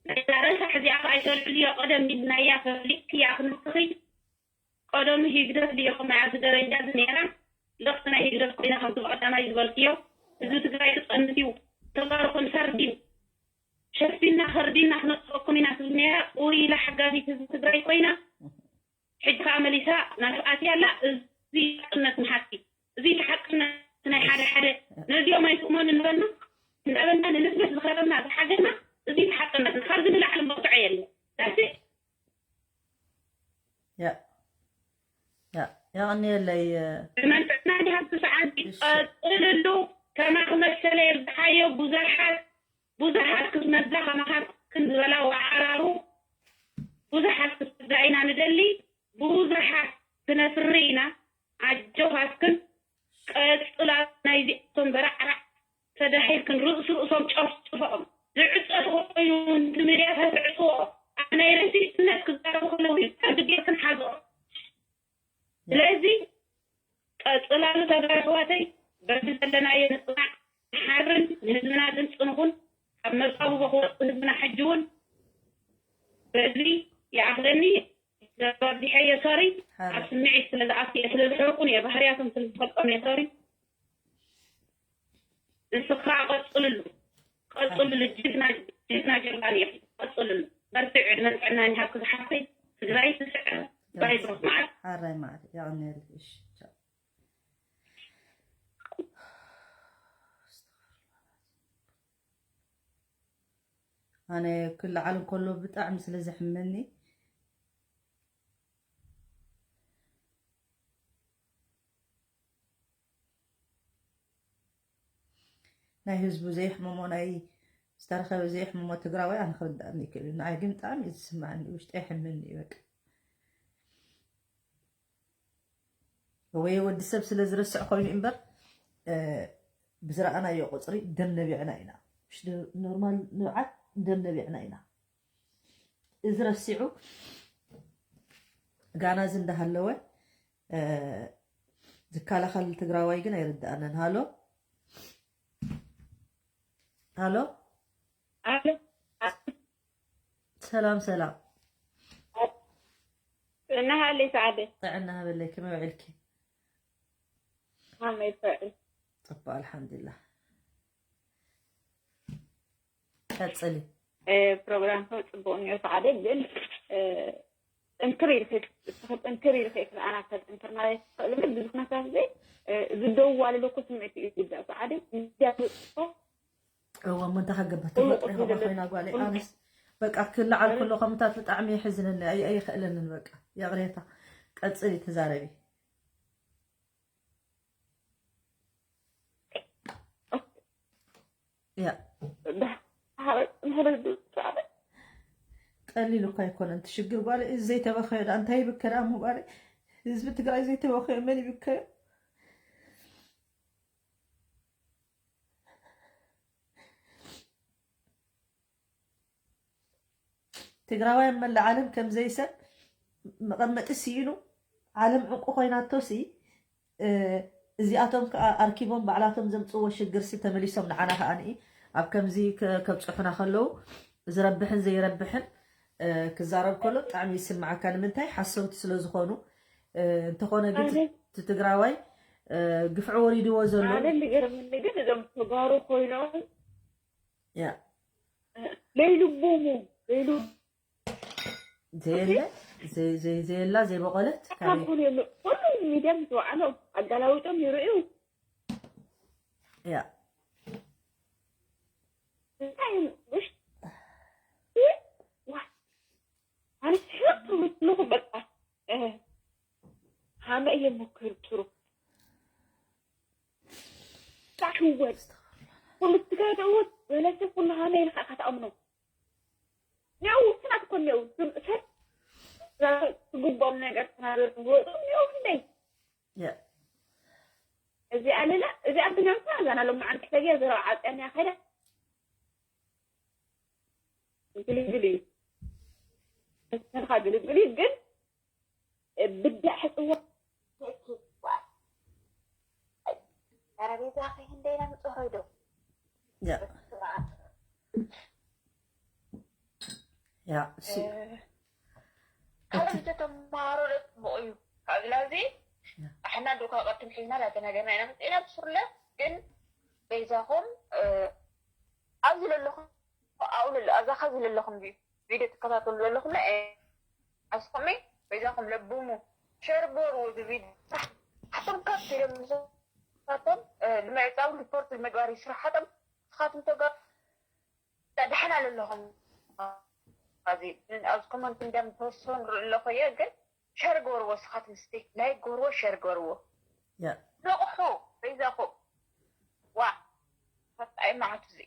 ናይዛ ረሳሕ እዚኣ ከኣ ኣይተልዕልዮ። ቀደም ኢልናያ፣ ፈሊጥክያ ንስኺ። ቀደም ህግደፍ ድዮ ከማይ ኣብዚ ደረጃ እዚ ነይራ? ልኽቲ ናይ ህግደፍ ኮይና ከምቲ ብቐዳማይ ዝበልክዮ፣ ህዝቢ ትግራይ ክጸንት እዩ፣ ተጋሩ ክንፈርድ እዩ፣ ሸፊና ከርዲና ክነጥፈኩም ኢና ትብል ነይራ። ኡይ ኢላ ሓጋዚት ህዝቢ ትግራይ ኮይና፣ ሕጂ ከኣ መሊሳ ናብኣ ኣትያ ኣላ። እዚ ሓቅነት ንሓቂ፣ እዚ ሓቅነት ናይ ሓደ ሓደ፣ ነዚኦም ኣይስእሞን እንበልና፣ እንዳበልና ንንስደት ዝኸደና ዝሓገና፣ እዚ ሓቅነት ካብዚ ንላዕሊ መርትዖ የለን። ዳሴ ያ ያ የቐንየለይ። ብመንጥዕና ዲሃብቲ ሰዓት እሺ። ቀፅልሉ። ከማኺ መሰለ የብዝሓዮ። ብዙሓት ብዙሓት ክትመዛ ከማኻትክን ዝበላ ዋዕራሩ ብዙሓት ክትመዛ ኢና ንደሊ። ብዙሓት ክነፍሪ ኢና። ኣጆኻትክን ቀፅላ። ናይዚኣቶም በራዕራዕ ተዳሂልክን ርእሲ ርእሶም ጨፍጭፈኦም። ዝዕፀ ተኾይኑ ንምድያታት ዕፅዎ ኣብ ናይ ረሲትነት ክዛረቡ ከለዉ ይግበር ግዴትን ሓዝኦም። ስለዚ ቀፅላሉ ተጋሩ ኣሕዋተይ፣ በዚ ዘለናዮ ንፅናዕ ንሓርን ንህዝብና ድምፂ ንኹን። ካብ መቃብቦ ክወፅእ ህዝብና ሕጂ እውን በዚ ይኣኽለኒ። ዘባዚሐዮ ሶሪ። ሓረ ኣብ ስምዒት ስለ ዝኣትየ ስለ ዝሕርቁን እየ ባህርያቶም ስለ ዝፈልጦም እየ ሶሪ። ንስኻ ቀፅልሉ፣ ቀፅልሉ። ጅግና ጅግና ጀጋኑ ኢኹም። ቀፅልሉ። በርትዕ። ዕድመን ጥዕናን ይሃብኪ ዝሓፍተይ። ትግራይ ትስዕር። ባይ ብሩኽ መዓልቲ። ሓራይ መዓልቲ የቐንየልኪ። እሺ ቻው። ኣነ ክለዓል እንከሎ ብጣዕሚ ስለ ዘሕመኒ ናይ ህዝቡ ዘየሕመሞ ናይ ዝተረኸበ ዘየሕመሞ ትግራዋይ ኣነ ክርዳእኒ ይክእል እዩ። ንዓይ ግን ብጣዕሚ እዩ ዝስማዓኒ፣ ውሽጠይ ይሕመኒ እዩ በቃ። ወይ ወዲ ሰብ ስለ ዝርስዕ ኮይኑ እምበር ብዝረኣናዮ ቁፅሪ ደም ነቢዕና ኢና። ኖርማል ንብዓት ደም ነቢዕና ኢና። እዚ ረሲዑ ጋና እዚ እንዳሃለወ ዝከላኸል ትግራዋይ ግን ኣይርድኣንን። ሃሎ ሃሎ ኣሎ። ሰላም ሰላም። እናሃለይ ሰዓደ ጥዕና ሃበለይ፣ ከመይ ውዒልኪ? ከመይ ትውዕል? ፅቡቅ ኣልሓምዱሊላህ። ቀፅሊ። ፕሮግራም ከ ፅቡቅ እኒኦ ሰዓደ፣ ግን ጥንክር ኢልክ ጥንክር ኢልክ ክልኣና ከጥንክር ማለት ትኽእል ግን ብዙሕ ነካት ዘይ ዝደዋልለኩ ስምዒት እዩ ዝግዳእ ሰዓደ ሚድያ ትፅፎ እዋ እሞ እንታይ ከገብር ተፈጥሮ ይኸባ ኮይና ጓለይ ኣነስ በቃ ክለዓል ከሎ ከምታት ብጣዕሚ የሕዝነኒ። ኣይ ኣይኽእለንን በቃ ይቕሬታ። ቀፅሊ ተዛረቢ። ያ ቀሊል እኮ ኣይኮነን እቲ ሽግር ጓለይ። እዚ ዘይተበኸዮ ዳ እንታይ ይብከ ዳ እሞ ጓለይ ህዝቢ ትግራይ ዘይተበኸዮ መን ይብከዮ? ትግራዋይ ኣብ መላእ ዓለም ከም ዘይሰብ መቐመጢ ስኢኑ ዓለም ዕንቁ ኮይናቶ ሲ እዚኣቶም ከዓ ኣርኪቦም ባዕላቶም ዘምፅዎ ሽግር ሲ ተመሊሶም ንዓና ከዓ ንኢ ኣብ ከምዚ ከብፅሑና ከለዉ ዝረብሕን ዘይረብሕን ክዛረብ ከሎ ብጣዕሚ ይስምዓካ። ንምንታይ ሓሰውቲ ስለ ዝኾኑ እንተኾነ ግን ትግራዋይ ግፍዒ ወሪድዎ ዘሎ ኣነ ዝገርምኒ ግን እዞም ተጋሩ ኮይኖም ያ ለይልቦሙ ለይሉ ዘየለ ዘየላ ዘይበቆለት ካብ ኩሉ ሚድያ ምስ ወዓሎም ኣጋላዊጦም ይርእዩ። ያ እንታይ ውሽ ዋ ኣነ ሕርቅ ምስልኹ በቃ ሃመ እየ ሞክር ትሩ ታሕወል ኩሉ ትጋደወት ወለሰ ኩሉ ሃመ ኢልካ ኢኻ ተኣምኖ እኒኦ ውሱናት እኮ እኒኦ፣ ዝም-፣ ሰብ ዝግብኦም ነገር ተናገሩ ዝወፁ እኒኦ። ክንደይ እዚኣ ሌላ፣ እዚኣ ብናምሳ እዛ ናሎም መዓልቲ ተጊያ ዘረባ ዓፅያንያ ከይዳ ግልግል እዩ። ንስኻ ግልግል እዩ፣ ግን ብዳዕ ሕፅዋ ጠረጴዛ ከይህንደይና ምፅሆይ ዶ? ያ። ያ፣ እሺ። እ፣ ሓደ ልጅ ተማሃሮ ዶ ፅቡቕ እዩ። ካብዚ ናብዚ ኣሕና ዶ ካብ ቀድም ሒዝና ላተናገርና ኢና መፅእና ብስሩለ፣ ግን በይዛኹም፣ እ፣ ኣብዚ ለለኹም ኣብኡ ለለ-፣ ኣብዛ ኸዚ ለለኹም ቪ-፣ ቪድዮ ትከታተሉ ዘለኹም ናይ ኣስኹም በይዛኹም ለብሙ፣ ሸር ግበርዎ እዚ ቪድዮ። ሓቶም ካብ ኢሎም ንሳቶም፣ እ፣ ንምዕጻው ሪፖርት ንምግባር እዩ ስራሓቶም። ንስኻትኩም ተጋ-፣ ደሓን ኣለኹም። ኣብዚ፣ ኣብዚ ኮመንት እንዳም ተወሰኑ ንርኢ ኣለኹ እየ፣ ግን ሸር ግበርዎ ንስኻትኩም እስቲ። ላይክ ግበርዎ፣ ሸር ግበርዎ። ያ። ንቕሑ በይዛኹም። ዋ፣ ፈጣይ መዓት እዚ።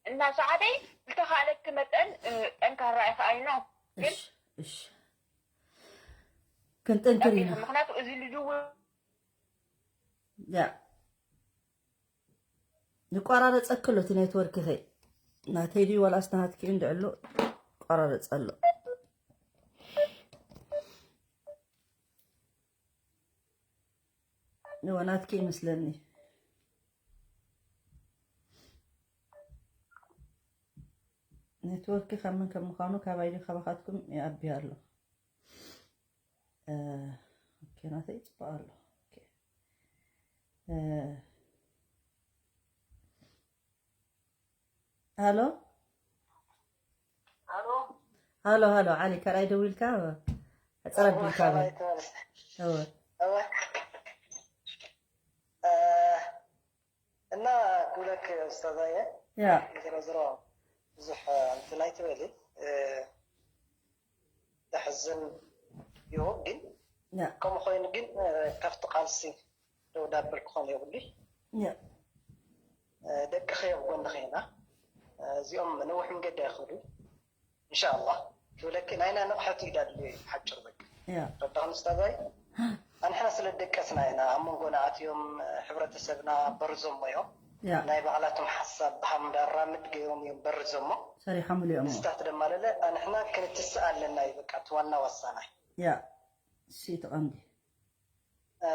እና ሰዓደይ ብተኻእለኪ መጠን፣ እ፣ ጠንካራ ኢኻ፣ ኣይኖ። ግን እሺ፣ እሺ። ክንጥንክር ኢና። ጠንኪርካ፣ ምኽንያቱ እዚ ልጅ እውን ያ። ይቆራረጸኪ ኣሎ እቲ ኔትወርክኺ። ናተይ ድዩ ዋላስ ናትኪ እንድዕሉ ይቆራረጽ ኣሎ። እወ፣ ናትኪ ይመስለኒ። ኔትወርክ ካብ መን ከም ምዃኑ ካባይ ድዩ ካባኻትኩም ይኣቢ ኣሎ። እ፣ ኦኬ፣ ናተይ ይጽባእ ኣሎ። ኦኬ። እ፣ ሃሎ? ሃሎ? ሃሎ፣ ሃሎ፣ ዓሊ፣ ካልኣይ ደዊልካ? ሕጽር ኣቢልካ በል። እወ። እወ። እ፣ እና ክብለክ ኡስታዛየ፣ ያ። ዝሮ ዝሮ ብዙሕ እንትን ኣይትበሊ፣ እ፣ ዘሕዝን እዩ፣ ግን ያ። ከምኡ ኮይኑ ግን፣ እ፣ ካብቲ ቃልሲ ደው ዳብል ክኾን የብሉይ። ያ። እ፣ ደቅኺ ኣብ ጎንኺ ኢና። እ፣ እዚኦም ነዊሕ መንገዲ ኣይኸዱ። ኢንሻኣላህ ክብለኪ ናይና ንቕሓት እዩ ዳድልዮ እዩ ሓጭር በቃ። ያ። ረዳኽኒ ኡስታዛይ? ኣንሕና ስለ ደቀስና ኢና ኣብ መንጎና ኣትዮም፣ ሕብረተሰብና በርዞሞ እዮም። ያ። ናይ ባዕላቶም ሓሳብ ብሃም ዳራምድ ገይሮም እዮም በርዞሞ። ሰሪሖምሉ እዮም። ምስታት ደማ ለለ ኣንሕና ክንትስእ ኣለና እዩ በቃ እቲ ዋና ወሳናይ። ያ። እሱ እቲ ቀንዲ። እ፣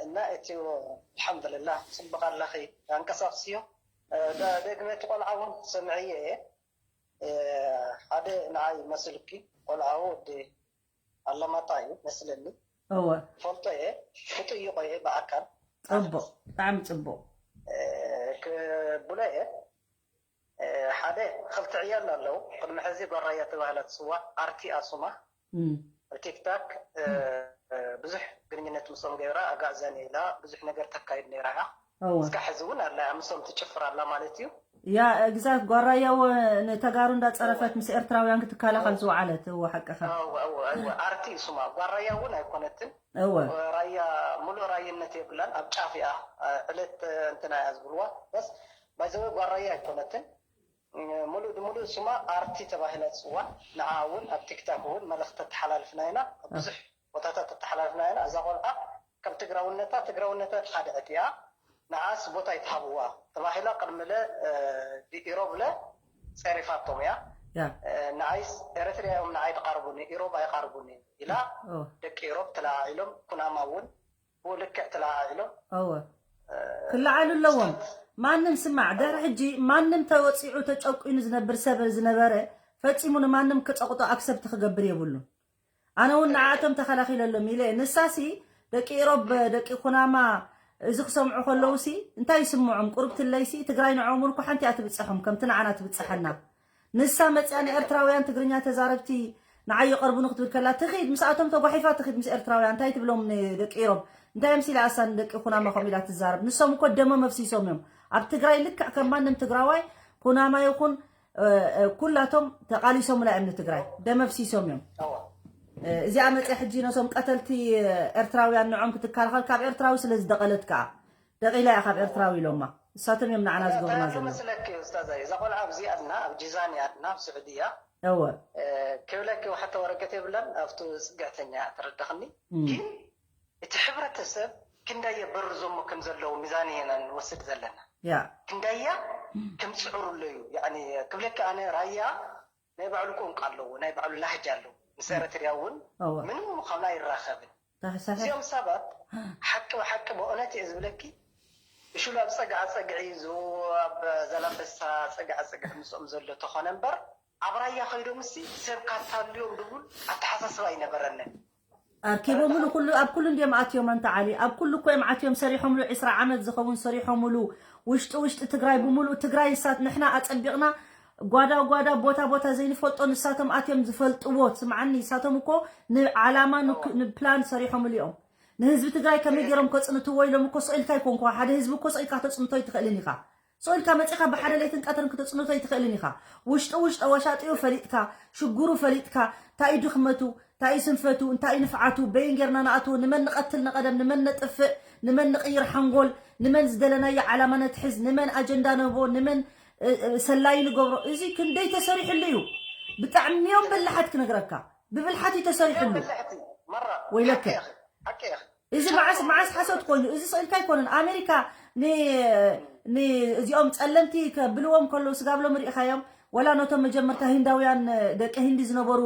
እና እቲ ኣልሓምዱሊላህ ጽቡቕ ኣለኺ፣ ኣንቀሳቕስዮ። እ፣ ደ-፣ ደግመ እቲ ቆልዓ እውን ሰምዐዮ እየ። እ፣ ሓደ ንዓይ መስልኪ ቆልዓ ወዲ ኣላማጣ እዩ መስለኒ። እወ። ፈልጦ እየ፣ ክጥይቆ እየ ብኣካል። ጽቡቕ፣ ብጣዕሚ ጽቡቕ። እ፣ ክብሎ እየ። እ፣ ሓደ ክልተ ዕያል ኣለዉ። ቅድሚ ሕዚ ጓራያ ተባሂላ ትጽዋዕ ኣርቲ ኣሱማ እም። ኣብ ቲክታክ፣ እ፣ እ፣ ብዙሕ ግንኙነት ምስኦም ገይራ፣ ኣጋእዛን ኢላ ብዙሕ ነገር ተካይድ ነይራ እያ። እወ። እስካብ ሕዚ እውን ኣላ እያ፣ ምስኦም ትጭፍር ኣላ ማለት እዩ። ያ፣ ግዛት ጓራያ እወ፣ ንተጋሩ እንዳጸረፈት እወ። ምስ ኤርትራውያን ክትከላኸል እወ። ዝወዓለት፣ እወ፣ ሓቅኻ። እወ፣ እወ፣ እወ። ኣርቲ እዩ ስማ። ጓራያ እውን ኣይኮነትን። እወ። ራያ፣ ሙሉእ ራይነት የብላን፣ ኣብ ጫፍ እያ። እ፣ ዕለት፣ እ፣ እንትና እያ ዝብልዋ። በስ፣ ባይ ዘ ወይ ጓራያ ኣይኮነትን። እ፣ ሙሉእ ንሙሉእ ስማ ኣርቲ ተባሂላ ትጽዋዕ። ንዓ እውን ኣብ ቲክታክ እውን መልእኽቲ ተተሓላልፍና ኢና። ኣብ እ። ብዙሕ ቦታታት ተተሓላልፍና ኢና። እዛ ቆልዓ ከም ትግራውነታ፣ ትግራውነታ ተኻድዐት እያ። ንዓስ ቦታ ይትሃብዋ ተባሂላ ቅድሚ ለ፣ እ፣ ኢሮብ ለ ጸሪፋቶም እያ። ያ። እ፣ ንዓይስ ኤረትርያ እዮም ንዓይ ዝቐርቡኒ፣ ኢሮብ ኣይቐርቡኒ ኢላ ኦ። ደቂ ኢሮብ ተለዓዒሎም፣ ኩናማ እውን ብኡ ልክዕ ተለዓዒሎም። እወ። እ፣ ክለዓሉ ኣለዎም። ስታት ማንም ስማዕ፣ ድሕሪ ሕጂ ማንም ተወጺዑ ተጨቁኑ ዝነብር ሰብ ዝነበረ ፈጺሙ ንማንም ክጸቕጦ ኣክሰፕት ክገብር የብሉን። ኣነ እውን ንዓኣቶም ተኸላኺለሎም ኢለ። ንሳሲ ደቂ ኢሮብ፣ ደቂ ኩናማ እዚ ክሰምዑ ከለውሲ እንታይ ይስምዖም? ቁርብትለይሲ ትግራይ ንዕኦም እውን እኮ ሓንቲ እያ ትብጽሖም፣ ከምቲ ንዓና ትብጽሓና። ንሳ መጽያ ንኤርትራውያን ትግርኛ ተዛረብቲ ንዓይ ይቐርቡኒ ክትብል ከላ ትኺድ፣ ምስኣቶም ተጓሒፋ ትኺድ ምስ ኤርትራውያን። እንታይ ትብሎም ንደቂ ኢሮብ? እንታይ መሲላ ኣሳ ንደቂ ኩናማ ከምኡ ኢላ ትዛረብ? ንሶም እኮ ደሞም ኣፍሲሶም እዮም። ኣብ ትግራይ ልክዕ ከም ማንም ትግራዋይ ኩናማ ይኹን፣ እ፣ እ፣ ኩላቶም ተቓሊሶምላ እዮም ንትግራይ። ደም ኣፍሲሶም እዮም። እዋ። እ፣ እዚኣ መጽያ ሕጂ ነሶም ቀተልቲ ኤርትራውያን ንዖም ክትከላኸል ካብ ኤርትራዊ ስለ ዝደቐለት ከኣ ደቒላ እያ ካብ ኤርትራዊ ኢሎማ። እሳቶም እዮም ንዓና ዝገብሩና ዘለዉ። መስለኪ ኡስታዛይ፣ እዛ ቆልዓ ኣብዚ ኣድና፣ ኣብ ጂዛን እያ ኣድና፣ ኣብ ስዑድያ። እወ ክብለኪ፣ ዋሕተ ወረቀት የብላን ኣብቱ ጽግዕተኛ፣ ተረዳኽኒ። ግን እቲ ሕብረተሰብ ክንዳየ በርዞሞ ከም ዘለዉ ሚዛን ኢና ንወስድ ዘለና። ያ ክንዳያ ከም ጽዕሩ ኣለዩ። ያኒ ክብለኪ፣ ኣነ ራያ ናይ ባዕሉ ቋንቋ ኣለዎ፣ ናይ ባዕሉ ላህጃ ኣለዎ። ምስ ኤረትርያ እውን እወ ምንም ምዃኑ ኣይራኸብን። ሳሕ ሳሕ እዚኦም ሰባት ሓቂ ብሓቂ ብእውነት እየ ዝብለኪ፣ እሹል ኣብ ጸግዓ ጸግዒ ዝ ኣብ ዛላምበሳ ጸግዓ ጸግዒ ምስኦም ዘሎ ተኾነ እምበር፣ ኣብ ራያ ከይዶም ሲ ሰብ ካታልዮም ድቡል ኣተሓሳስባ ኣይነበረንን። ኣርኪቦምሉ ኩሉ ኣብ ኩሉ እንዲኦም ኣትዮም። ኣንተ ዓሊ፣ ኣብ ኩሉ እኮ እዮም ኣትዮም ሰሪሖምሉ። ዕስራ ዓመት ዝኸውን ሰሪሖምሉ። ውሽጢ ውሽጢ ትግራይ ብምሉእ ትግራይ ንሳት ንሕና ኣጸቢቕና ጓዳ ጓዳ ቦታ ቦታ ዘይንፈልጦ ንሳቶም ኣትዮም ዝፈልጥዎ። ስምዓኒ፣ ንሳቶም እኮ ንዓላማ ንክ- ንፕላን ሰሪሖምሉ እዮም። ንህዝቢ ትግራይ ከመይ ገይሮም ከጽንትዎ ኢሎም እኮ ስቕ ኢልካ ኣይኮንኩ። ሓደ ህዝቢ እኮ ስቕ ኢልካ ከተጽንቶ ኣይትኽእልን ኢኻ። ስቕ ኢልካ መጺኻ ብሓደ ለይትን ቀትርን ክተጽንቶ ኣይትኽእልን ኢኻ። ውሽጢ ውሽጢ ወሻጢኡ ፈሊጥካ፣ ሽግሩ ፈሊጥካ፣ እንታይ እዩ ድኽመቱ፣ እንታይ እዩ ስንፈቱ፣ እንታይ እዩ ንፍዓቱ፣ በይን ጌርና ንኣትዎ፣ ንመን ንቐትል ንቐደም፣ ንመን ነጥፍእ፣ ንመን ንቕይር ሓንጎል፣ ንመን ዝደለናዮ ዓላማ ነትሕዝ፣ ንመን ኣጀንዳ ነህቦ፣ ንመን እ፣ እ፣ ሰላዪ ንገብሮ። እዚ ክንደይ ተሰሪሕሉ እዩ። ብጣዕሚ እዮም በላሓት ክነግረካ። ብብልሓት እዩ ተሰሪሕሉ። በላሕቲ መራ ወይለከ። ሓቂ ኢኺ፣ ሓቂ ኢኺ። እዚ መዓስ መዓስ ሓሶት ኮይኑ፣ እዚ ስእልካ ኣይኮነን። ኣሜሪካ ን- ን- እዚኦም ጸለምቲ ከብልዎም ከለዉ ስጋብሎም ርኢኻዮም? ወላ ነቶም መጀመርታ ሂንዳውያን፣ ደቂ ሂንዲ ዝነበሩ፣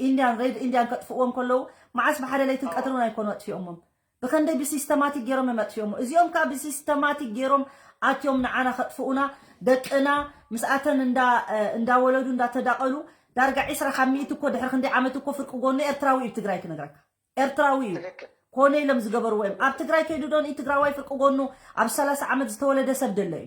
ኢንዲያን፣ ሬድ ኢንዲያን ከጥፍእዎም ከለዉ መዓስ ብሓደ ለይትን ቀትርን ኣይኮኑ ኣጥፊኦሞም። ብኸንደይ ብሲስተማቲክ ገይሮም እዮም ኣጥፊኦሞ። እዚኦም ከዓ ብሲስተማቲክ ገይሮም ኣትዮም ንዓና ከጥፍኡና፣ ደቅና ምስኣተን እንዳ እንዳወለዱ እንዳተዳቐሉ፣ ዳርጋ ዒስራ ካብ ሚእቲ እኮ ድሕሪ ክንደይ ዓመት እኮ ፍርቂ ጎኑ ኤርትራዊ እዩ ትግራይ ክነግረካ። ኤርትራዊ እዩ። ትክክል። ኮነ ኢሎም ዝገበርዎ እዮም። ኣብ ትግራይ ከይዱ ዶ ንኢ ትግራዋይ ፍርቂ ጎኑ ኣብ ሰላሳ ዓመት ዝተወለደ ሰብ ደሎ እዩ?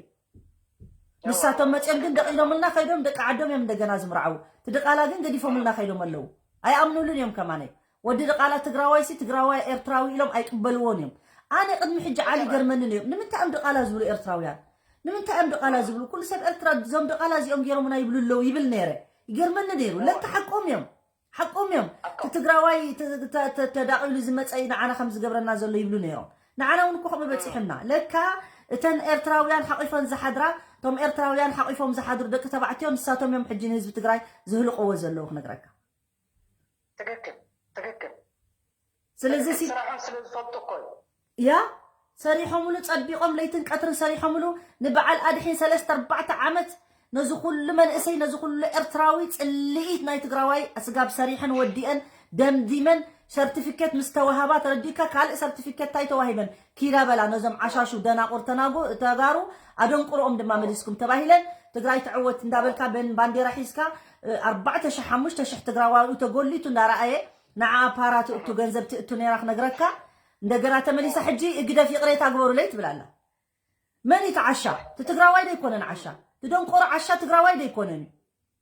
ንሳቶም መፅኦም ግን ደቂሎምልና ከይዶም ደቂ ዓዶም እዮም እንደገና ዝምርዓው። እቲ ድቃላ ግን ገዲፎምልና ከይዶም ኣለዉ። ኣይኣምኑሉን እዮም ከማነይ። ወዲ ድቃላ ትግራዋይ ሲ ትግራዋይ ኤርትራዊ ኢሎም ኣይቅበልዎን እዮም። ኣነ ቅድሚ ሕጂ ዓሊ ገርመንን እዮም። ንምንታይ እዮም ድቃላ ዝብሉ ኤርትራውያን? ንምንታይ እዮም ድቃላ ዝብሉ? ኩሉ ሰብ ኤርትራ እዞም ድቃላ እዚኦም ገይሮምና ይብሉ ኣለዉ ይብል ነይረ። ይገርመኒ ነይሩ። ለካ ሓቆም እዮም። ሓቆም እዮም። እቲ ትግራዋይ ተ- ተ- ተ- ተዳቂሉ ዝመፀ እዩ ንዓና ከም ዝገብረና ዘሎ ይብሉ ነይሮም። ንዓና እውን እኮ ከምኡ በፂሑና። ለካ እተን ኤርትራውያን ሓቂፈን ዝሓድራ፣ እቶም ኤርትራውያን ሓቂፎም ዝሓድሩ ደቂ ተባዕትዮ ንሳቶም እዮም ሕጂ ንህዝቢ ትግራይ ዝህልቀዎ ዘለዉ ክነግረካ። ትክክል፣ ትክክል። ስለዚ ሲ- ስራሖም ስለ ዝፈልጡ እኮ እዩ። ያ ሰሪሖምሉ፣ ጸቢቖም ለይትን ቀትርን ሰሪሖምሉ። ንበዓል ኣድሒን ሰለስተ ኣርባዕተ ዓመት ነዚ ኩሉ መንእሰይ፣ ነዚ ኩሉ ኤርትራዊ ጽልኢት ናይ ትግራዋይ ስጋብ ሰሪሐን ወዲአን ደምዲመን ሰርቲፊኬት ምስ ተዋሃባ ተረዲእካ፣ ካልእ ሰርቲፊኬት እንታይ ተዋሂበን? ኪዳ በላ ነዞም ዓሻሹ ደናቁር ተናጉ ተጋሩ ኣደንቁሮኦም ድማ መሊስኩም ተባሂለን። ትግራይ ትዕወት እንዳበልካ በን ባንዴራ ሒዝካ፣ እ፣ ኣርባዕተ ሺሕ ሓሙሽተ ሺሕ ትግራዋዩ ተጎሊቱ እንዳረኣየ ንዓ ፓራ ትእቱ ገንዘብ ትእቱ ነይራ ክነግረካ። እንደገና ተመሊሳ ሕጂ እግደፍ ይቕሬታ ግበሩለይ ትብል ኣላ። መን እዩ እቲ ዓሻ? እቲ ትግራዋይ ዶ ኣይኮነን ዓሻ? እቲ ደንቆሮ ዓሻ ትግራዋይ ዶ ኣይኮነን እዩ?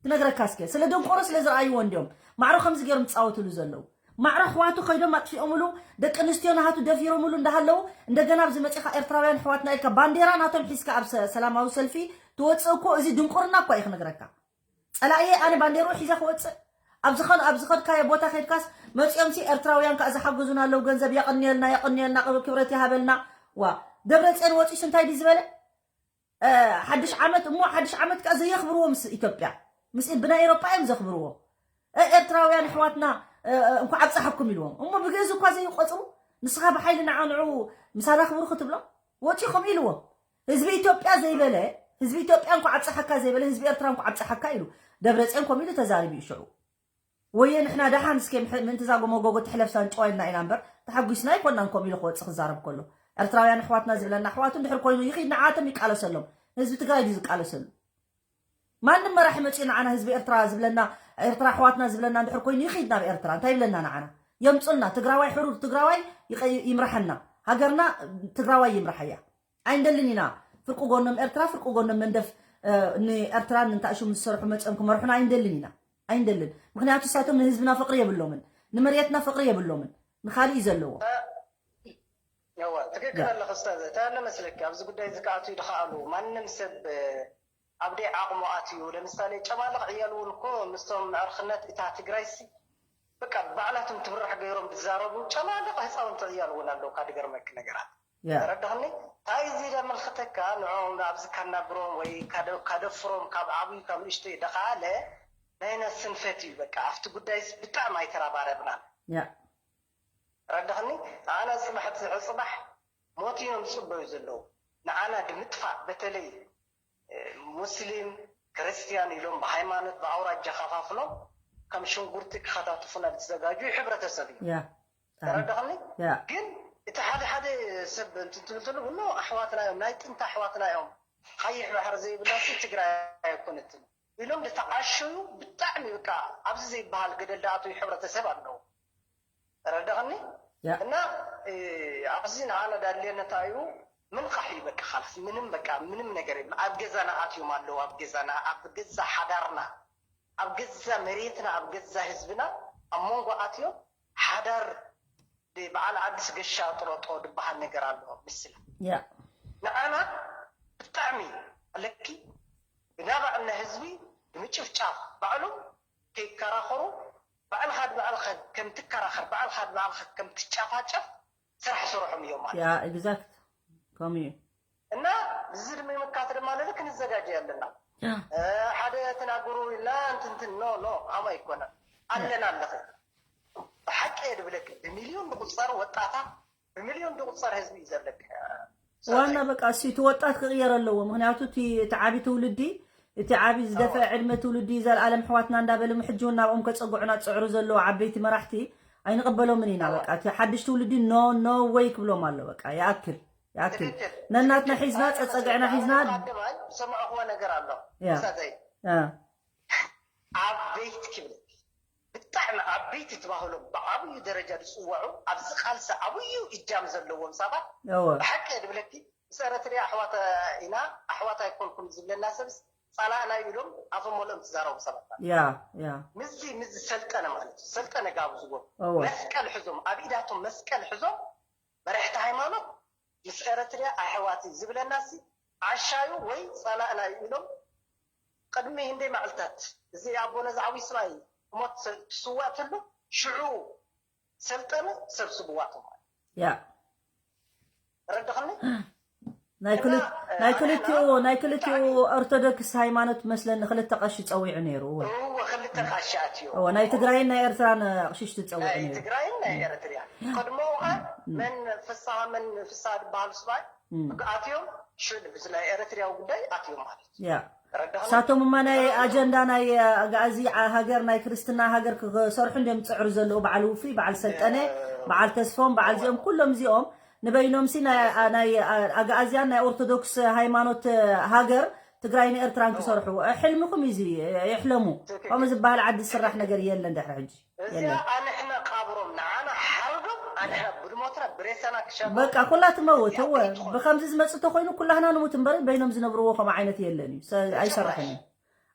ትነግረካ እስከ። ስለ ደንቆሮ ስለ ዝረኣይዎ እንዲዮም ማዕሮ ከምዚ ገይሮም ዝፃወትሉ ዘለዉ። ማዕሮ ኣሕዋቱ ከይዶም ኣጥፊኦምሉ፣ ደቂ ኣንስትዮ ናሃቱ ደፊሮምሉ እንዳሃለዉ፣ እንደገና ኣብዚ መፂኻ ኤርትራውያን ኣሕዋትና ኢልካ ባንዴራ ናቶም ሒዝካ ኣብ ሰ- ሰላማዊ ሰልፊ ትወፅእ እኮ፣ እዚ ድንቁርና እኳ እዩ ክነግረካ። ፀላእየ ኣነ ባንዴርኡ ሒዘ ክወፅእ? ኣብ ዝኸድ ኣብ ዝኸድካዮ ቦታ ከድካስ መፂኦም ሲ ኤርትራውያን ከዓ ዝሓግዙና ኣለዉ፣ ገንዘብ የቐንየልና የቐንየልና፣ ክብ- ክብረት ይሃበልና። ዋ፣ ደብረፅዮን ወፂሱ እንታይ ድዩ ዝበለ? እ፣ ሓድሽ ዓመት እሞ ሓድሽ ዓመት ከዓ ዘየኽብርዎ ምስ ኢትዮጵያ፣ ምስ ብናይ ኤሮጳ እዮም ዘኽብርዎ። እ፣ ኤርትራውያን ኣሕዋትና፣ እ፣ እ፣ እንኳዕ ኣብፀሐኩም ኢልዎም እሞ ብግእዝ እኳ ዘይቆፅሩ፣ ንስኻ ብሓይሊ ንዓ ንዑ ምሳና ክብሩ ክትብሎ ወፂኹም ኢልዎም። ህዝቢ ኢትዮጵያ ዘይበለ፣ ህዝቢ ኢትዮጵያ እንኳዕ ኣብፀሐካ ዘይበለ፣ ህዝቢ ኤርትራ እንኳዕ ኣብፀሐካ ኢሉ። ደብረፅዮን ከምኡ ኢሉ ተዛሪቡ እዩ ሽዑ። ወየ ንሕና ደሓን እስከ ምሕ- ምእንቲ እዛ ጎመጎጎ ትሕለፍ ሳንጭዋ ኢልና ኢና እምበር ተሓጒስና ኣይኮናን። ከምኡ ኢሉ ክወፅእ ክዛረብ ከሎ ኤርትራውያን ኣሕዋትና ዝብለና ኣሕዋቱ እንድሕር ኮይኑ ይኺድ ንዓቶም ይቃለሰሎም። ህዝቢ ትግራይ ድዩ ዝቃለሰሉ? ማንም መራሒ መፅኡ ንዓና ህዝቢ ኤርትራ ዝብለና፣ ኤርትራ ኣሕዋትና ዝብለና እንድሕር ኮይኑ ይኺድ ናብ ኤርትራ እንታይ ይብለና ንዓና? የምፁልና። ትግራዋይ ሕሩር ትግራዋይ ይቐ- ይምርሓና። ሃገርና ትግራዋይ ይምርሓያ። ኣይንደልን ኢና። ፍርቂ ጎኖም ኤርትራ ፍርቂ ጎኖም መንደፍ፣ እ፣ ንኤርትራ ንንታእሹም ዝሰርሑ መፅኦም ክመርሑና ኣይንደልን ኢና። ኣይንደልን። ምክንያቱ እሳቶም ንህዝብና ፍቅሪ የብሎምን፣ ንመሬትና ፍቅሪ የብሎምን። ንካሊእ እዩ ዘለዎ። ያዋ ትክክል ኣለኽ ኡስታዝ። እንታይ ኣሎ መስለኪ፣ ኣብዚ ጉዳይ እዚ ክኣትዉ ይድኽኣሉ። ማንም ሰብ ኣብ ደይ ዓቕሙ ኣትዩ፣ ለምሳሌ ጨማልቕ ዕያል እውን እኮ ምስቶም ምዕርኽነት እታ ትግራይሲ በቃ ባዕላቶም ትብራሕ ገይሮም ዝዛረቡ ጨማልቕ ህፃውንቲ ዕያል እውን ኣለዉ። ካብ ዝገርመኪ ነገራት ያ ተረዳኽኒ? እንታይ እዚ ዘመልክተካ ንዕኦም ኣብዚ ካናግሮም ወይ ካደ- ካደፍሮም ካብ ዓብዩ ካብ ንእሽተይ ደኸኣለ ናይ ነስንፈት እዩ። በቃ ኣብቲ ጉዳይስ ብጣዕሚ ኣይተራባረብናን። ያ ረዳኽኒ? ንዓና ፅባሕ ትፅባሕ ሞት እዮም ዝፅበዩ ዘለዉ። ንዓና ንምጥፋእ፣ በተለይ ሙስሊም ክርስቲያን ኢሎም ብሃይማኖት ብኣውራጃ ከፋፍሎም ከም ሽንጉርቲ ክኸታትፉና ዝተዘጋጁ ሕብረተሰብ እዩ። ያ ተረዳኽኒ? ያ ግን እቲ ሓደ ሓደ ሰብ እንትትብል ተሎ ኖ ኣሕዋትና እዮም፣ ናይ ጥንቲ ኣሕዋትና እዮም፣ ቀይሕ ባሕሪ ዘይብላሲ ትግራይ ኣይኮነትን ኢሎም ዝተዓሸዩ ብጣዕሚ በቃ ኣብዚ ዘይበሃል ገደል ደኣተዩ ሕብረተሰብ ኣለዉ። ተረዳኽኒ? ያ እና ኣብዚ ንዓና ዳድልየና እንታይ እዩ? ምንቃሕ እዩ በቃ ካላስ ምንም በቃ ምንም ነገር የብሉ። ኣብ ገዛና ኣትዮም ኣለዉ፣ ኣብ ገዛና፣ ኣብ ገዛ ሓዳርና፣ ኣብ ገዛ መሬትና፣ ኣብ ገዛ ህዝብና ኣብ መንጎ ኣትዮም ሓዳር በዓል ዓዲስ ገሻ ጥሮጦ ዝበሃል ነገር ኣሎ ምስላ ያ ንዓና ብጣዕሚ ኣለኪ ብናባዕልና ህዝቢ ንምጭፍጫፍ ባዕሎም ከይከራኸሩ ባዕልኻ ንባዕልኻ ከም ትከራኸር ባዕልኻ ንባዕልኻ ከም ትጨፋጨፍ ስራሕ ስርሖም እዮም ማለት ያ exact ከምኡ እዩ እና እዚ ድማ መካት ድማ ለለ ክንዘጋጀ ኣለና ሓደ ተናገሩ ኢልና እንትንትን ኖ ኖ ኣማ ኣይኮነን ኣለና ኣለኸ ብሓቂ እየ ድብለክ ብሚልዮን ዝቁፀር ወጣታት ብሚልዮን ዝቁፀር ህዝቢ እዩ ዘለክ ዋና በቃ እሱ እቲ ወጣት ክቕየር ኣለዎ ምክንያቱ እቲ ዓቢ ትውልዲ እቲ ዓቢ ዝደፈ ዕድመ ትውልዲ ዘልኣለም ሕዋትና እንዳበለ ሕጂ እውን ናብኦም ከፀግዑና ዝፅዕሩ ዘለዉ ዓበይቲ መራሕቲ ኣይንቕበሎምን ኢና በቃ እቲ ሓድሽ ትውልዲ no no way ክብሎም ኣሎ በቃ ይኣክል ይኣክል ነናትና ሒዝና ፀፀግዕና ሒዝና ዝሰማዕኹዎ ነገር ኣሎ ያ ሳዘይ ያ ዓበይቲ ክብለክ ብጣዕሚ ዓበይቲ ተባህሎም ብዓብዩ ደረጃ ዝፅወዑ ኣብዚ ቃልሲ ዓብዩ እጃም ዘለዎም ሰባት እወ ብሓቂ ድብለኪ ምስ ኤረትርያ ኣሕዋት ኢና ኣሕዋት ኣይኮንኩም ዝብለና ሰብስ ፃላእና ኢሎም ኣፎም መሊኦም ዝዛረቡ ሰባት ኣለዉ። ያ ያ ምስዚ ምስ ዝሰልጠነ ማለት እዩ ሰልጠነ ጋብዝዎም እወ መስቀል ሕዞም ኣብ ኢዳቶም መስቀል ሕዞም መራሕቲ ሃይማኖት ምስ ኤረትርያ ኣሕዋት እዩ ዝብለና ሲ ዓሻዩ ወይ ፃላእና እዩ ኢሎም ቅድሚ ህንደይ መዓልታት እዚ ኣቦና ዝዓብይ ስባይ ክሞት ትስዋእ ተሎ ሽዑ ሰልጠነ ሰብስብዋቶም ያ ረድኽኒ ናይ ክልት ናይ ክልቲኡ ናይ ክልቲኡ ኦርቶዶክስ ሃይማኖት መስለኒ ክልተ ቀሺ ጸዊዑ ነይሩ እወ እወ ክልተ ቃሺ ኣትዮ እወ ናይ ትግራይን ናይ ኤርትራን ኣቕሽሽቲ ጸዊዑ ናይ ነይሩ ትግራይን ናይ ኤረትርያ ቀድሞኡ ኸ መን ፍስሃ መን ፍስሃ ዝበሃሉ ስባይ ኣትዮም ሽዑ እዚ ናይ ኤረትርያዊ ጉዳይ ኣትዮም ማለት እዩ ያ ረዳኽኒ ሳቶም እማ ናይ ኣጀንዳ ናይ ኣጋዚ ሃገር ናይ ክርስትና ሃገር ክሰርሑ እንዲዮም ዝፅዕሩ ዘለዉ በዓል ውፉይ በዓል ሰልጠነ በዓል ተስፎም በዓል እዚኦም ኩሎም እዚኦም ንበይኖምሲ ናይ ናይ ኣጋኣዝያን ናይ ኦርቶዶክስ ሃይማኖት ሃገር ትግራይን ኤርትራን ክሰርሑ ሕልምኹም እዩ እዚ ይሕለሙ ከምኡ ዝበሃል ዓዲ ዝስራሕ ነገር የለን ድሕሪ ሕጂ እዚኣ ኣንሕና ቃብሮም ንዓና ሓርዶም ኣንሕና ብድሞትና ብሬሳና ክሸ በቃ ኩላ ትመውት እወ ብከምዚ ዝመፅእ ተኮይኑ ኩላህና ንሙት እምበር በይኖም ዝነብርዎ ከምኡ ዓይነት የለን እዩ ሰ- ኣይሰርሕን እዩ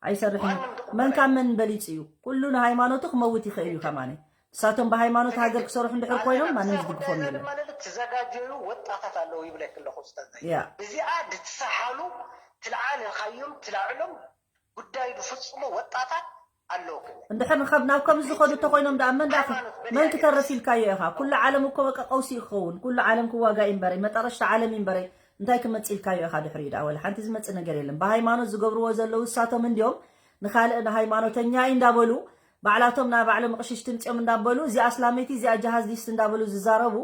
ኣይሰርሕን እዩ መን ካብ መን በሊፁ እዩ ኩሉ ንሃይማኖቱ ክመውት ይኽእል እዩ ከማነ ንሳቶም ብሃይማኖት ሃገር ክሰርሑ እንድሕር ኮይኖም ማንም ዝድግፎም የለን ማለት ተዘጋጀዩ ወጣታት ኣለዉ ይብለክ ኣለኹ ኡስታዝ ያ እዚኣ ድትሰሓሉ ትልዓልኻዮም ትላዕሎም ጉዳይ ዝፍፅሙ ወጣታት ኣለዉ ክብል እንድሕር ንከብ ናብ ከምዚ ዝኸዱ እንተኮይኖም ደኣ መን ደኣ መን ክተርፍ ኢልካዮ ኢኻ ኩሉ ዓለም እኮ በቃ ቀውሲ እዩ ክኸውን ኩሉ ዓለም ክዋጋ እዩ እምበረይ መጠረሽታ ዓለም እዩ እምበረይ እንታይ ክመፅእ ኢልካዮ ኢኻ ድሕሪኡ ደኣ ወላ ሓንቲ ዝመፅእ ነገር የለን ብሃይማኖት ዝገብርዎ ዘለዉ እሳቶም እንዲዮም ንኻልእ ንሃይማኖተኛ እዩ እንዳበሉ ባዕላቶም ናይ ባዕሎም ቅሽሽቲ ምፅኦም እንዳበሉ እዚኣ ኣስላመይቲ እዚኣ ጀሃዲስት እንዳበሉ ዝዛረቡ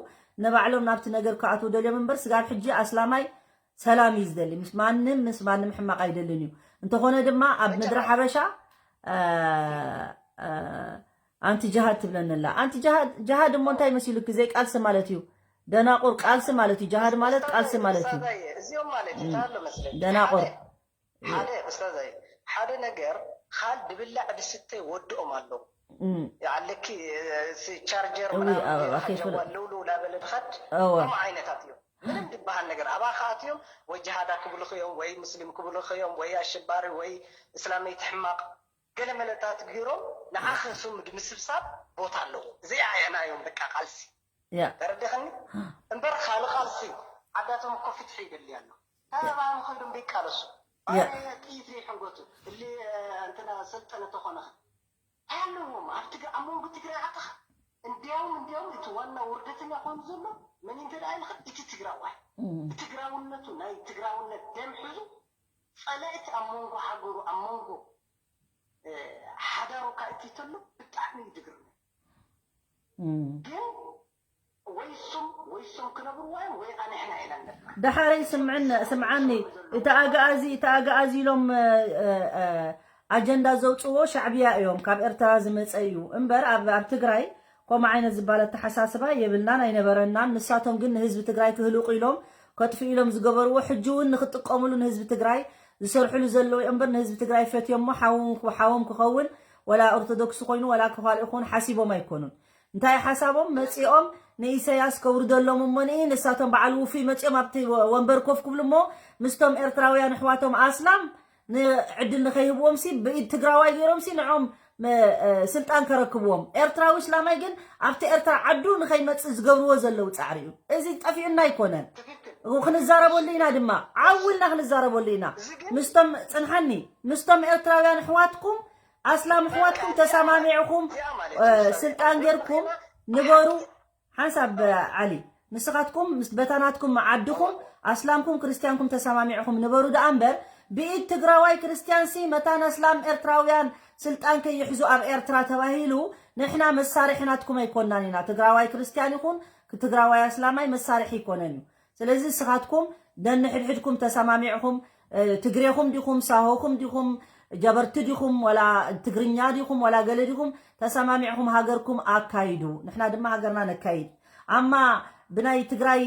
ንባዕሎም ናብቲ ነገር ክኣትዉ ደልዮም እምበር ስጋብ ሕጂ ኣስላማይ ሰላም እዩ ዝደሊ ምስ ማንም ምስ ማንም ሕማቕ ኣይደልን እዩ እንተኾነ ድማ ኣብ ምድሪ ሓበሻ ኣንቲ ጅሃድ ትብለኒ ኣላ ኣንቲ ጅሃድ እሞ እንታይ መሲሉኪ ዘይቃልሲ ማለት እዩ ደናቁር ቃልሲ ማለት እዩ ጅሃድ ማለት ቃልሲ ማለት እዩ እዚኦም ማለት እዩ ታሎ መስለኝ ደናቁር ሓደ ኡስታዛይ ሓደ ነገር ካል ድብላዕ ድስተ ወድኦም ኣለዉ ኣለኪ ቻርጀር ልውልው ላበለ ድኸድ ከም ዓይነታት እዮም ምንም ዝበሃል ነገር ኣባኻ ኣትዮም ወይ ጅሃዳ ክብልኽ እዮም ወይ ሙስሊም ክብልኽ እዮም ወይ ኣሸባሪ ወይ እስላመይቲ ሕማቕ ገለ መለታት ገይሮም ንዓኸ ስም ድምስብሳብ ቦታ ኣለዎ እዚኣ ኣየና እዮም በቃ ቃልሲ ያ ተረዲኽኒ እምበር ካልእ ቃልሲ ዓዳቶም እኮ ፍትሒ ይደሊ ኣሎ ካባን ኮይዶም ደይቃለሱ ያ ጥይት ዘይሕንጎቱ እሊ እንትና ሰልጠነ ተኾነኸ ኣለዎም ኣብ ትግ ኣብ መንጎ ትግራይ ዓድኻ እንዲያውም እንዲያውም እቲ ዋና ውርደተኛ ኮይኑ ዘሎ መን እንተ ደኣ ኢልኻ እቲ ትግራዋይ ብትግራውነቱ ናይ ትግራውነት ደም ሒዙ ጸላእቲ ኣብ መንጎ ሃገሩ ኣብ መንጎ ሓዳ ካእቲ ተሎ ብጣዕሚ እዩ ዝግርም። ግን ወይ እሱም ወይ እሱም ክነብርዋ እዮም ወይ ኣንሕና ኢና ንነብር። ደሓረይ ስምዕን ስምዓኒ እቲ ኣግኣዚ እቲ ኣግኣዚ ኢሎም ኣጀንዳ ዘውፅዎ ሻዕብያ እዮም፣ ካብ ኤርትራ ዝመፀ እዩ እምበር ኣብ ኣብ ትግራይ ከምኡ ዓይነት ዝበሃል ኣተሓሳስባ የብልናን ኣይነበረናን። ንሳቶም ግን ንህዝቢ ትግራይ ክህልቁ ኢሎም ከጥፍኡ ኢሎም ዝገበርዎ ሕጂ እውን ንክጥቀምሉ ንህዝቢ ትግራይ ዝሰርሕሉ ዘለዉ እዮም እምበር ንህዝቢ ትግራይ ፈትዮሞ ሓዎም ሓዎም ክኸውን ወላ ኦርቶዶክስ ኮይኑ ወላ ክኻልእ ይኹን ሓሲቦም ኣይኮኑን። እንታይ ሓሳቦም መፂኦም ንኢሰያስ ከውርደሎም እሞ ንኢ ንሳቶም በዓል ውፉይ መፂኦም ኣብቲ ወንበር ኮፍ ክብሉ እሞ ምስቶም ኤርትራውያን ኣሕዋቶም ኣስላም ንዕድል ንኸይህብዎም ሲ ብኢድ ትግራዋይ ገይሮም ሲ ንዖም ስልጣን ከረክብዎም። ኤርትራዊ እስላማይ ግን ኣብቲ ኤርትራ ዓዱ ንኸይመፅእ ዝገብርዎ ዘለዉ ፃዕሪ እዩ። እዚ ጠፊኡና ኣይኮነን፣ ክንዛረበሉ ኢና ድማ ዓው ኢልና ክንዛረበሉ ኢና። ምስቶም ፅንሓኒ ምስቶም ኤርትራውያን ኣሕዋትኩም ኣስላም ኣሕዋትኩም ተሰማሚዕኹም ስልጣን ጌርኩም ንበሩ። ሓንሳብ ዓሊ ንስኻትኩም ምስ በታናትኩም ዓድኹም ኣስላምኩም ክርስትያንኩም ተሰማሚዕኹም ንበሩ ደኣ እምበር ብኢድ ትግራዋይ ክርስትያንሲ መታን ኣስላም ኤርትራውያን ስልጣን ከይሕዙ ኣብ ኤርትራ ተባሂሉ ንሕና መሳርሒ ናትኩም ኣይኮናን ኢና። ትግራዋይ ክርስትያን ይኹን ትግራዋይ ኣስላማይ መሳርሒ ይኮነን እዩ። ስለዚ ንስኻትኩም ነንሕድሕድኩም ተሰማሚዕኹም ትግሬኹም ዲኹም ሳሆኹም ዲኹም ጀበርቲ ዲኹም ወላ ትግርኛ ዲኹም ወላ ገለ ዲኹም ተሰማሚዕኹም ሃገርኩም ኣካይዱ። ንሕና ድማ ሃገርና ነካይድ። ኣማ ብናይ ትግራይ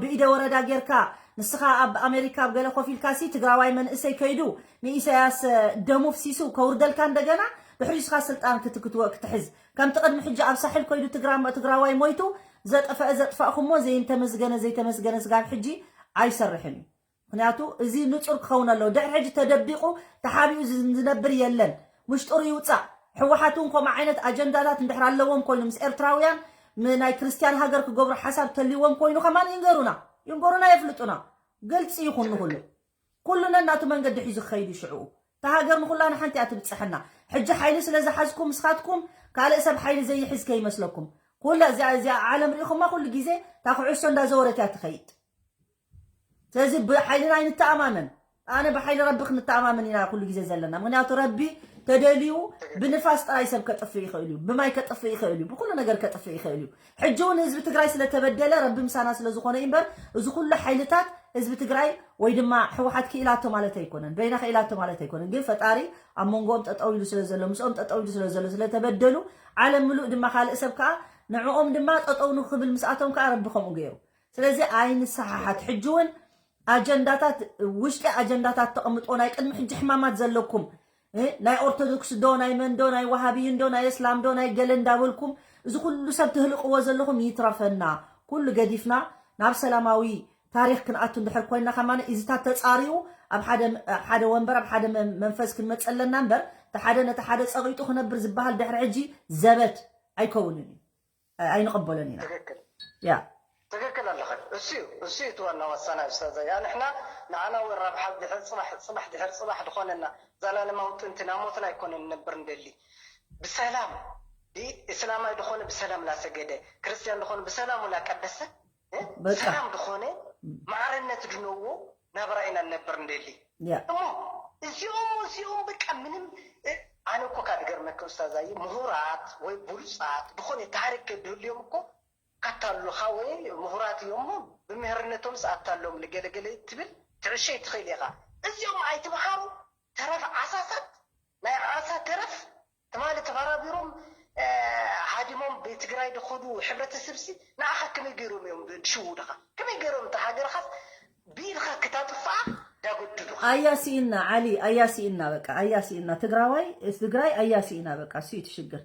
ብኢደ ወረዳ ጌርካ ንስኻ ኣብ ኣሜሪካ ኣብ ገለ ኮፍ ኢልካ ሲ ትግራዋይ መንእሰይ ከይዱ ንኢሳያስ ደሙ ፍሲሱ ከውርደልካ እንደገና ድሕሪ ስኻ ስልጣን ክትክትወ ክትሕዝ ከምቲ ቅድሚ ሕጂ ኣብ ሳሕል ከይዱ ትግራዋይ ሞይቱ ዘጠፈአ ዘጥፋእኹሞ ዘይንተመስገነ ዘይተመስገነ ስጋብ ሕጂ ኣይሰርሕን እዩ። ምክንያቱ እዚ ንፁር ክኸውን ኣለዎ። ድሕሪ ሕጂ ተደቢቑ ተሓቢኡ ዝነብር የለን። ምሽጥሩ ይውፃእ። ሕወሓት እውን ከምኡ ዓይነት ኣጀንዳታት እንድሕር ኣለዎም ኮይኑ ምስ ኤርትራውያን ናይ ክርስትያን ሃገር ክገብሩ ሓሳብ ተልዎም ኮይኑ ከማን ይንገሩና ይንገሩና የፍልጡና። ግልፂ ይኹን ንኩሉ ኩሉ ነናቱ መንገዲ ሒዙ ክኸይድ እዩ ሽዕኡ። እታ ሃገር ንኩላና ሓንቲ እያ ትብፅሐና። ሕጂ ሓይሊ ስለ ዝሓዝኩም ንስኻትኩም ካልእ ሰብ ሓይሊ ዘይሕዝ ከይመስለኩም። ኩላ እዚኣ እዚኣ ዓለም ሪኢኹማ ኩሉ ግዜ እታ ኩዕሶ እንዳዘወረት እያ ትኸይድ። ስለዚ ብሓይልና ኣይንተኣማመን። ኣነ ብሓይሊ ረቢ ክንተኣማመን ኢና ኩሉ ግዜ ዘለና። ምክንያቱ ረቢ ተደልዩ ብንፋስ ጥራይ ሰብ ከጥፍእ ይኽእል እዩ፣ ብማይ ከጥፍእ ይኽእል እዩ፣ ብኩሉ ነገር ከጥፍእ ይኽእል እዩ። ሕጂ እውን ህዝቢ ትግራይ ስለተበደለ ረቢ ምሳና ስለዝኾነ እዩ እምበር እዚ ኩሉ ሓይልታት ህዝቢ ትግራይ ወይ ድማ ሕወሓት ክኢላቶ ማለት ኣይኮነን፣ በይና ክኢላቶ ማለት ኣይኮነን። ግን ፈጣሪ ኣብ መንጎኦም ጠጠው ኢሉ ስለ ዘሎ ምስኦም ጠጠው ኢሉ ስለ ዘሎ ስለተበደሉ ዓለም ምሉእ ድማ ካልእ ሰብ ከዓ ንዕኦም ድማ ጠጠው ንክብል ምስኣቶም ከዓ ረቢ ከምኡ ገይሩ። ስለዚ ኣይንሰሓሓት። ሕጂ እውን ኣጀንዳታት ውሽጢ ኣጀንዳታት ተቐምጦ ናይ ቅድሚ ሕጂ ሕማማት ዘለኩም እ፣ ናይ ኦርቶዶክስ ዶ ናይ መን ዶ ናይ ወሃብይን ዶ ናይ እስላም ዶ ናይ ገለ እንዳበልኩም እዚ ኩሉ ሰብ ትህልቅዎ ዘለኹም ይትረፈና። ኩሉ ገዲፍና ናብ ሰላማዊ ታሪኽ ክንኣቱ እንድሕር ኮይና ከማን እዚታት ተፃሪኡ ኣብ ሓደ ኣብ ሓደ ወንበር ኣብ ሓደ መ- መንፈስ ክንመፀ ኣለና እምበር እቲ ሓደ ነቲ ሓደ ፀቂጡ ክነብር ዝበሃል ድሕሪ ሕጂ ዘበት ኣይከውንን እዩ። ኣይንቕበሎን ኢና። ትክክል ያ ትክክል ኣለኽን። እሱ እዩ እሱ እዩ እቲ ዋና ወሳናይ ኡስታዘይ። ንሕና ንዓና እውን ረብሓ ድሕር ፅባሕ ፅባሕ ድሕር ፅባሕ ድኾነና ዘላለማዊ ጥንቲ ናብ ሞትና ኣይኮነን ንነብር እንደሊ ብሰላም ዲ እስላማይ ድኾነ ብሰላም ላሰገደ ክርስቲያን ድኾነ ብሰላሙ ላቀደሰ እ? በቃ። ሰላም ድኾነ ማዕርነት ድነዎ ናብራ ኢና ንነብር እንደሊ። ያ እሞ እዚኦም እዚኦም በቃ ምንም እ፣ ኣነ እኮ ካብ ዝገርመካ ኡስታዛይ ምሁራት ወይ ብሉፃት ድኾነ ታሪክ ከድህልዮም እኮ ካታሉኻ ወይ ምሁራት እዮም እሞ ብምህርነቶም ዝኣታሎም ንገለገለ ትብል ትዕሸ ትኽእል ኢኻ። እዚኦም ኣይትምሃሩ ተረፍ ዓሳሳት ናይ ዓሳ ተረፍ ትማሊ ተባራቢሮም እ፣ ሃዲሞም ብትግራይ ድኸዱ ሕብረተሰብ ሲ ንዓኻ ከመይ ገይሮም እዮም ድሽውድኻ ከመይ ገይሮም እታ ሃገርኻስ ብኢድኻ ክታጥፍኣ ዳገድዱኻ። ኣያ ስኢና ዓሊ ኣያ ስኢና በቃ ኣያ ስኢና ትግራዋይ ትግራይ ኣያ ስኢና በቃ እሱ እዩ እቲ ሽግር።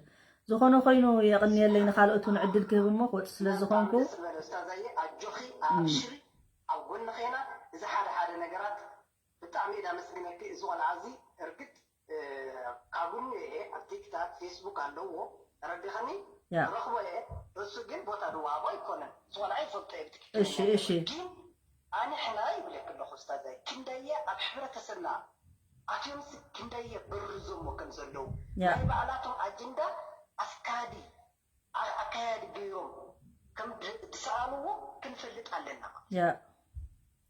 ዝኾነ ኮይኑ የቕንየለይ ንኻልኦት እውን ዕድል ክህብ እሞ ክወፅእ ስለ ዝኾንኩ ደስ ዝበለ ኡስታዛየ ኣጆኺ ኣብሽሪ ኣብ ጎንኺ ኢና። እዚ ሓደ ሓደ ነገራት ብጣዕሚ እየ ዳመስግነኪ። እዚ ቆልዓ እዚ እርግጥ እ፣ ካብኑ እየ ኣብ ቲክታክ ፌስቡክ ኣለዎ ተረዲኸኒ ያ ረኽቦ እየ። እሱ ግን ቦታ ዝወሃቦ ኣይኮነን። እዚ ቆልዓ ይፈልጦ እየ ብትክክል እሺ እሺ ግን ኣንሕና ይብለክ ኣለኹ ኡስታዛይ ክንደየ ኣብ ሕብረተሰብና ኣትዮምስ ክንደየ በርዞሞ ከም ዘለዉ ያ ናይ ባዕላቶም ኣጀንዳ ኣስካዲ ኣ- ኣካያዲ ገይሮም ከም ድ- ዝሰኣንዎ ክንፈልጥ ኣለና። ያ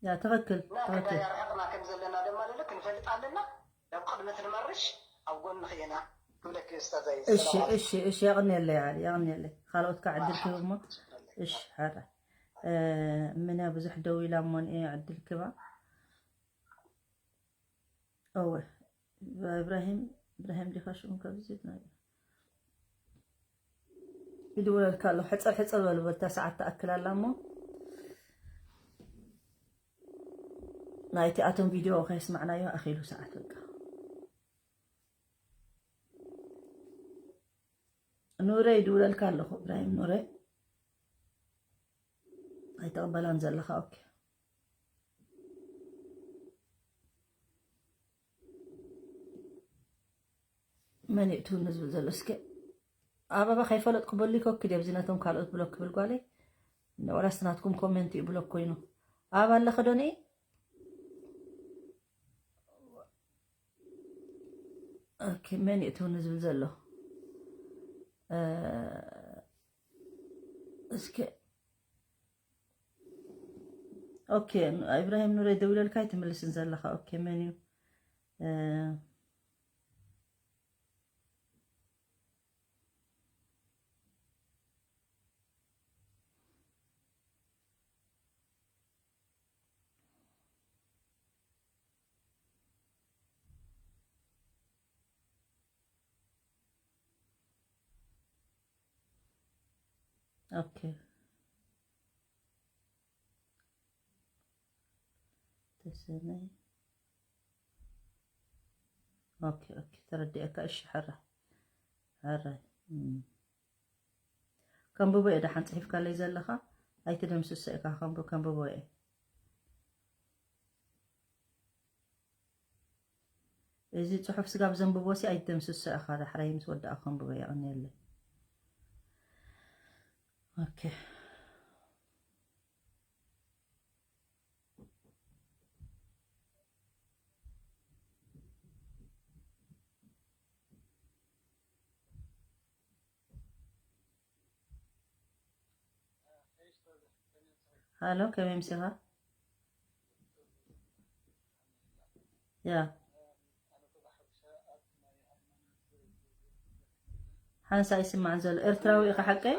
ያ ትኽክል እና ትኽክል ክንደየ ኣርሕቕና ከም ዘለና ድማ ለለ ክንፈልጥ ኣለና። ናብ ቅድመት ንመርሽ ኣብ ጎንኺ ኢና። እሺ፣ እሺ፣ እሺ፣ የቐንየለይ ዓሊ፣ የቐንየለይ። ካልኦት ከዓ ዕድል ክህብ እሞ። እሺ፣ ሓራ። እ፣ ምንያ ብዙሕ ደው ኢላ እሞ ንኤ ዕድል ክባ። እወ፣ እብራሂም፣ እብራሂም ዲኻ ሽሙ? ከብዚ ናይ ይድውለልካ ኣሎ። ሕጽር ሕጽር በሉ፣ በታ ሰዓት ትኣክል ኣላ እሞ። ናይቲ ኣቶም ቪድዮ ከየስማዕናዮ ኣኺሉ ሰዓት በቃ። ኑረ ይድውለልካ ኣለኹ፣ እብራሂም ኑረ። ኣይተቐበላን ዘለኻ፣ ኦኬ። መን እዩ ትውኒ ዝብል ዘሎ? እስከ ኣበባ ከይፈለጥኩ በሊ ኮክ ድየ ኣብዚ ነቶም ካልኦት ብሎክ ክብል ጓለይ? ወላስ ናትኩም ኮሜንት እዩ ብሎክ ኮይኑ? ኣበባ ኣለኸ ዶ ንኢ? ኦኬ፣ መን እዩ ትውኒ ዝብል ዘሎ? እ፣ እስከ፣ ኦኬ፣ ኢብራሂም ኑረ ደውለልካ ኣይትምልስን ዘለኻ። ኦኬ፣ መን እዩ? እ፣ ኦኬ። ተሰነይ። ኦኬ፣ ኦኬ፣ ተረዲአካ። እሺ፣ ሕራይ፣ ሕራይ። እም። ከንብቦ እየ፣ ደሓን ጽሒፍካለይ ዘለኻ፣ ኣይትደምስሶ ኢኻ። ከንብ-፣ ከንብቦ እየ። እዚ ጽሑፍ ስጋብ ዘንብቦ ሲ ኣይትደምስሶ ኢኻ። ዳሕራይ ምስ ወዳእኩ ከንብቦ እየ። የቐንየለይ። ኦኬ። ሃሎ፣ ከመይ ምሲኻ? ያ። ሓንሳ ይስማዕ ዘሎ። ኤርትራዊ ኢኻ ሓቀይ?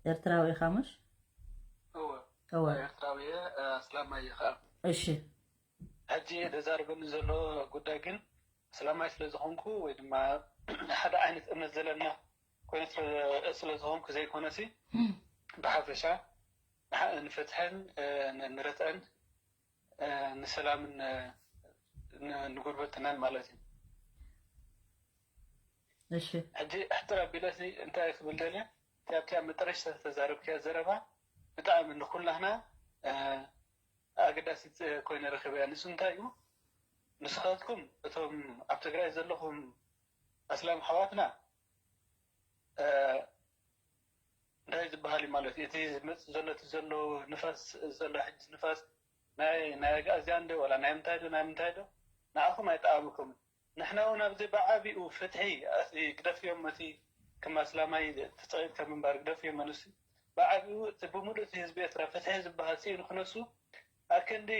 ኤርትራዊ ኢኻ ምሽ? እወ። እወ። ኤርትራዊ እየ፣ ኣስላማይ እየ ኸኣ። እሺ። ሕጂ ዘዛርበኒ ዘሎ ጉዳይ ግን ኣስላማይ ስለ ዝኾንኩ ወይ ድማ ሓደ ዓይነት እምነት ዘለና ኮይኑ ስለ፣ ስለ ዝኾንኩ ዘይኮነሲ፣ ብሓፈሻ ንሓ-፣ ንፍትሕን፣ እ፣ ን-፣ ንርትዕን፣ እ፣ ንሰላምን፣ እ፣ ን-፣ ንጉርብትናን ማለት እዩ። እሺ። ሕጂ ሕጥር ኣቢለሲ እንታይ ክብል ደልየ፣ እቲ ኣብቲ ኣብ መጠረሽታ ዝተዛረብክያ ዘረባ ብጣዕሚ ንኹላህና፣ እ፣ ኣገዳሲት ኮይነ ረኺበያ። ንሱ እንታይ እዩ? ንስኻትኩም እቶም ኣብ ትግራይ ዘለኹም ኣስላም ኣሕዋትና፣ እ፣ እንታይ ዝበሃል እዩ ማለት እዩ? እቲ ዝመጽእ ዘሎ፣ እቲ ዘሎ ንፋስ ዘሎ ሕጂ ንፋስ ናይ፣ ናይ ኣግኣዝያን ዶ፣ ዋላ ናይ ምንታይ ዶ፣ ናይ ምንታይ ዶ? ንዓኹም ኣይጠዓመኩምን። ንሕና እውን ኣብዚ ብዓቢኡ ፍትሒ፣ እቲ ግደፍዮም፣ እቲ ከም ኣስላማይ ተጸቒጥካ ምንባር ግደፍዮም፣ ንሱ ብዓቢኡ እቲ ብምሉእ እቲ ህዝቢ ኤርትራ ፍትሒ ዝበሃል ስኢኑ ክነሱ፣ ኣክንዲ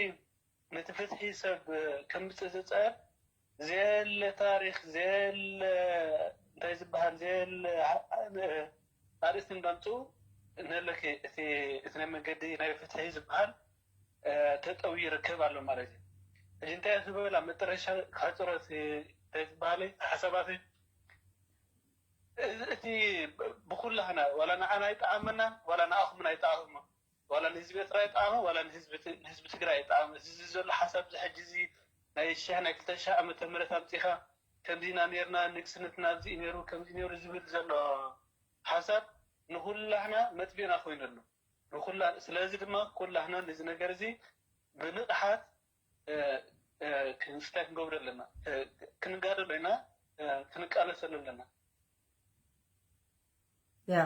ነቲ ፍትሒ ሰብ ከምጽእ ዝጸር ዘየለ ታሪኽ፣ ዘየለ እንታይ ዝበሃል፣ ዘየለ ኣርእስቲ እንዳምጽኡ ነለኪ እቲ፣ እቲ ናይ መንገዲ ናይ ፍትሒ ዝበሃል እ፣ ተጠውዩ ይርከብ ኣሎ ማለት እዩ። ሕጂ እንታይ እየ ክብል ኣብ መጠረሻ ክሕጽሮ እቲ እንታይ ዝበሃለይ ሓሳባተይ፣ እዚ፣ እቲ ብኩላህና ዋላ ንዓና ኣይጠዓመና፣ ዋላ ንኣኹምን ኣይጠዓሞ፣ ዋላ ንህዝቢ ኤርትራ ኣይጠዓሞ፣ ዋላ ንህዝቢ ት-፣ ንህዝቢ ትግራይ ኣይጠዓሞ። እዚ፣ እዚ ዘሎ ሓሳብ እዚ ሕጂ እዚ ናይ ሽሕ ናይ ክልተ ሽሕ ዓመተ ምህረት ኣምጺኻ ከምዚ ኢና ኔርና፣ ንግስነትና ኣብዚ እዩ ኔሩ፣ ከምዚ ኔሩ ዝብል ዘሎ ሓሳብ ንኹላህና መጥፊእና ኮይኑ ኣሎ። ንኹላ-፣ ስለዚ ድማ ኩላህና ነዚ ነገር እዚ ብንቕሓት፣ እ፣ እ፣ ክንስታይ ክንገብሮ ኣለና። እ፣ ክንጋደሎ ኢና፣ እ፣ ክንቃለሰሉ ኣለና። ያ።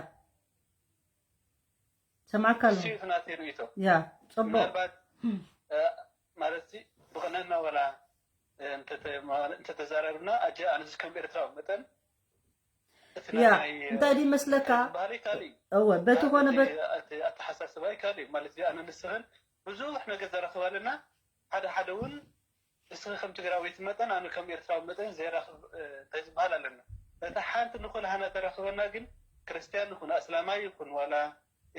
ሰማዕካ ኣሎ። እሱ እዩ እቲ ናተይ ርእይቶ። ያ፣ ጽቡቕ። ምናልባት፣ እ፣ ማለት እዚ ብቕንዕና ዋላ፣ እ፣ እንተተ-፣ ማለት እንተተዛረብና፣ ኣጀ ኣነዚ ከም ኤርትራዊ መጠን፣ እቲ ያ፣ ናይ፣ እንታይ ድዩ መስለካ? ባህሊ ካልእ እዩ። እወ፣ በቲ ማለት ኮነ እቲ፣ በ- እቲ ኣተሓሳስባይ ካልእ እዩ። ማለት እዚ ኣነ ንስኽን ብዙሕ ነገር ዘራኽብ ኣለና። ሓደ ሓደ እውን እስኺ ከም ትግራዊት መጠን ኣነ ከም ኤርትራዊ መጠን ዘይራኽብ እንታይ ዝበሃል ኣለና። እታ ሓንቲ ንኹላህና ተራኽበና ግን ክርስትያን ይኹን ኣስላማይ ይኹን ዋላ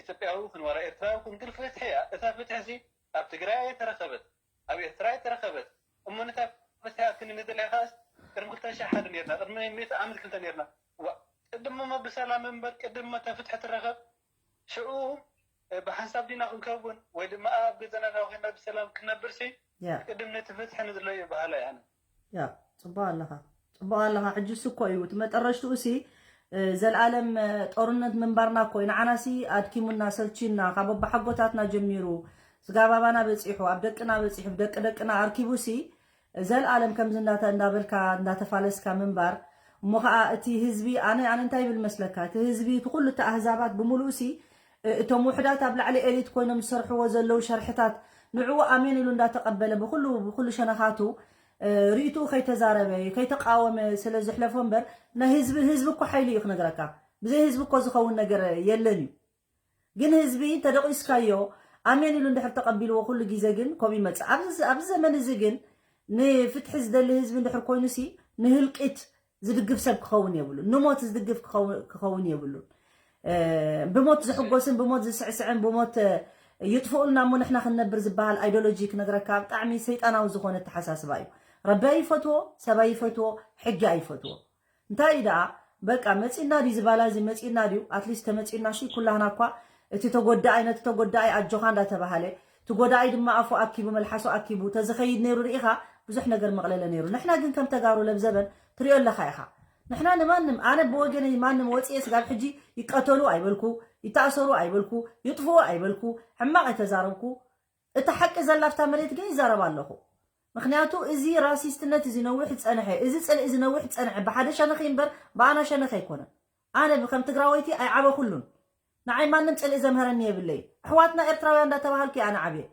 ኢትዮጵያዊ ይኹን ዋላ ኤርትራዊ ይኹን ግን ፍትሒ እያ። እታ ፍትሒ ሲ ኣብ ትግራይ ኣይተረኸበት፣ ኣብ ኤርትራ ኣይተረኸበት። እሞ ነታ ፍትሒ ክንምንጥልያ ከኣስ ቅድሚ ክልተ ሺሕ ሓደ ነርና፣ ቅድሚ ሚእቲ ዓመት ክልተ ነርና። ዋ ቅድምሞ ብሰላም እምበር ቅድምሞ እታ ፍትሒ ትረኸብ ሽዑ ብሓንሳብ ዲና ክንከውን ወይ ድማ ኣብ ገዛና ኮይና ብሰላም ክነብር ሲ ቅድም ነቲ ፍትሒ ንድለዮ በሃላይ ኣነ። ያ ጽቡቅ ኣለኻ ጽቡቅ ኣለኻ። ሕጂ እሱ እኮ እዩ እቲ መጠረሽትኡ ሲ ዘልኣለም ጦርነት ምንባርና እኮ እዩ። ንዓና ሲ ኣድኪሙና ሰልችዩና ካብ ኣቦሓጎታትና ጀሚሩ ስጋብ ኣባና በጺሑ ኣብ ደቅና በጺሑ ብደቂ ደቅና ኣርኪቡ ሲ ዘልኣለም ከምዚ እንዳተ እንዳበልካ እንዳተፋለስካ ምንባር እሞ ከዓ እቲ ህዝቢ ኣነ ኣነ እንታይ ይብል መስለካ እቲ ህዝቢ እቲ ኩሉ እቲ ኣህዛባት ብምሉኡ ሲ እቶም ውሕዳት ኣብ ላዕሊ ኤሊት ኮይኖም ዝሰርሕዎ ዘለዉ ሸርሕታት ንዕኡ ኣሜን ኢሉ እንዳተቀበለ ብኩሉ ብኩሉ ሸነኻቱ ርእይትኡ ከይተዛረበ ከይተቃወመ ስለ ዝሕለፎ እምበር ናይ ህዝቢ ህዝቢ እኮ ሓይሊ እዩ ክነግረካ ብዘይ ህዝቢ እኮ ዝኸውን ነገር የለን እዩ ግን ህዝቢ ተደቂስካዮ ኣሜን ኢሉ እንድሕር ተቀቢልዎ ኩሉ ግዜ ግን ከምኡ ይመፅእ ኣብዚ ዘመን እዚ ግን ንፍትሒ ዝደሊ ህዝቢ እንድሕር ኮይኑ ሲ ንህልቂት ዝድግፍ ሰብ ክኸውን የብሉን ንሞት ዝድግፍ ክኸውን የብሉን ብሞት ዝሕጎስን ብሞት ዝስዕስዕን ብሞት ይጥፍኡልና እሞ ንሕና ክንነብር ዝበሃል ኣይዶሎጂ ክነግረካ ብጣዕሚ ሰይጣናዊ ዝኾነ ተሓሳስባ እዩ ረቢ ኣይፈትዎ ሰብ ኣይፈትዎ ሕጊ ኣይፈትዎ እንታይ እዩ ደኣ በቃ መፂና ድዩ ዝባላ እዚ መፂና ድዩ ኣትሊስት ተመፂና ሺ ኩላህና እኳ እቲ ተጎዳኣይ ነቲ ተጎዳኣይ ኣጆኻ እንዳተባሃለ እቲ ጎዳኣይ ድማ ኣፉ ኣኪቡ መልሓሱ ኣኪቡ ተዝኸይድ ነይሩ ርኢኻ ብዙሕ ነገር መቕለለ ነይሩ ንሕና ግን ከም ተጋሩ ለብዘበን ትሪኦ ኣለኻ ኢኻ ንሕና ንማንም ኣነ ብወገነይ ማንም ወፂኤ ስጋብ ሕጂ ይቀተሉ ኣይበልኩ ይተኣሰሩ ኣይበልኩ ይጥፍኡ ኣይበልኩ ሕማቕ ኣይተዛረብኩ እታ ሓቂ ዘላ ኣብታ መሬት ግን ይዛረብ ኣለኹ ምክንያቱ እዚ ራሲስትነት እዚ ነዊሕ ዝፀንሐ እዚ ፅልኢ እዚ ነዊሕ ዝፀንሐ ብሓደ ሸነኺ እምበር ብኣና ሸነኺ ኣይኮነን ኣነ ከም ትግራወይቲ ኣይዓበኩሉን ንዓይ ማንም ፅልኢ ዘምሀረኒ የብለይ ኣሕዋትና ኤርትራውያን እንዳተባሃልኩ ኣነ ዓብየ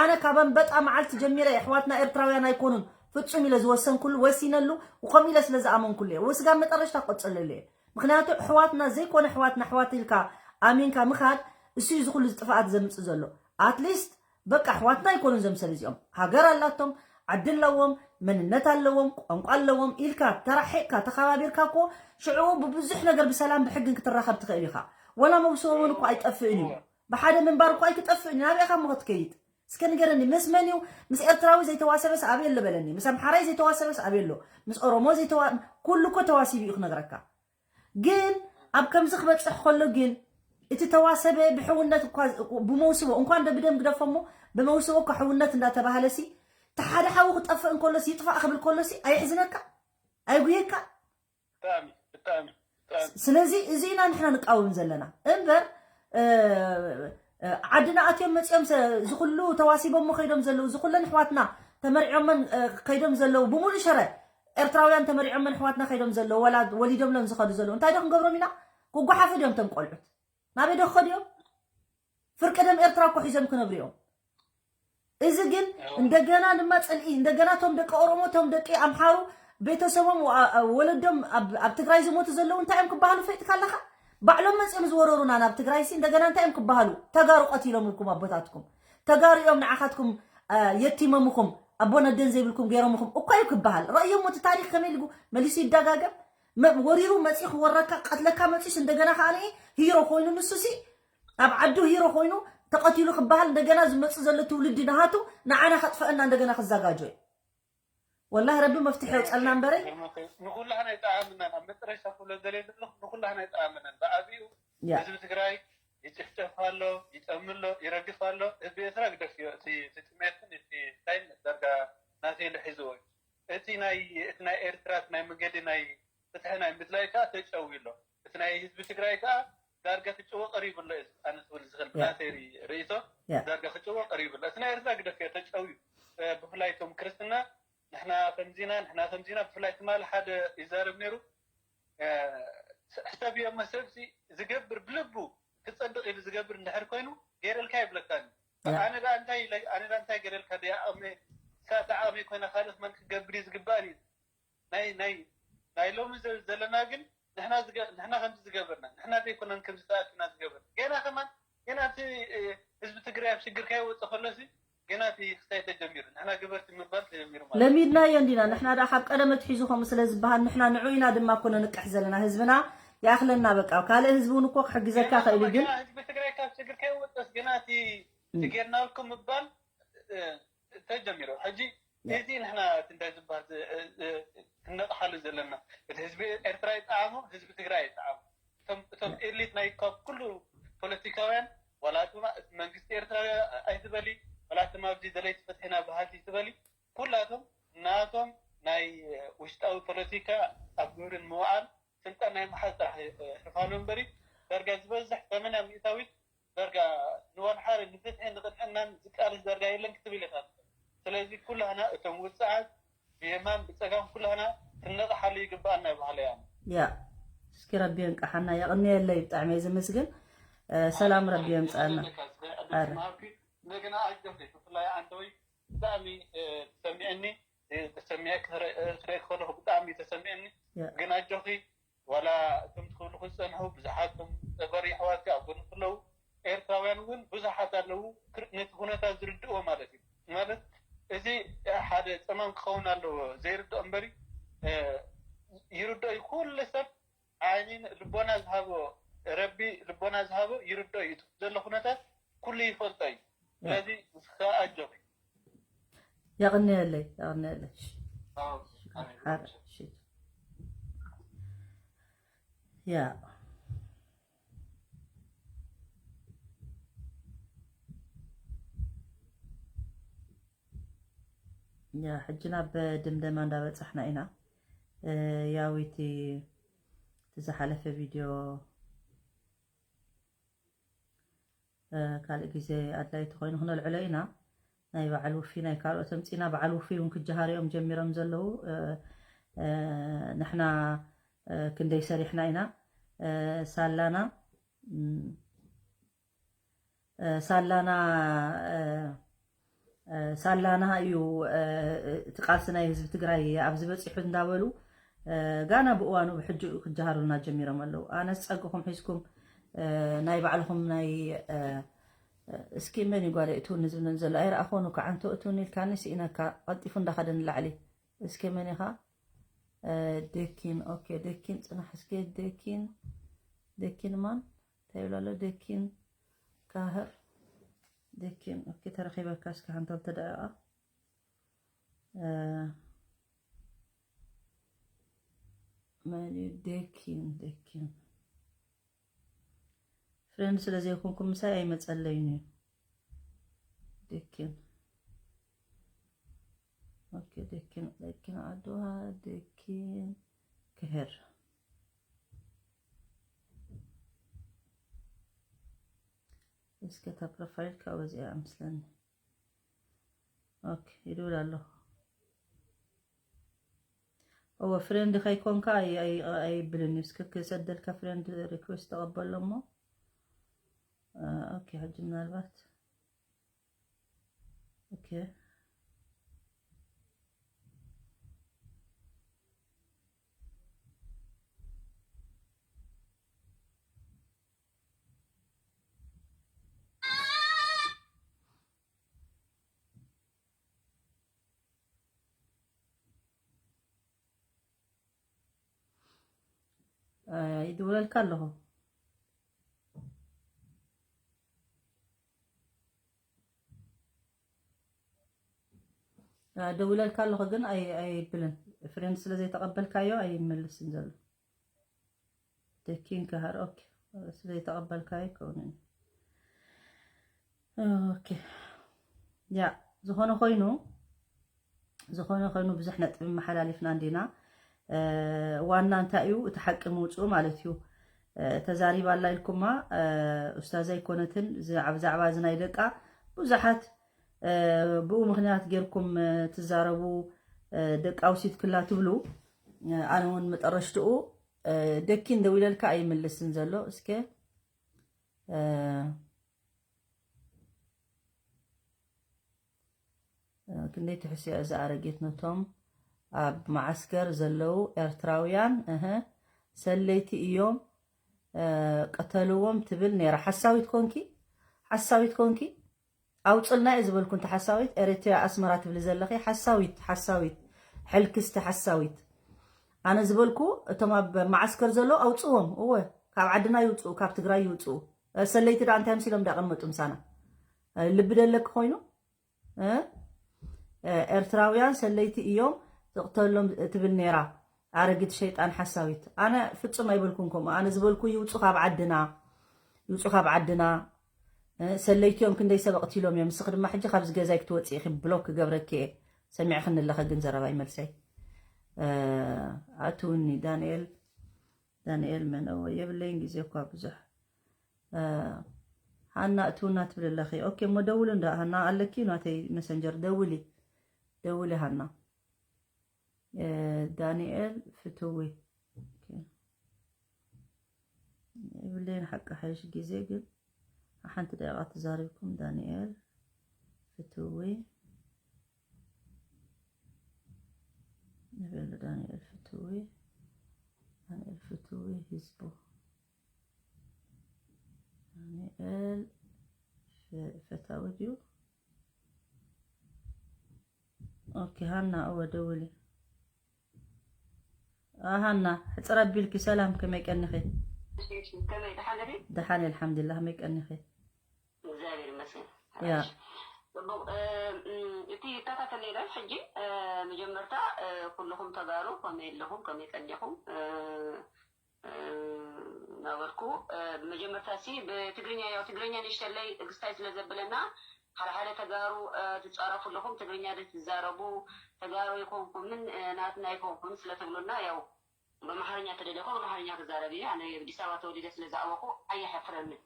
ኣነ ካብ ኣንበጣ መዓልቲ ጀሚረ ኣሕዋትና ኤርትራውያን ኣይኮኑን ፍፁም ኢለ ዝወሰንኩሉ ወሲነሉ ከምኡ ኢለ ስለ ዝኣመንኩሉ እየ ወስጋ መጠረሽታ ክቅፅለሉ እየ ምክንያቱ ኣሕዋትና ዘይኮነ ኣሕዋትና ኣሕዋት ኢልካ ኣሚንካ ምካድ እሱ እዩ ዝኩሉ ዝጥፋኣት ዘምፅእ ዘሎ ኣትሊስት በቃ ኣሕዋትና ኣይኮኑን ዘምሰል እዚኦም ሃገር ኣላቶም ዓዲ ኣለዎም መንነት ኣለዎም ቋንቋ ኣለዎም ኢልካ ተራሒቅካ ተኸባቢርካ እኮ ሽዑ ብብዙሕ ነገር ብሰላም ብሕግን ክትራኸብ ትኽእል ኢኻ ወላ መውስቦ እውን እኮ ኣይጠፍእን እዩ ብሓደ ምንባር እኮ ኣይክጠፍእን እዩ ናበይ ኢኻ እሞ ክትከይድ እስከ ንገረኒ ምስ መን እዩ ምስ ኤርትራዊ ዘይተዋሰበስ ኣበይ ኣሎ በለኒ ምስ ኣምሓራይ ዘይተዋሰበስ ኣበይ ኣሎ ምስ ኦሮሞ ዘይተዋ ኩሉ እኮ ተዋሲቡ እዩ ክነግረካ ግን ኣብ ከምዚ ክበፅሕ ከሎ ግን እቲ ተዋሰበ ብሕውነት እኳ ብመውስቦ እንኳን ደ ብደም ግደፎ እሞ ብመውስቦ እኳ ሕውነት እንዳተባሃለ ሲ እቲ ሓደ ሓዊ ክጠፍእ እንከሎስ ይጥፋእ ክብል ከሎሲ ኣየሕዝነካ ኣየጉየካ ብጣዕሚ ብጣዕሚ ብጣዕሚ ስለዚ እዚ ኢና ንሕና ንቃወም ዘለና እምበር ዓድና ኣትዮም መፅኦም እዚ ኩሉ ተዋሲቦሞ ከይዶም ዘለዉ እዚ ኩለን ኣሕዋትና ተመሪዖመን ከይዶም ዘለዉ ብሙሉእ ሸረ ኤርትራውያን ተመሪዖመን ኣሕዋትና ከይዶም ዘለዉ ወላ ወሊዶምለን ዝኸዱ ዘለዉ እንታይ ዶ ክንገብሮም ኢና ክጓሓፉ ድዮም ቶም ቆልዑት ናበይ ዶ ክኸዱ እዮም ፍርቂ ደም ኤርትራ እኮ ሒዞም ክነብሩ እዮም እዚ ግን እንደገና ድማ ፅልኢ እንደገና ቶም ደቂ ኦሮሞ ቶም ደቂ ኣምሓሩ ቤተሰቦም ወለዶም ኣብ ትግራይ ዝሞቱ ዘለዉ እንታይ እዮም ክበሃሉ ፈይጥካ ኣለካ ባዕሎም መፅኦም ዝወረሩና ናብ ትግራይ ሲ እንደገና እንታይ እዮም ክበሃሉ ተጋሩ ቀቲሎምልኩም ኣቦታትኩም ተጋሩ እዮም ንዓኻትኩም የቲሞምኹም ኣቦን ኣደን ዘይብልኩም ገይሮምኹም እኳ እዩ ክበሃል ረእዮሞ እቲ ታሪክ ከመይ ኢልጉ መሊሱ ይደጋገም ወሪሩ መፂኡ ክወረካ ቀትለካ መፂኡስ እንደገና ከዓ ንኢ ሂሮ ኮይኑ ንሱ ሲ ኣብ ዓዱ ሂሮ ኮይኑ ተቐቲሉ ክበሃል እንደገና ዝመፅእ ዘሎ ትውልዲ ናሃቱ ንዓና ከጥፈአና እንደገና ክዘጋጆ እዩ ወላሂ ረቢ መፍትሒ የውፀልና እምበረይ ንኩላህና ይጠዓምናን ኣብ መጨረሻ ክብሎ ዘለ ዘለኹ ንኩላህና ይጠዓምናን ብዓብኡ ህዝቢ ትግራይ ይጭፍጨፍ ኣሎ ይጠሚ ኣሎ ይረግፍ ኣሎ ህዝቢ ኤርትራ ግደፍዮ እቲ ጥሜትን እቲ ታይነት ዳርጋ ናተይ ልሒዝዎ እዩ እቲ ናይ እቲ ናይ ኤርትራ ናይ መገዲ ናይ ፍትሒ ናይ ምድላይ ከዓ ተጨውዩ ኣሎ እቲ ናይ ህዝቢ ትግራይ ከዓ ዳርጋ ክጭዎ ቀሪቡ ኣሎ እዩ ኣነ ክብል ዝኽእል ብናተይ ርእይቶ ዳርጋ ክጭዎ ቀሪቡ ኣሎ እቲ ናይ ኤርትራ ግደፍዮ ተጨውዩ ብፍላይ እቶም ክርስትና ንሕና ከምዚና ንሕና ከምዚና ብፍላይ ትማሊ ሓደ ይዛረብ ነይሩ ሕሰብዮ እሞ ሰብሲ ዝገብር ብልቡ ክፀድቕ ኢሉ ዝገብር እንድሕር ኮይኑ ገይረልካ ይብለካኒ ኣነ ዳ እንታይ ኣነ ዳ እንታይ ገይረልካ ዶ ኣቕመ ሳተ ዓቕመይ ኮይና ካልእ መን ክገብር እዩ ዝግባእ እዩ ናይ ናይ ናይ ሎሚ ዘለና ግን ንሕና ንሕና ከምዚ ዝገበርና ንሕና ዘይኮነን ከምዚ ተኣኪብና ዝገበርና ገና ከማን ገና እቲ ህዝቢ ትግራይ ኣብ ሽግር ከይወፀ ከሎሲ ገና እቲ ክሳይ ተጀሚሩ፣ ንሕና ገበርቲ ምባል ተጀሚሩ ማለት እዩ። ለሚድናዮ እንዲና። ንሕና ደኣ ካብ ቀደም ኣትሒዙ ከምኡ ስለ ዝበሃል፣ ንሕና ንዑ ኢና ድማ እኮ ነንቅሕ ዘለና። ህዝብና ይኣኽለና በቃ። ካልእ ህዝቢ እውን እኮ ክሕግዘካ ገና ኸእል እዩ፣ ግን ገና ህዝቢ ትግራይ ካብ ሽግር ከይወፅስ ገና እቲ እቲ ጌርናልኩም ምባል፣ እ፣ ተጀሚሩ። ሕጂ ያ። እዚ ንሕና እቲ እንታይ ዝበሃል፣ እ፣ እ፣ ክንነቕሓሉ ዘለና፣ እቲ ህዝቢ ኤርትራ ይጠዓሞ፣ ህዝቢ ትግራይ ይጠዓሞ። እቶም፣ እቶም ኤሊት ናይ ካብ ኩሉ ፖለቲካውያን፣ ዋላ ድማ እቲ መንግስቲ ኤርትራ ኣይትበሊ፣ ዋላ ድማ ኣብዚ ደለይቲ ፍትሒ ኢና በሃልቲ ትበሊ፣ ኩላቶም ናቶም ናይ ውሽጣዊ ፖለቲካ ኣብ ግብሪ ንምውዓል ስልጣን ናይ ምሓዝ ጥራሕ ሕፋኑ እምበሪ፣ ዳርጋ ዝበዝሕ ሰማንያ ሚእታዊት ዳርጋ ንወልሓሪ ንፍትሒ ንቕንዕናን ዝቃለስ ዳርጋ የለን ክትብል ኢኻ። ስለዚ ኩላህና እቶም ውፅዓት ብየማን ብፀጋም ኩላህና ክንነቕሓሉ ይግባኣና ይበሃል እያ። ያ፣ እስኪ ረቢ የንቅሓና። የቕንየለይ፣ ብጣዕሚ እየ ዘመስግን። እ፣ ሰላም ረቢ የምፅኣና። ኣለካ፣ ስለ ዕድል ኣረ። ምሃብኪ፣ እንደገና ኣጆኺ፣ ብፍላይ ኣንተወይ ብጣዕሚ፣ እ፣ ተሰሚዐኒ፣ እ፣ ተሰሚዐ ክረ-፣ እ፣ ክርኢ ከለኹ ብጣዕሚ ተሰሚዐኒ። ያ። ግን ኣጆኺ፣ ዋላ እቶም ትኽእሉ ክፀንሑ ብዙሓት እቶም ጸበሪ ኣሕዋትካ ኣብ ጎንኺ ኣለዉ። ኤርትራውያን እውን ብዙሓት ኣለዉ፣ ክር-፣ ነቲ ኩነታት ዝርድእዎ ማለት እዩ። ማለት እዚ ሓደ ጸማም ክኸውን ኣለዎ ዘይርድኦ እምበሪ፣ እ፣ ይርድኦ እዩ። ኩሉ ሰብ ዓይኒ ልቦና ዝሃቦ፣ ረቢ ልቦና ዝሃቦ ይርድኦ እዩ። እቲ ዘሎ ኩነታት ኩሉ ይፈልጦ እዩ። ያ። ስለዚ ንስኻ ኣጆኺ። የቕንየለይ፣ የቕንየለይ። እሺ። ኣዎ፣ ኣሜን። ሓረ፣ እሺ። ያ። ያ፣ ሕጂ ናብ ድምደማ እንዳበጻሕና ኢና። እ፣ ያው እቲ፣ እቲ ዝሓለፈ ቪድዮ፣ እ፣ ካልእ ግዜ ኣድላይ ተኾይኑ ክነልዕሎ ኢና። ናይ በዓል ውፊ፣ ናይ ካልኦት ኣምጺና፣ በዓል ውፊ እውን ክጀሃርኦም ጀሚሮም ዘለዉ። እ፣ እ፣ ንሕና፣ እ፣ ክንደይ ሰሪሕና ኢና። እ፣ ሳላና፣ እም፣ እ፣ ሳላና፣ እ፣ እ፣ ሳላና እዩ፣ እ፣ እቲ ቃልሲ ናይ ህዝቢ ትግራይ ኣብዚ በፂሑ እንዳበሉ፣ እ፣ ጋና ብእዋኑ ብሕጂ ክጀሃሩልና ጀሚሮም ኣለዉ። ኣነስ ጸግኹም ሒዝኩም፣ እ፣ ናይ ባዕልኹም ናይ፣ እ፣ እ፣ እስኪ መን እዩ ጓል እትውኒ ዝብለን ዘሎ? ኣይረኣኾኑ ከዓ። እንተ እትውኒ ኢልካኒ ስኢነካ፣ ቀልጢፉ እንዳኸደ ንላዕሊ። እስኪ መን ኢኻ? እ፣ ደኪን፣ ኦኬ፣ ደኪን፣ ጽናሕ እስኪ፣ ደኪን፣ ደኪን ማን? እንታይ ይብሎ ኣሎ? ደኪን ካህር፣ ደኪን፣ ኦኬ፣ ተረኺበካ እስኪ ሓንቲ ክልተ ደቂቓ። እ፣ መን እዩ? ደኪን፣ ደኪን። ፍሬንድ ስለ ዘይኮንኩም ምሳይ ኣይመጸለይን እዩ። ደኪን። ኦኬ፣ ደኪን፣ ደኪን ዓድዋ፣ ደኪን ክህር። እስከ እታ ፕሮፋይል ካብዚኣ ምስለኒ። ኦኬ፣ ይድውል ኣለኹ። እወ፣ ፍሬንድ ከይኮንካ ኣይ-፣ ኣይ-፣ ኣይብልን እዩ። እስከ ክሰደልካ ፍሬንድ ሪኩዌስት ተቐበሎ እሞ። እ፣ ኦኬ፣ ሕጂ ምናልባት፣ ኦኬ። እ፣ ይድውለልካ ኣለኹ። እ፣ ደውለልካ ኣለኹ ግን ኣይ-፣ ኣይብልን። ፍሬንድ ስለ ዘይተቐበልካዮ ኣይመልስን ዘሎ። ደኪን ከሃር፣ ኦኬ። ስለ ዘይተቐበልካዮ ኣይከውንን። ኦኬ። ያ፣ ዝኾነ ኮይኑ፣ ዝኾነ ኮይኑ ብዙሕ ነጥቢ መሓላሊፍና እንዲና። እ፣ ዋና እንታይ እዩ? እቲ ሓቂ ምውፅኡ ማለት እዩ። እ፣ ተዛሪባ ኣላ ኢልኩማ፣ እ፣ ኡስታዝ ኣይኮነትን፣ ዝ-፣ ኣብ ዛዕባ እዚ ናይ ደቃ ብዙሓት፣ እ፣ ብኡ ምኽንያት ጌርኩም፣ እ፣ ትዛረቡ፣ እ፣ ደቃ ውሲድክላ ትብሉ። እ፣ ኣነ እውን መጠረሽትኡ፣ እ፣ ደኪን ደዊለልካ ኣይምልስን ዘሎ። እስከ፣ እ፣ ክንደይ ትሕስያ እዛ ኣረጊት ነቶም ኣብ መዓስከር ዘለዉ ኤርትራውያን፣ እህ፣ ሰለይቲ እዮም፣ እ፣ ቅተልዎም ትብል ነይራ። ሓሳዊት ኮንኪ? ሓሳዊት ኮንኪ? ኣውፅልና እየ ዝበልኩ። እንተ ሓሳዊት ኤረትርያ ኣስመራ ትብሊ ዘለኺ ሓሳዊት፣ ሓሳዊት፣ ሕልክስቲ ሓሳዊት። ኣነ ዝበልኩ እቶም ኣብ ማዓስከር ዘለዉ ኣውፅዎም። እወ፣ ካብ ዓድና ይውፅኡ፣ ካብ ትግራይ ይውፅኡ። ሰለይቲ ዳ እንታይ ምሲሎም ዳቐመጡ ምሳና? ልቢ ደለኪ ኮይኑ? ኤርትራውያን ሰለይቲ እዮም ዝቕተሎም ትብል ነይራ። ኣረጊት ሸይጣን ሓሳዊት። ኣነ ፍጹም ኣይበልኩን ከምኡ። ኣነ ዝበልኩ ይውጹ ካብ ዓድና፣ ይውጹ ካብ ዓድና። ሰለይቲ እዮም ክንደይ ሰብ ኣቕቲሎም እዮም። ንስኺ ድማ ሕጂ ካብዚ ገዛይ ክትወጺ ኢኺ፣ ብሎክ ክገብረኪ እየ። ሰሚዕኽኒ ኣለኸ ግን ዘረባይ መልሰይ። ኣትውኒ ዳንኤል፣ ዳንኤል መን? እወ የብለይን ግዜ እኳ ብዙሕ። ሃና እትውና ትብል ኣለኺ። ኦኬ እሞ ደውሊ እንዳ ሃና ኣለኪ ናተይ መሰንጀር ደውሊ፣ ደውሊ ሃና። ዳንኤል ፍትዊ። ኦኬ። ይብለይን ሓቂ ሓይሽ ግዜ ግን ሓንቲ ደቂቃ ተዛሪብኩም። ዳንኤል ፍትዊ ንብል። ዳንኤል ፍትዊ፣ ዳንኤል ፍትዊ ህዝቡ። ዳንኤል ፈታዊ ድዩ? ኦኬ ሃና፣ እወ ደውሊ። ሃና ሕፅር ኣቢልኪ። ሰላም፣ ከመይ ቀኒኺ? ከመይ ደሓን ዲኺ? ደሓን እየ ኣልሓምዱሊላህ። ከመይ ቀኒኺ? እግዚኣብሔር ይመስገን። ያ ጽቡቕ። እቲ ይከታተል ነይረ። ሕጂ መጀመርታ ኩልኹም ተጋሩ ከመይ ኣለኹም? ከመይ ቀኒኹም? እናበልኩ፣ ብመጀመርታ ሲ ብትግርኛ፣ ያው ትግርኛ ንእሽተለይ እግስታይ ስለ ዘብለና፣ ሓደ ሓደ ተጋሩ ትጻረፉ ኣለኹም። ትግርኛ ዶ ትዛረቡ? ተጋሩ ኣይኮንኩምን፣ ናትና ኣይኮንኩምን ስለ ትብሉና፣ ያው በማሓርኛ ተደለኹ በማሓርኛ ክዛረብ እየ። ኣነ ኣዲስ ኣበባ ተወሊደ ስለ ዝዓበኹ ኣየሐፍረንን።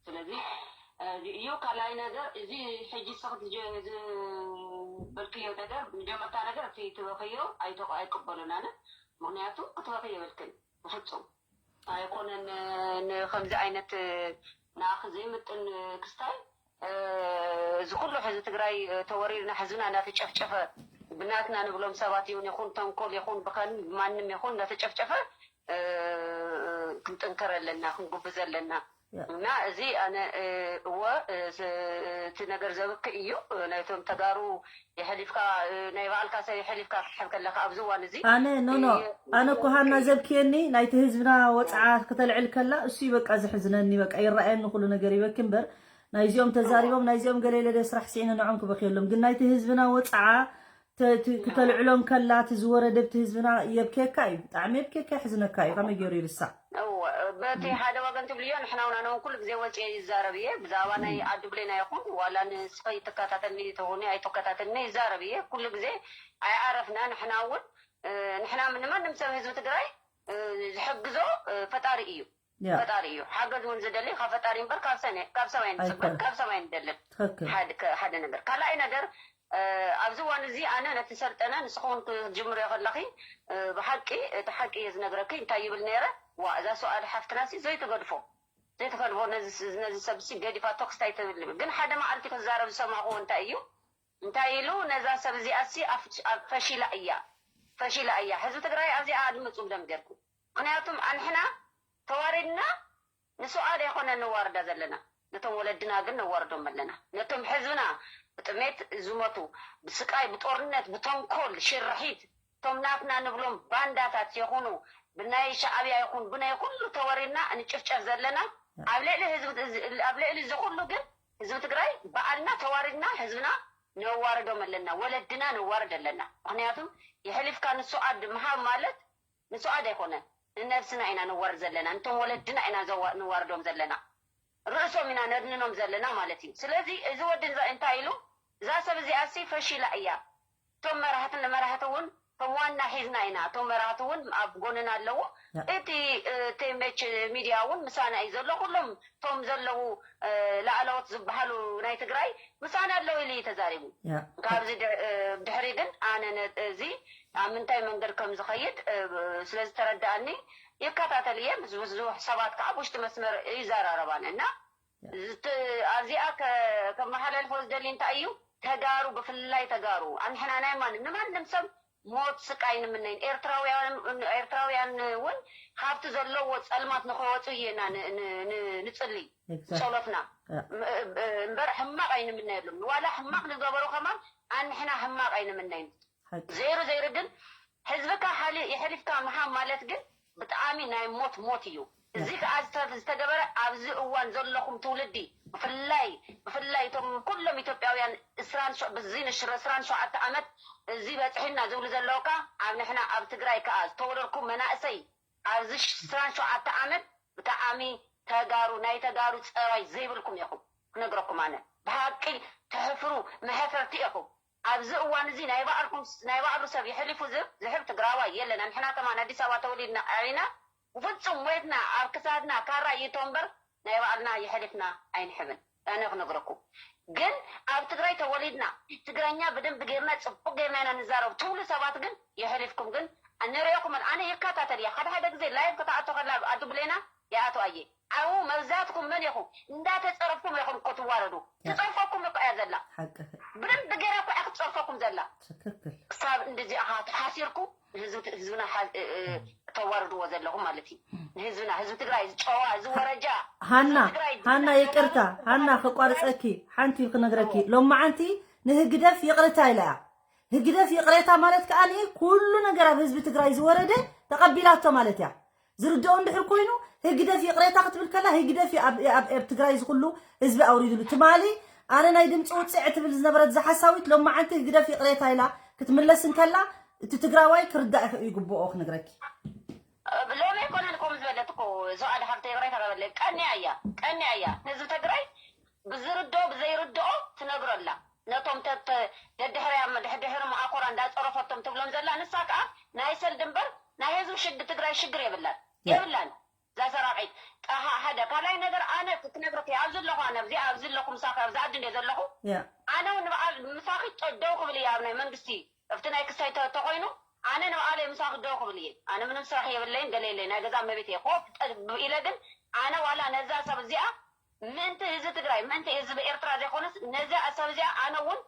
ስለዚ እዚ እዩ። ካልኣይ ነገር፣ እዚ ሕጂ ንስኺ ዝበልክዮ ነገር፣ መጀመርታ ነገር እቲ ትበኽዮ ኣይተቕ-፣ ኣይቅበሉን ኣነ። ምኽንያቱ ክትበኺ የብልክን ብፍጹም። ኣይኮነን ንኸምዚ ዓይነት ንኣኺ ዘይምጥን ክስታይ፣ እዚ ኩሉ ሕዚ ትግራይ ተወሪርና ሕዝብና እናተጨፍጨፈ ብናትና ንብሎም ሰባት ይሁን ይኹን ተንኮል ይኹን ብኸን ብማንም ይኹን እናተጨፍጨፈ ክንጥንከር ኣለና፣ ክንጉብዝ ኣለና። እና እዚ ኣነ እወ እቲ ነገር ዘብክእ እዩ። ናይቶም ተጋሩ የሕሊፍካ፣ ናይ ባዕልካ ሰብ የሕሊፍካ ክትሕብ ከለካ ኣብዚ እዋን እዚ ኣነ ኖ ኖ ኣነ እኮ ሃና ዘብክየኒ ናይቲ ህዝብና ወፅዓ ክተልዕል ከላ እሱ እዩ በቃ ዝሕዝነኒ። በቃ ይረኣየኒ ኩሉ ነገር ይበኪ እምበር ናይዚኦም ተዛሪቦም ናይዚኦም ገለ ኢለ ስራሕ ስዒነ ንዖም ክበክየሎም ግን ናይቲ ህዝብና ወፅዓ ክተልዕሎም ከላ እቲ ዝወረደ ብቲ ህዝብና የብኬካ እዩ። ብጣዕሚ የብኬካ የሕዝነካ እዩ። ከመይ ገይሩ ይርሳዕ? እወ፣ በቲ ሓደ ወገን ትብልዮ፣ ንሕና እውን ኣነ እውን ኩሉ ግዜ ወፅየ ይዛረብ እየ። ብዛዕባ ናይ ዓዲ ብሌና ይኹን ዋላ ንስኸ ይትከታተልኒ ትኾኒ ኣይትከታተልኒ ይዛረብ እየ። ኩሉ ግዜ ኣይዓረፍና። ንሕና እውን ንሕና ንማንም ሰብ ህዝቢ ትግራይ ዝሕግዞ ፈጣሪ እዩ። ፈጣሪ እዩ ሓገዝ እውን ዝደሊ ካብ ፈጣሪ እምበር ካብ ሰማይ ንፅበል ካብ ሰማይ ንደልን። ሓደ ነገር ካልኣይ ነገር ኣብዚ እዋን እዚ ኣነ ነቲ ሰልጠነ ንስኹም ክትጅምርዮ ከለኺ ብሓቂ እቲ ሓቂ እየ ዝነግረኪ እንታይ ይብል ነይረ። ዋ እዛ ሰውኣድ ሓፍትና ሲ ዘይትገድፎ ዘይትፈልቦ ነዚ ሰብ ሲ ገዲፋቶ ክስታይ ትብል ግን ሓደ መዓልቲ ክዛረብ ዝሰማዕክዎ እንታይ እዩ እንታይ ኢሉ ነዛ ሰብ እዚኣ ሲ ፈሺላ እያ ፈሺላ እያ። ህዝቢ ትግራይ ኣብዚኣ ኣድምፁ ብደም ገርኩም ምክንያቱም ኣንሕና ተዋሪድና ንስውኣት ኣይኮነን ነዋርዳ ዘለና ነቶም ወለድና ግን ነዋርዶም ኣለና ነቶም ሕዝብና ብጥሜት ዝሞቱ ብስቃይ ብጦርነት ብተንኮል ሽርሒት እቶም ናትና ንብሎም ባንዳታት የኹኑ ብናይ ሻዕብያ ይኹን ብናይ ኩሉ ተወሪድና እንጭፍጨፍ ዘለና ኣብ ልዕሊ ህዝቢ ኣብ ልዕሊ እዚ ኩሉ ግን ህዝቢ ትግራይ በዓልና ተዋሪድና ህዝብና ነዋርዶም ኣለና ወለድና ነዋርድ ኣለና ምክንያቱ የሕሊፍካ ንስውኣት ምሃብ ማለት ንስውኣት ኣይኮነን ንነብስና ኢና ነዋርድ ዘለና ንቶም ወለድና ኢና ነዋርዶም ዘለና ርእሶም ኢና ነድንኖም ዘለና ማለት እዩ ስለዚ እዚ ወዲ እንታይ ኢሉ እዛ ሰብ እዚኣ ሲ ፈሺላ እያ እቶም መራህትን መራህቲ እውን ከም ዋና ሒዝና ኢና እቶም መራህቲ እውን ኣብ ጎንና ኣለዉ እቲ ቴሜች ሚድያ እውን ምሳና እዩ ዘሎ ኩሎም እቶም ዘለዉ ላዕለዎት ዝበሃሉ ናይ ትግራይ ምሳና ኣለዉ ኢሉ እዩ ተዛሪቡ ካብዚ ድሕሪ ግን ኣነ እዚ ኣብ ምንታይ መንገድ ከም ዝኸይድ ስለዝተረዳእኒ ይከታተል እየ ምስ ብዙሕ ሰባት ከዓ ብውሽጢ መስመር ይዘራረባን እና ኣብዚኣ ከመሓላልፎ ዝደሊ እንታይ እዩ ተጋሩ ብፍላይ ተጋሩ ኣንሕና ናይ ማንም ንማንም ሰብ ሞት ስቃይ ንምነይን። ኤርትራውያን እውን ካብቲ ዘለዎ ጸልማት ንኸወጹ እየና ንጽሊ ጸሎትና እምበር ሕማቕ ኣይንምነየሉም። ዋላ ሕማቕ ንገበሩ ከማን ኣንሕና ሕማቕ ኣይንምነይን። ዘይሩ ዘይሩ ግን ህዝብካ ሓሊ የሕሊፍካ ምሃብ ማለት ግን ብጣዕሚ ናይ ሞት ሞት እዩ። እዚ ከዓ ዝተገበረ ኣብዚ እዋን ዘለኹም ትውልዲ ብፍላይ ብፍላይ እቶም ኩሎም ኢትዮጵያውያን እስራን ብዚ ንሽረ እስራን ሸውዓተ ዓመት እዚ በፅሒና ዝብሉ ዘለውካ ኣብ ንሕና ኣብ ትግራይ ከዓ ዝተወለድኩም መናእሰይ ኣብዚ እስራን ሸውዓተ ዓመት ብጣዕሚ ተጋሩ ናይ ተጋሩ ፀባይ ዘይብልኩም ኢኹም። ክነግረኩም ኣነ ብሓቂ ተሕፍሩ መሕፈርቲ ኢኹም። ኣብዚ እዋን እዚ ናይ ባዕልኩም ናይ ባዕሉ ሰብ ይሕሊፉ ዝብ ዝሕብ ትግራዋይ የለን። ንሕና ከማን ኣዲስ ኣበባ ተወሊድና ዓቢና ብፍጹም ሞይትና ኣብ ክሳድና ካራ ይእቶ እምበር ናይ ባዕልና ይሕሊፍና ኣይንሕብን። ኣነ ክነግረኩም ግን ኣብ ትግራይ ተወሊድና ትግረኛ ብደንብ ጌርና ጽቡቅ ጌርና ኢና ንዛረብ ትብሉ ሰባት ግን ይሕሊፍኩም ግን ንሪኦኩም ኣነ ይከታተል እየ። ሓደ ሓደ ግዜ ላይቭ ከተኣቶ ከላ ኣዱ ብሌና ይኣቶ ኣየ ኣብኡ መብዛትኩም መን ኢኹም እንዳተጸረፍኩም ኢኹም እኮ ትዋረዱ። ትጸርፈኩም እኮ እያ ዘላ። ብደንብ ገይራ እኮ እያ ክትጸርፈኩም ዘላ። ክሳብ እንደዚ ኣኻ ተሓሲርኩም ህዝብና ተዋርድዎ ዘለኹም ማለት እዩ። ንህዝብና ህዝቢ ትግራይ ዝጨዋ ዝወረጃ ሃና ሃና ይቅርታ ሃና ክቋርፀኪ ሓንቲ ክነግረኪ ሎማዓንቲ ንህግደፍ ይቅርታ ኢላ እያ። ህግደፍ ይቅሬታ ማለት ከዓ ኩሉ ነገር ኣብ ህዝቢ ትግራይ ዝወረደ ተቀቢላቶ ማለት እያ። ዝርድኦ እንድሕር ኮይኑ ህግደፍ ይቕሬታ ክትብል ከላ ህግደፍ ኣብ ትግራይ ዝኩሉ ህዝቢ ኣውሪድሉ ትማሊ ኣነ ናይ ድምፂ ውፅዕ ትብል ዝነበረት ዝሓሳዊት ሎማዓንቲ ህግደፍ ይቕሬታ ኢላ ክትምለስ እንከላ እቲ ትግራዋይ ክርዳእ ይግብኦ ክነግረኪ። ሎሚ ኣይኮነን ከምኡ ዝበለት እኮ ሱኣድ ሓፍተ ይቕሬታ ገበለ ቀንያ እያ ቀንያ እያ ህዝቢ ትግራይ ብዝርድኦ ብዘይርድኦ ትነግሮ ኣላ። ነቶም ደድሕርያ ድሕድሕሪ መኣኮራ እንዳፀረፈቶም ትብሎም ዘላ ንሳ ከዓ ናይ ሰልዲ እምበር ናይ ህዝቢ ሽግ ትግራይ ሽግር የብላን የብላን እዛ ሰራቂት። ጠሃ ሓደ ካልኣይ ነገር ኣነ ክነግረኪ ኣብዚ ኣለኹ ኣነ ኣብዚ ኣብዚ ኣለኹ ምሳኺ ኣብዚ ዓዲ እንደ ዘለኹ ኣነ እውን ንበዓል ምሳኺ ደው ክብል እየ ኣብ ናይ መንግስቲ ኣብቲ ናይ ክሳይ ተኮይኑ ኣነ ንበዓለይ ምሳኺ ደው ክብል እየ ኣነ ምንም ስራሕ የብለይን ገለ የለይ ናይ ገዛ እመቤት እየ ኮፍ ኢለ ግን ኣነ ዋላ ነዛ ሰብ እዚኣ ምእንቲ ህዝቢ ትግራይ ምእንቲ ህዝቢ ኤርትራ ዘይኮነስ ነዚኣ ሰብ እዚኣ ኣነ እውን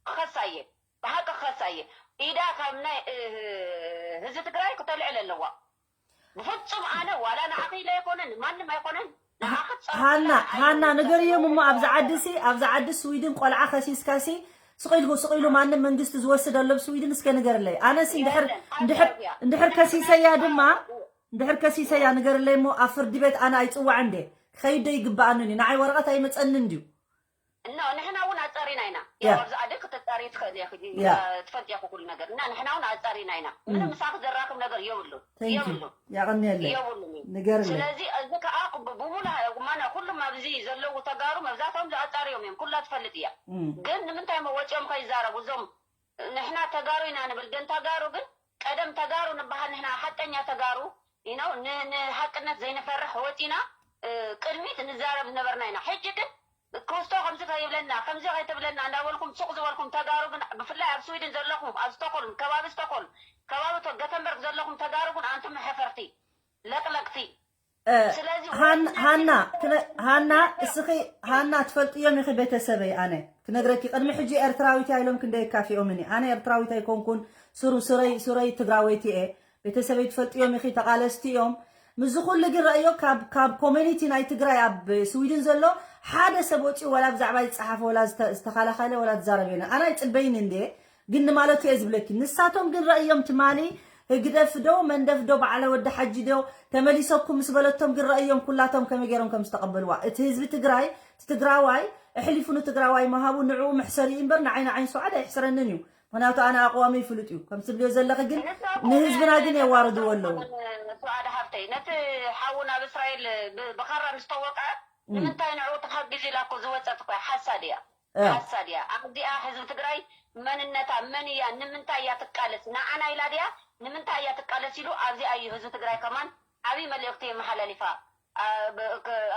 ክኸሳ እየ ብሓቂ ክኸሳ እየ ኢዳ ካብ ናይ ህዝቢ ትግራይ ክተልዕል ኣለዋ ብፍፁም ኣነ ዋላ ንዓኺ ኢለ ኣይኮነን ንማንም ኣይኮነን ንዓኺ ትፀርፍ ሃና ዘላ ሃና ኣይኮነን ንገርዮም እሞ ኣብዚ ዓዲ ሲ ኣብዚ ዓዲ ስዊድን ቆልዓ ከሲስካ ሲ ስቕ ኢልኩ ስቕ ኢሉ ማንም መንግስቲ ዝወስድ ኣሎ ኣብ ስዊድን እስከ ንገርለይ ኣነ ሲ እንድሕር የለን እንድሕር ሓሳብ እያ እንድሕር ከሲሰያ ድማ እንድሕር ከሲሰያ ንገርለይ እሞ ኣብ ፍርዲ ቤት ኣነ ኣይፅዋዕን ድየ ክኸይድ ዶ ይግበኣኒ እዩ ንዓይ ወረቐት ኣይመፀንን ድዩ እና ንሕና እውን ኣፀሪና ኢና ያ። ያው ኣብዚ ዓዲ ክትፃሪ ትኽእል ኢኺ ያ። ትፈልጥ ኢኹ ኩሉ ነገር እና ንሕና እውን ኣፃሪና ኢና ምንም ምሳኺ ዘራኽብ ነገር የብሉ Thank you የብሉ ያቐንየለይ የብሉን እዩ ንገርለይ ስለዚ እዚ ከዓ ብሙሉ ማነ ኩሉም ኣብዚ ዘለዉ ተጋሩ መብዛቶም ኣፃሪዮም እዮም ኩላ ትፈልጥ እያ እም፣ ግን ንምንታይ መ ወፂኦም ከይዛረቡ እዞም ንሕና ተጋሩ ኢና ንብል ግን ተጋሩ ግን ቀደም ተጋሩ ንበሃል ንሕና ሓቀኛ ተጋሩ you know ንሓቅነት ዘይንፈርሕ ወፂና ቅድሚት ንዛረብ ዝነበርና ኢና ሕጂ ግን ክስቶ ከምዚ ከይብለና ከምዚ ከይትብለና እንዳበልኩም ሱቅ ዝበልኩም ተጋሩ ግን ብፍላይ ኣብ ስዊድን ዘለኹም ኣብ ስቶኮልም ከባቢ ስቶኮልም ከባቢ ገተንበርግ ዘለኹም ተጋሩ ግን ኣንቱም መሐፈርቲ ለቅለቅቲ ስለዚ ሃና እስኺ ሃና ትፈልጥዮም ኢኺ ቤተሰበይ ኣነ ክነግረኪ ቅድሚ ሕጂ ኤርትራዊት እያ ኢሎም ክንደይ የካፊኦምኒ ኣነ ኤርትራዊት ኣይኮንኩን ሱሩ ሱረይ ሱረይ ትግራወይቲ እየ ቤተሰበይ ትፈልጥዮም ኢኺ ተቓለስቲ እዮም ምስዚ ኩሉ ግን ረእዮ ካብ ኮሚኒቲ ናይ ትግራይ ኣብ ስዊድን ዘሎ ሓደ ሰብ ወፂኡ ወላ ብዛዕባ ዝፀሓፈ ወላ ዝተኸላኸለ ወላ ዝዛረብ የለን ኣነ ኣይፅበይን እንድየ ግን ንማለቱ እየ ዝብለኪ ንሳቶም ግን ረእዮም ትማሊ ህግደፍ ዶ መንደፍ ዶ በዓለ ወዲ ሓጂ ዶ ተመሊሰኩም ምስ በለቶም ግን ረእዮም ኩላቶም ከመይ ገይሮም ከም ዝተቐበልዋ እቲ ህዝቢ ትግራይ እቲ ትግራዋይ ኣሕሊፉ ንትግራዋይ ምሃቡ ንዕኡ መሕሰሪ እዩ እምበር ንዓይ ንዓይን ሰውዓድ ኣይሕስረንን እዩ ምክንያቱ ኣነ ኣቕዋመይ ፍሉጥ እዩ ከም ትብልዮ ዘለኺ ግን ንህዝብና ግን የዋርድዎ ኣለዉ ሰውዓድ ሓፍተይ ነቲ ሓዉ ናብ እስራኤል ብኻራ ምስ ተወቅዐ ንምንታይ ንዕኡ ተሓጊዙ ኢላ እኮ ዝወፀት እኮ ሓሳድ እያ ሓሳድ እያ ኣብዚኣ ህዝቢ ትግራይ መንነታ መን እያ ንምንታይ እያ ትቃለስ ንዓና ኢላ ድያ ንምንታይ እያ ትቃለስ ኢሉ ኣብዚኣ እዩ ህዝቢ ትግራይ ከማን ዓብይ መልእክቲ የመሓላሊፋ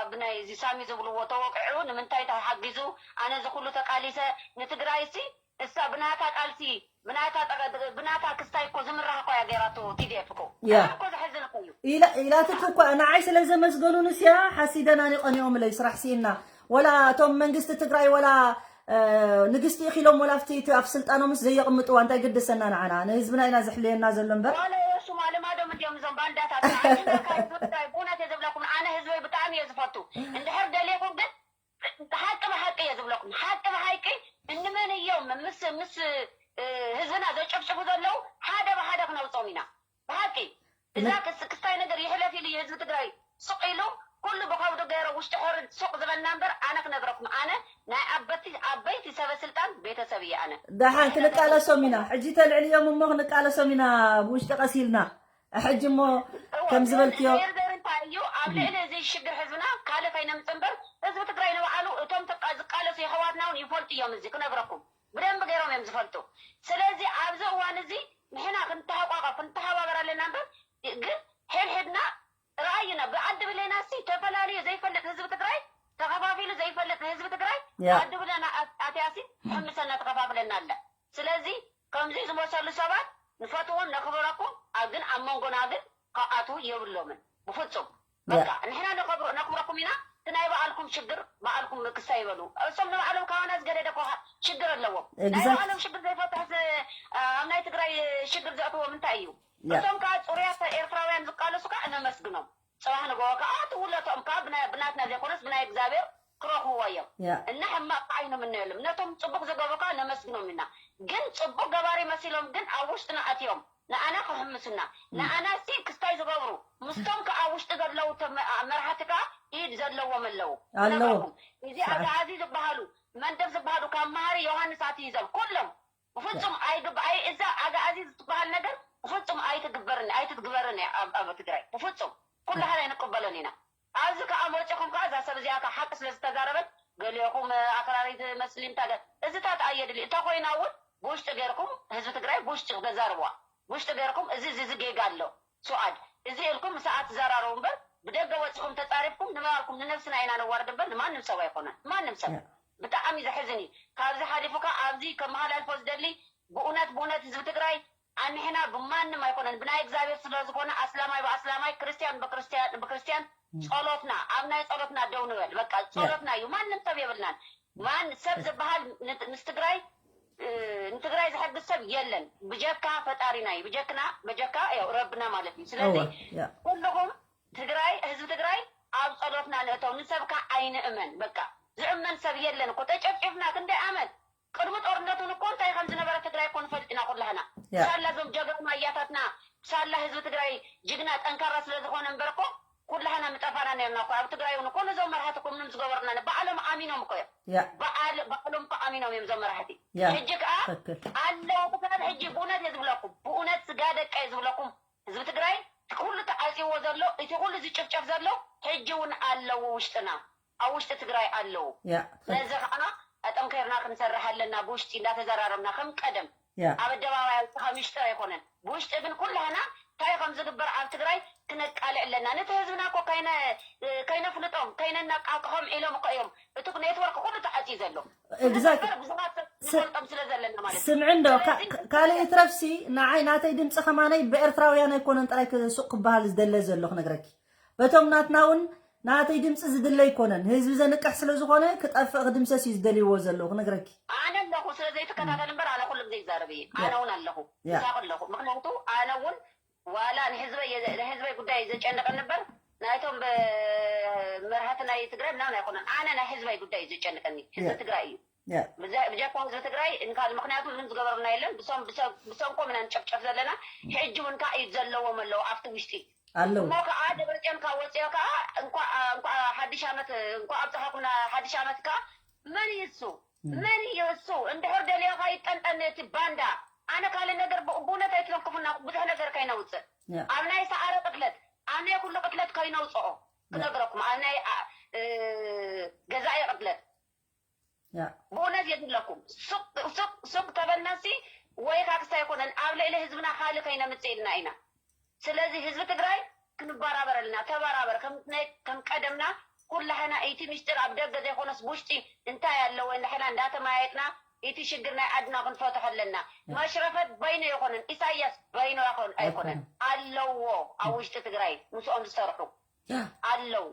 ኣብ ናይ እዚ ሳሚ ዝብልዎ ተወቂዑ ንምንታይ ተሓጊዙ ኣነ እዚ ኩሉ ተቃሊሰ ንትግራይ ሲ እሳ ብናታ ቃልሲ ብናታ ጠቀ- ብናታ ክስታይ እኮ ዝምራሕ እኮ እያ ገይራቶ ቲዲኤፍ እኮ ያ። እኮ ዘሕዝን እኮ እዩ ኢላ ኢላትክ እኳ ንዓይ ስለ ዘመስገኑንስ እያ ሓሲደን ኣነ ቀኒኦምለይ ስራሕ ስኢና ወላ እቶም መንግስቲ ትግራይ ወላ ንግስቲ ኢኺሎም ወላ ኣብቲ እቲ ኣብ ስልጣኖምስ ዘየቕምጥዋ እንታይ ገደሰና ንዓና? ንህዝብና ኢና ዘሕልየና ዘሎ እምበር። ዋላ የሱማ ልማዶም እንዲዮም እዞም ባንዳታት። ንዓሽና ካብ ህዝቢ ትግራይ ብእውነት እየ ዝብለኩም፣ ኣነ ህዝበይ ብጣዕሚ እየ ዝፈቱ። እንድሕር ደሊኹም ግን ሓቂ ብሓቂ እየ ዝብለኩም። ሓቂ ብሓቂ እንመን እዮም ምስ ምስ ህዝብና ዘጨፍጭፉ ዘለዉ ሓደ ብሓደ ክነውፅኦም ኢና። ብሓቂ እዛ ክስታይ ነገር ይሕለፍ ኢሉ ህዝቢ ትግራይ ሱቕ ኢሉ ኩሉ ብኸብዱ ገይረ ውሽጢ ሕርድ ሱቕ ዝበልና እምበር ኣነ ክነግረኩም ኣነ ናይ ኣበቲ ኣበይቲ ሰበ ስልጣን ቤተሰብ እየ ኣነ። ደሓን ክንቃለሶም ኢና ሕጂ ተልዕልዮም እሞ ክንቃለሶም ኢና ብውሽጢ ቀሲልና ሕጂ እሞ ከም ዝበልክዮ እንታይ እዩ ኣብ ልዕሊ እዚ ሽግር ህዝብና ካልእ ከይነምፅ እምበር ህዝቢ ትግራይ ንባዕሉ እቶም ዝቃለሱ የሕዋትና እውን ይፈልጡ እዮም። እዚ ክነግረኩም ብደንብ ገይሮም እዮም ዝፈልጡ። ስለዚ ኣብዚ እዋን እዚ ንሕና ክንተሃቋቐፍ ክንተሃባበር ኣለና እምበር ግን ሕድሕድና ረኣይና ብዓዲ ብሌና ሲ ተፈላለዩ ዘይፈልጥ ህዝቢ ትግራይ ተኸፋፊሉ ዘይፈልጥ ህዝቢ ትግራይ ብዓዲ ብሌና ኣትያሲ ሕምሰና ተኸፋፍለና ኣለ። ስለዚ ከምዚ ዝመሰሉ ሰባት ንፈትዎም ነኽብረኩም ግን ኣብ መንጎና ግን ክኣትዉ የብሎምን ብፍፁም። በቃ ንሕና ነኽብረኩም ኢና። እቲ ናይ በዓልኩም ሽግር በዓልኩም ክሳይ ይበሉ። እሶም ንባዕሎም ካባና ዝገደደ እኮ ሽግር ኣለዎም። ናይ በዓሎም ሽግር ዘይፈትሕ ኣብ ናይ ትግራይ ሽግር ዘእትዎም እንታይ እዩ? እቶም ከዓ ፅሩያት ኤርትራውያን ዝቃለሱ ከዓ ነመስግኖም። ፅባሕ ንግሆ ከዓ ትውለቶም ከዓ ብናትና ዘይኮነስ ብናይ እግዚኣብሔር ክረኽብዎ እዮም። እና ሕማቅ ዓይኑ ምነየሎም ነቶም ፅቡቅ ዝገብሩ ከዓ ነመስግኖም ኢና። ግን ፅቡቅ ገባሪ መሲሎም ግን ኣብ ውሽጥና ኣትዮም ንኣና ክሕምሱና ንኣና ሲ ክስታይ ዝገብሩ ምስቶም ከዓ ውሽጢ ዘለዉ መራሕቲ ከዓ ኢድ ዘለዎም ኣለዉ ኣለዉ። እዚ ኣጋዚ ዝበሃሉ መንደብ ዝበሃሉ ካብ መሃሪ ዮሃንስ ኣትይዘብ ኩሎም ብፍፁም ኣይግብ ኣይ እዛ ኣጋዚ ዝበሃል ነገር ብፍፁም ኣይትግበርን ኣይትትግበርን እያ ኣብ ትግራይ ብፍፁም ኩላህና ኣይንቅበሎን ኢና። ኣብዚ ከዓ መፂኹም ከዓ እዛ ሰብ እዚኣ ከዓ ሓቂ ስለዝተዛረበት ገሊኦኹም ኣክራሪት መስሊም ታገ እዚታት ኣየድሊ እንተኮይና እውን ብውሽጢ ገይርኩም ህዝቢ ትግራይ ብውሽጢ ክተዛርብዋ ብውሽጢ ገይርኩም እዚ እዚ ጌጋ ኣሎ ሱኣድ እዚ ኢልኩም ምሳኣ ትዘራረቡ እምበር ብደገ ወፂኹም ተፃሪፍኩም ንባዕልኩም ንነብስና ኢና ነዋርድ እምበር ንማንም ሰብ ኣይኮነን ማንም ሰብ። ብጣዕሚ ዘሕዝን እዩ። ካብዚ ሓሊፉ ከዓ ኣብዚ ከመሓላልፎ ዝደሊ ብእውነት ብእውነት ህዝቢ ትግራይ ኣንሕና ብማንም ኣይኮነን ብናይ እግዚኣብሔር ስለዝኮነ ኣስላማይ ብኣስላማይ ክርስትያን ብክርስትያን ብክርስትያን ጸሎትና ኣብ ናይ ጸሎትና ደው ንበል በቃ ጸሎትና እዩ ማንም ሰብ የብልናን ማን ሰብ ዝበሃል ምስ ትግራይ ንትግራይ ዝሕግዝ ሰብ የለን ብጀካ ፈጣሪና እዩ ብጀክና በጀካ ያው ረብና ማለት እዩ ስለዚ ኩልኹም ትግራይ ህዝቢ ትግራይ ኣብ ጸሎትና ንእተው ንሰብካ ኣይንእመን በቃ ዝእመን ሰብ የለን እኮ ተጨፍጭፍና ክንደይ ዓመት ቅድሚ ጦርነቱን እኮ እንታይ ከም ዝነበረ ትግራይ እኮ ንፈልጥ ኢና ኩላህና። ሳላ እዞም ጀጋኑ ኣያታትና ሳላ ህዝቢ ትግራይ ጅግና ጠንካራ ስለ ዝኾነ እምበር እኮ ኩላህና ምጠፋና ነርና እኮ ኣብ ትግራይ እውን እኮ ነዞም መርሃቲ እኮ ምንም ዝገበሩና ባዕሎም ኣሚኖም እኮ እዮም። ባዕሎም እኮ ኣሚኖም እዮም እዞም መራሕቲ። ሕጂ ከዓ ኣለዉ ክሳብ ሕጂ ብእውነት እየ ዝብለኩም ብእውነት ስጋ ደቀ እየ ዝብለኩም ህዝቢ ትግራይ እቲ ኩሉ ተዓፂዎ ዘሎ እቲ ኩሉ ዝጭፍጨፍ ዘሎ ሕጂ እውን ኣለዉ ውሽጥና ኣብ ውሽጢ ትግራይ ኣለዉ። ነዚ ከዓ ኣጠንኪርና ክንሰርሕ ኣለና። ብውሽጢ እንዳተዘራረብና ከም ቀደም ኣብ ኣደባባይ ኣውፅኻ ሚሽጥር ኣይኮነን። ብውሽጢ ግን ኩላህና እንታይ ከም ዝግበር ኣብ ትግራይ ክነቃልዕ ኣለና። ነቲ ህዝብና እኮ ከይነፍልጦም ከይነናቃቅሖም ኢሎም እኮ እዮም እቲ ኔትወርክ ኩሉ ተዓፅዩ ዘሎ። ብዙሓት ሰብ ንፈልጦም ስለ ዘለና ማለት እዩ። ስምዒ እንዶ ካልእ ይትረፍሲ ንዓይ ናተይ ድምፂ ከማነይ ብኤርትራውያን ኣይኮነን ጥራይ ሱቕ ክበሃል ዝደለ ዘሎ ክነግረኪ በቶም ናትና እውን ናተይ ድምፂ ዝድለ ኣይኮነን ንህዝቢ ዘንቅሕ ስለ ዝኾነ ክጠፍእ ክድምሰስ እዩ ዝደልይዎ ዘለዉ ክነግረኪ። ኣነ ኣለኹ ስለ ዘይትከታተል እምበር ኣነ ኩሉ ግዜ ይዛረብ እየ። ኣነ እውን ኣለኹ ምሳኺ ኣለኹ ምክንያቱ ኣነ እውን ዋላ ንህዝበይ ንህዝበይ ጉዳይ ዘጨንቀኒ እምበር ናይቶም መርሃቲ ናይ ትግራይ ምናምን ኣይኮነን። ኣነ ናይ ህዝበይ ጉዳይ እዩ ዘጨንቀኒ ህዝቢ ትግራይ እዩ። ብጀካ ህዝቢ ትግራይ እንካል ምክንያቱ ምንም ዝገበሩና የለን። ብሰንኮም ኢና ንጨፍጨፍ ዘለና። ሕጂ እውን ከዓ እዩ ዘለዎም ኣለዉ ኣብቲ ውሽጢ ኣለዉ። እሞ ከዓ ደብረፅዮን ካብ ወፅኦ ከዓ እንኳ ሓድሽ ዓመት እንኳ ኣብፀሓኩም ሓድሽ ዓመት ከዓ መን እዩ እሱ መን እዩ እሱ እንድሕር ደልዮ ከዓ ይጠንጠን እቲ ባንዳ። ኣነ ካልእ ነገር ብእውነት ኣይትለክፉና ብዙሕ ነገር ከይነውፅእ ኣብ ናይ ሰዓረ ቅትለት ኣብ ናይ ኩሉ ቅትለት ከይነውፅኦ ክነግረኩም ኣብ ናይ ገዛኢ ቅትለት ብእውነት የድለኩም ሱቅ ተበልናሲ ወይ ካክስታ ኣይኮነን ኣብ ልዕሊ ህዝብና ካልእ ከይነምፅእ ኢልና ኢና። ስለዚ ህዝቢ ትግራይ ክንበራበር ኣለና። ተበራበር ከም ቀደምና ኩላህና ኢቲ ሚስጥር ኣብ ደገ ዘይኮነስ ብውሽጢ እንታይ ኣለዎ እንዳሕና እንዳተመያየጥና ኢቲ ሽግር ናይ ዓድና ክንፈትሖ ኣለና። መሽረፈት በይኖ ኣይኮነን ኢሳያስ በይኖ ኣይኮነን ኣለዎ ኣብ ውሽጢ ትግራይ ምስኦም ዝሰርሑ ኣለው።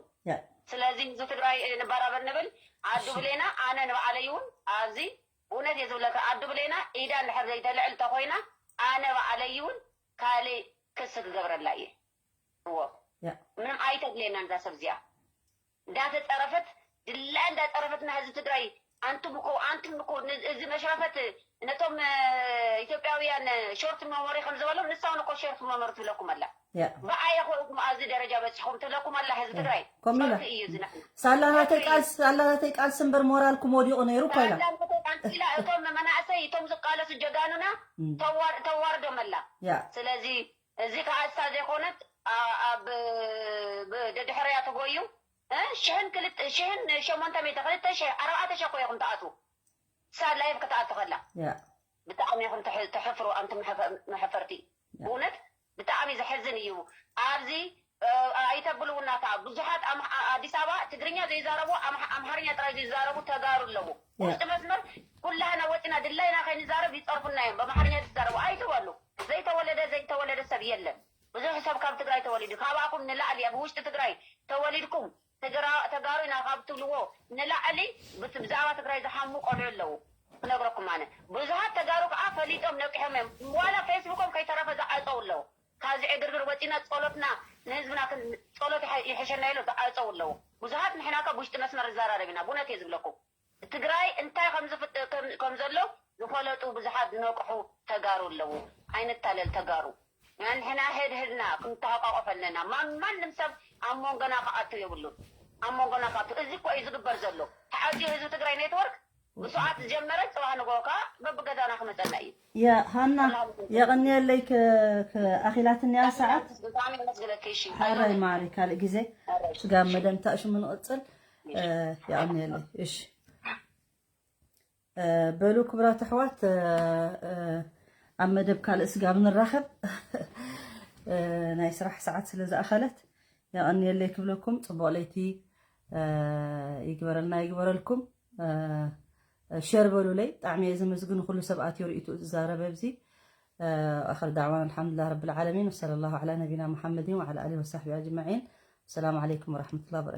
ስለዚ ህዝቢ ትግራይ ንበራበር ንብል። ኣዱ ብሌና ኣነ ንባዕለይ እውን ኣብዚ እውነት እየ ዝብለካ ኣዱ ብሌና ኢዳ እንድሕር ዘይተልዕል ተኮይና ኣነ ባዕለይ እውን ካልእ ክሲ ክገብረላ እየ እዎ ምንም ኣይተድልየናን እዛ ሰብ እዚኣ እንዳተፀረፈት ድላ እንዳፀረፈትና ህዝቢ ትግራይ ኣንቱም እኮ ኣንቱም እኮ እዚ መሽረፈት ነቶም ኢትዮጵያውያን ሾርት መሞሪ ከም ዝበሎም ንሳውን እኮ ሾርት መሞሪ ትብለኩም ኣላ ብዓይ ኮኩም ኣብዚ ደረጃ በፂኹም ትብለኩም ኣላ ህዝቢ ትግራይ ከምላ እዩ ዝነሕና ሳላናተይ ቃል ሳላናተይ ቃል ስንበር ሞራልኩም ወዲቑ ነይሩ እኮ ኢላ እቶም መናእሰይ እቶም ዝቃለሱ ጀጋኑና ተዋርዶም ኣላ ስለዚ እዚ ከዓ እሳ ዘይኮነት ኣብ ደድሕርያ ተጎዩ ሽሕን ክልተ ሽሕን ሸሞንተ ሚእቲ ክልተ ሽሕ ኣርባዕተ ሽሕ ኮ ኢኹም ትኣትዉ እሳ ላይቭ ክትኣቱ ከላ ብጣዕሚ ኢኹም ተሕፍሩ ኣንቱም መሕፈርቲ ብእውነት ብጣዕሚ ዘሕዝን እዩ ኣብዚ ኣይተብልውና ከዓ ብዙሓት ኣዲስ ኣበባ ትግርኛ ዘይዛረቡ ኣምሓርኛ ጥራይ ዝዛረቡ ተጋሩ ኣለዉ ውሽጢ መስመር ኩላህና ወፂና ድላይና ከይንዛረብ ይፀርፉና እዮም በኣምሓርኛ ዝዛረቡ ኣይትበሉ ዘይተወለደ ዘይተወለደ ሰብ የለን ብዙሕ ሰብ ካብ ትግራይ ተወሊዱ ካባኹም ንላዕሊ ኣብ ውሽጢ ትግራይ ተወሊድኩም ተጋሩ ኢና ካብ ትብልዎ ንላዕሊ ብዛዕባ ትግራይ ዝሓሙ ቆልዑ ኣለዉ ክነግረኩም ኣነ ብዙሃት ተጋሩ ከዓ ፈሊጦም ነቂሖም እዮም ዋላ ፌስቡኮም ከይተረፈ ዝዓፀው ኣለዉ ካብዚ ዕግርግር ወፂና ፀሎትና ንህዝብና ጸሎት ይሕሸና ኢሎ ዝዓፀው ኣለዉ ብዙሃት ንሕና ካብ ውሽጢ መስመር ዝዘራረብ ኢና ብእውነት እየ ዝብለኩም ትግራይ እንታይ ከም ዘሎ ዝፈለጡ ብዙሓት ዝነቅሑ ተጋሩ ኣለዉ ኣይንታለል ተጋሩ ንሕና ሕድሕድና ክንተሃቋቆፍ ኣለና ማንም ሰብ ኣብ መንጎና ክኣቱ የብሉን ኣብ መንጎና ክኣቱ እዚ እኮ እዩ ዝግበር ዘሎ ተዓፅዩ ህዝቢ ትግራይ ኔትወርክ ብስዓት ዝጀመረ ፅባሕ ንግሆ ከዓ በብገዛና ክመፀና እዩ ያ ሃና የቐንየለይ ኣኺላትኒ ያ ሰዓት ሓራይ ማሪ ካልእ ግዜ ስጋብ መደምታእ ሽሙ ንቕፅል የቐንየለይ እሺ በሉ ክብራት ኣሕዋት ኣብ መደብ ካልእ ስጋብ ንራኸብ ናይ ስራሕ ሰዓት ስለ ዝኣኸለት የቐንየለይ ክብለኩም ፅቡቕ ለይቲ ይግበረልና ይግበረልኩም ሸር በሉለይ ብጣዕሚ እየ ዘመስግን ኩሉ ሰብ ኣትዮ ርእይቱ ዝዛረበ ኣብዚ ኣኸር ዳዕዋን ኣልሓምዱላ ረብ ልዓለሚን ወሰለ ላሁ ዓላ ነቢና ሙሓመድን ወዓላ ኣሊ ወሳሕቢ ኣጅማዒን ሰላም ዓለይኩም ወረሕመቱላ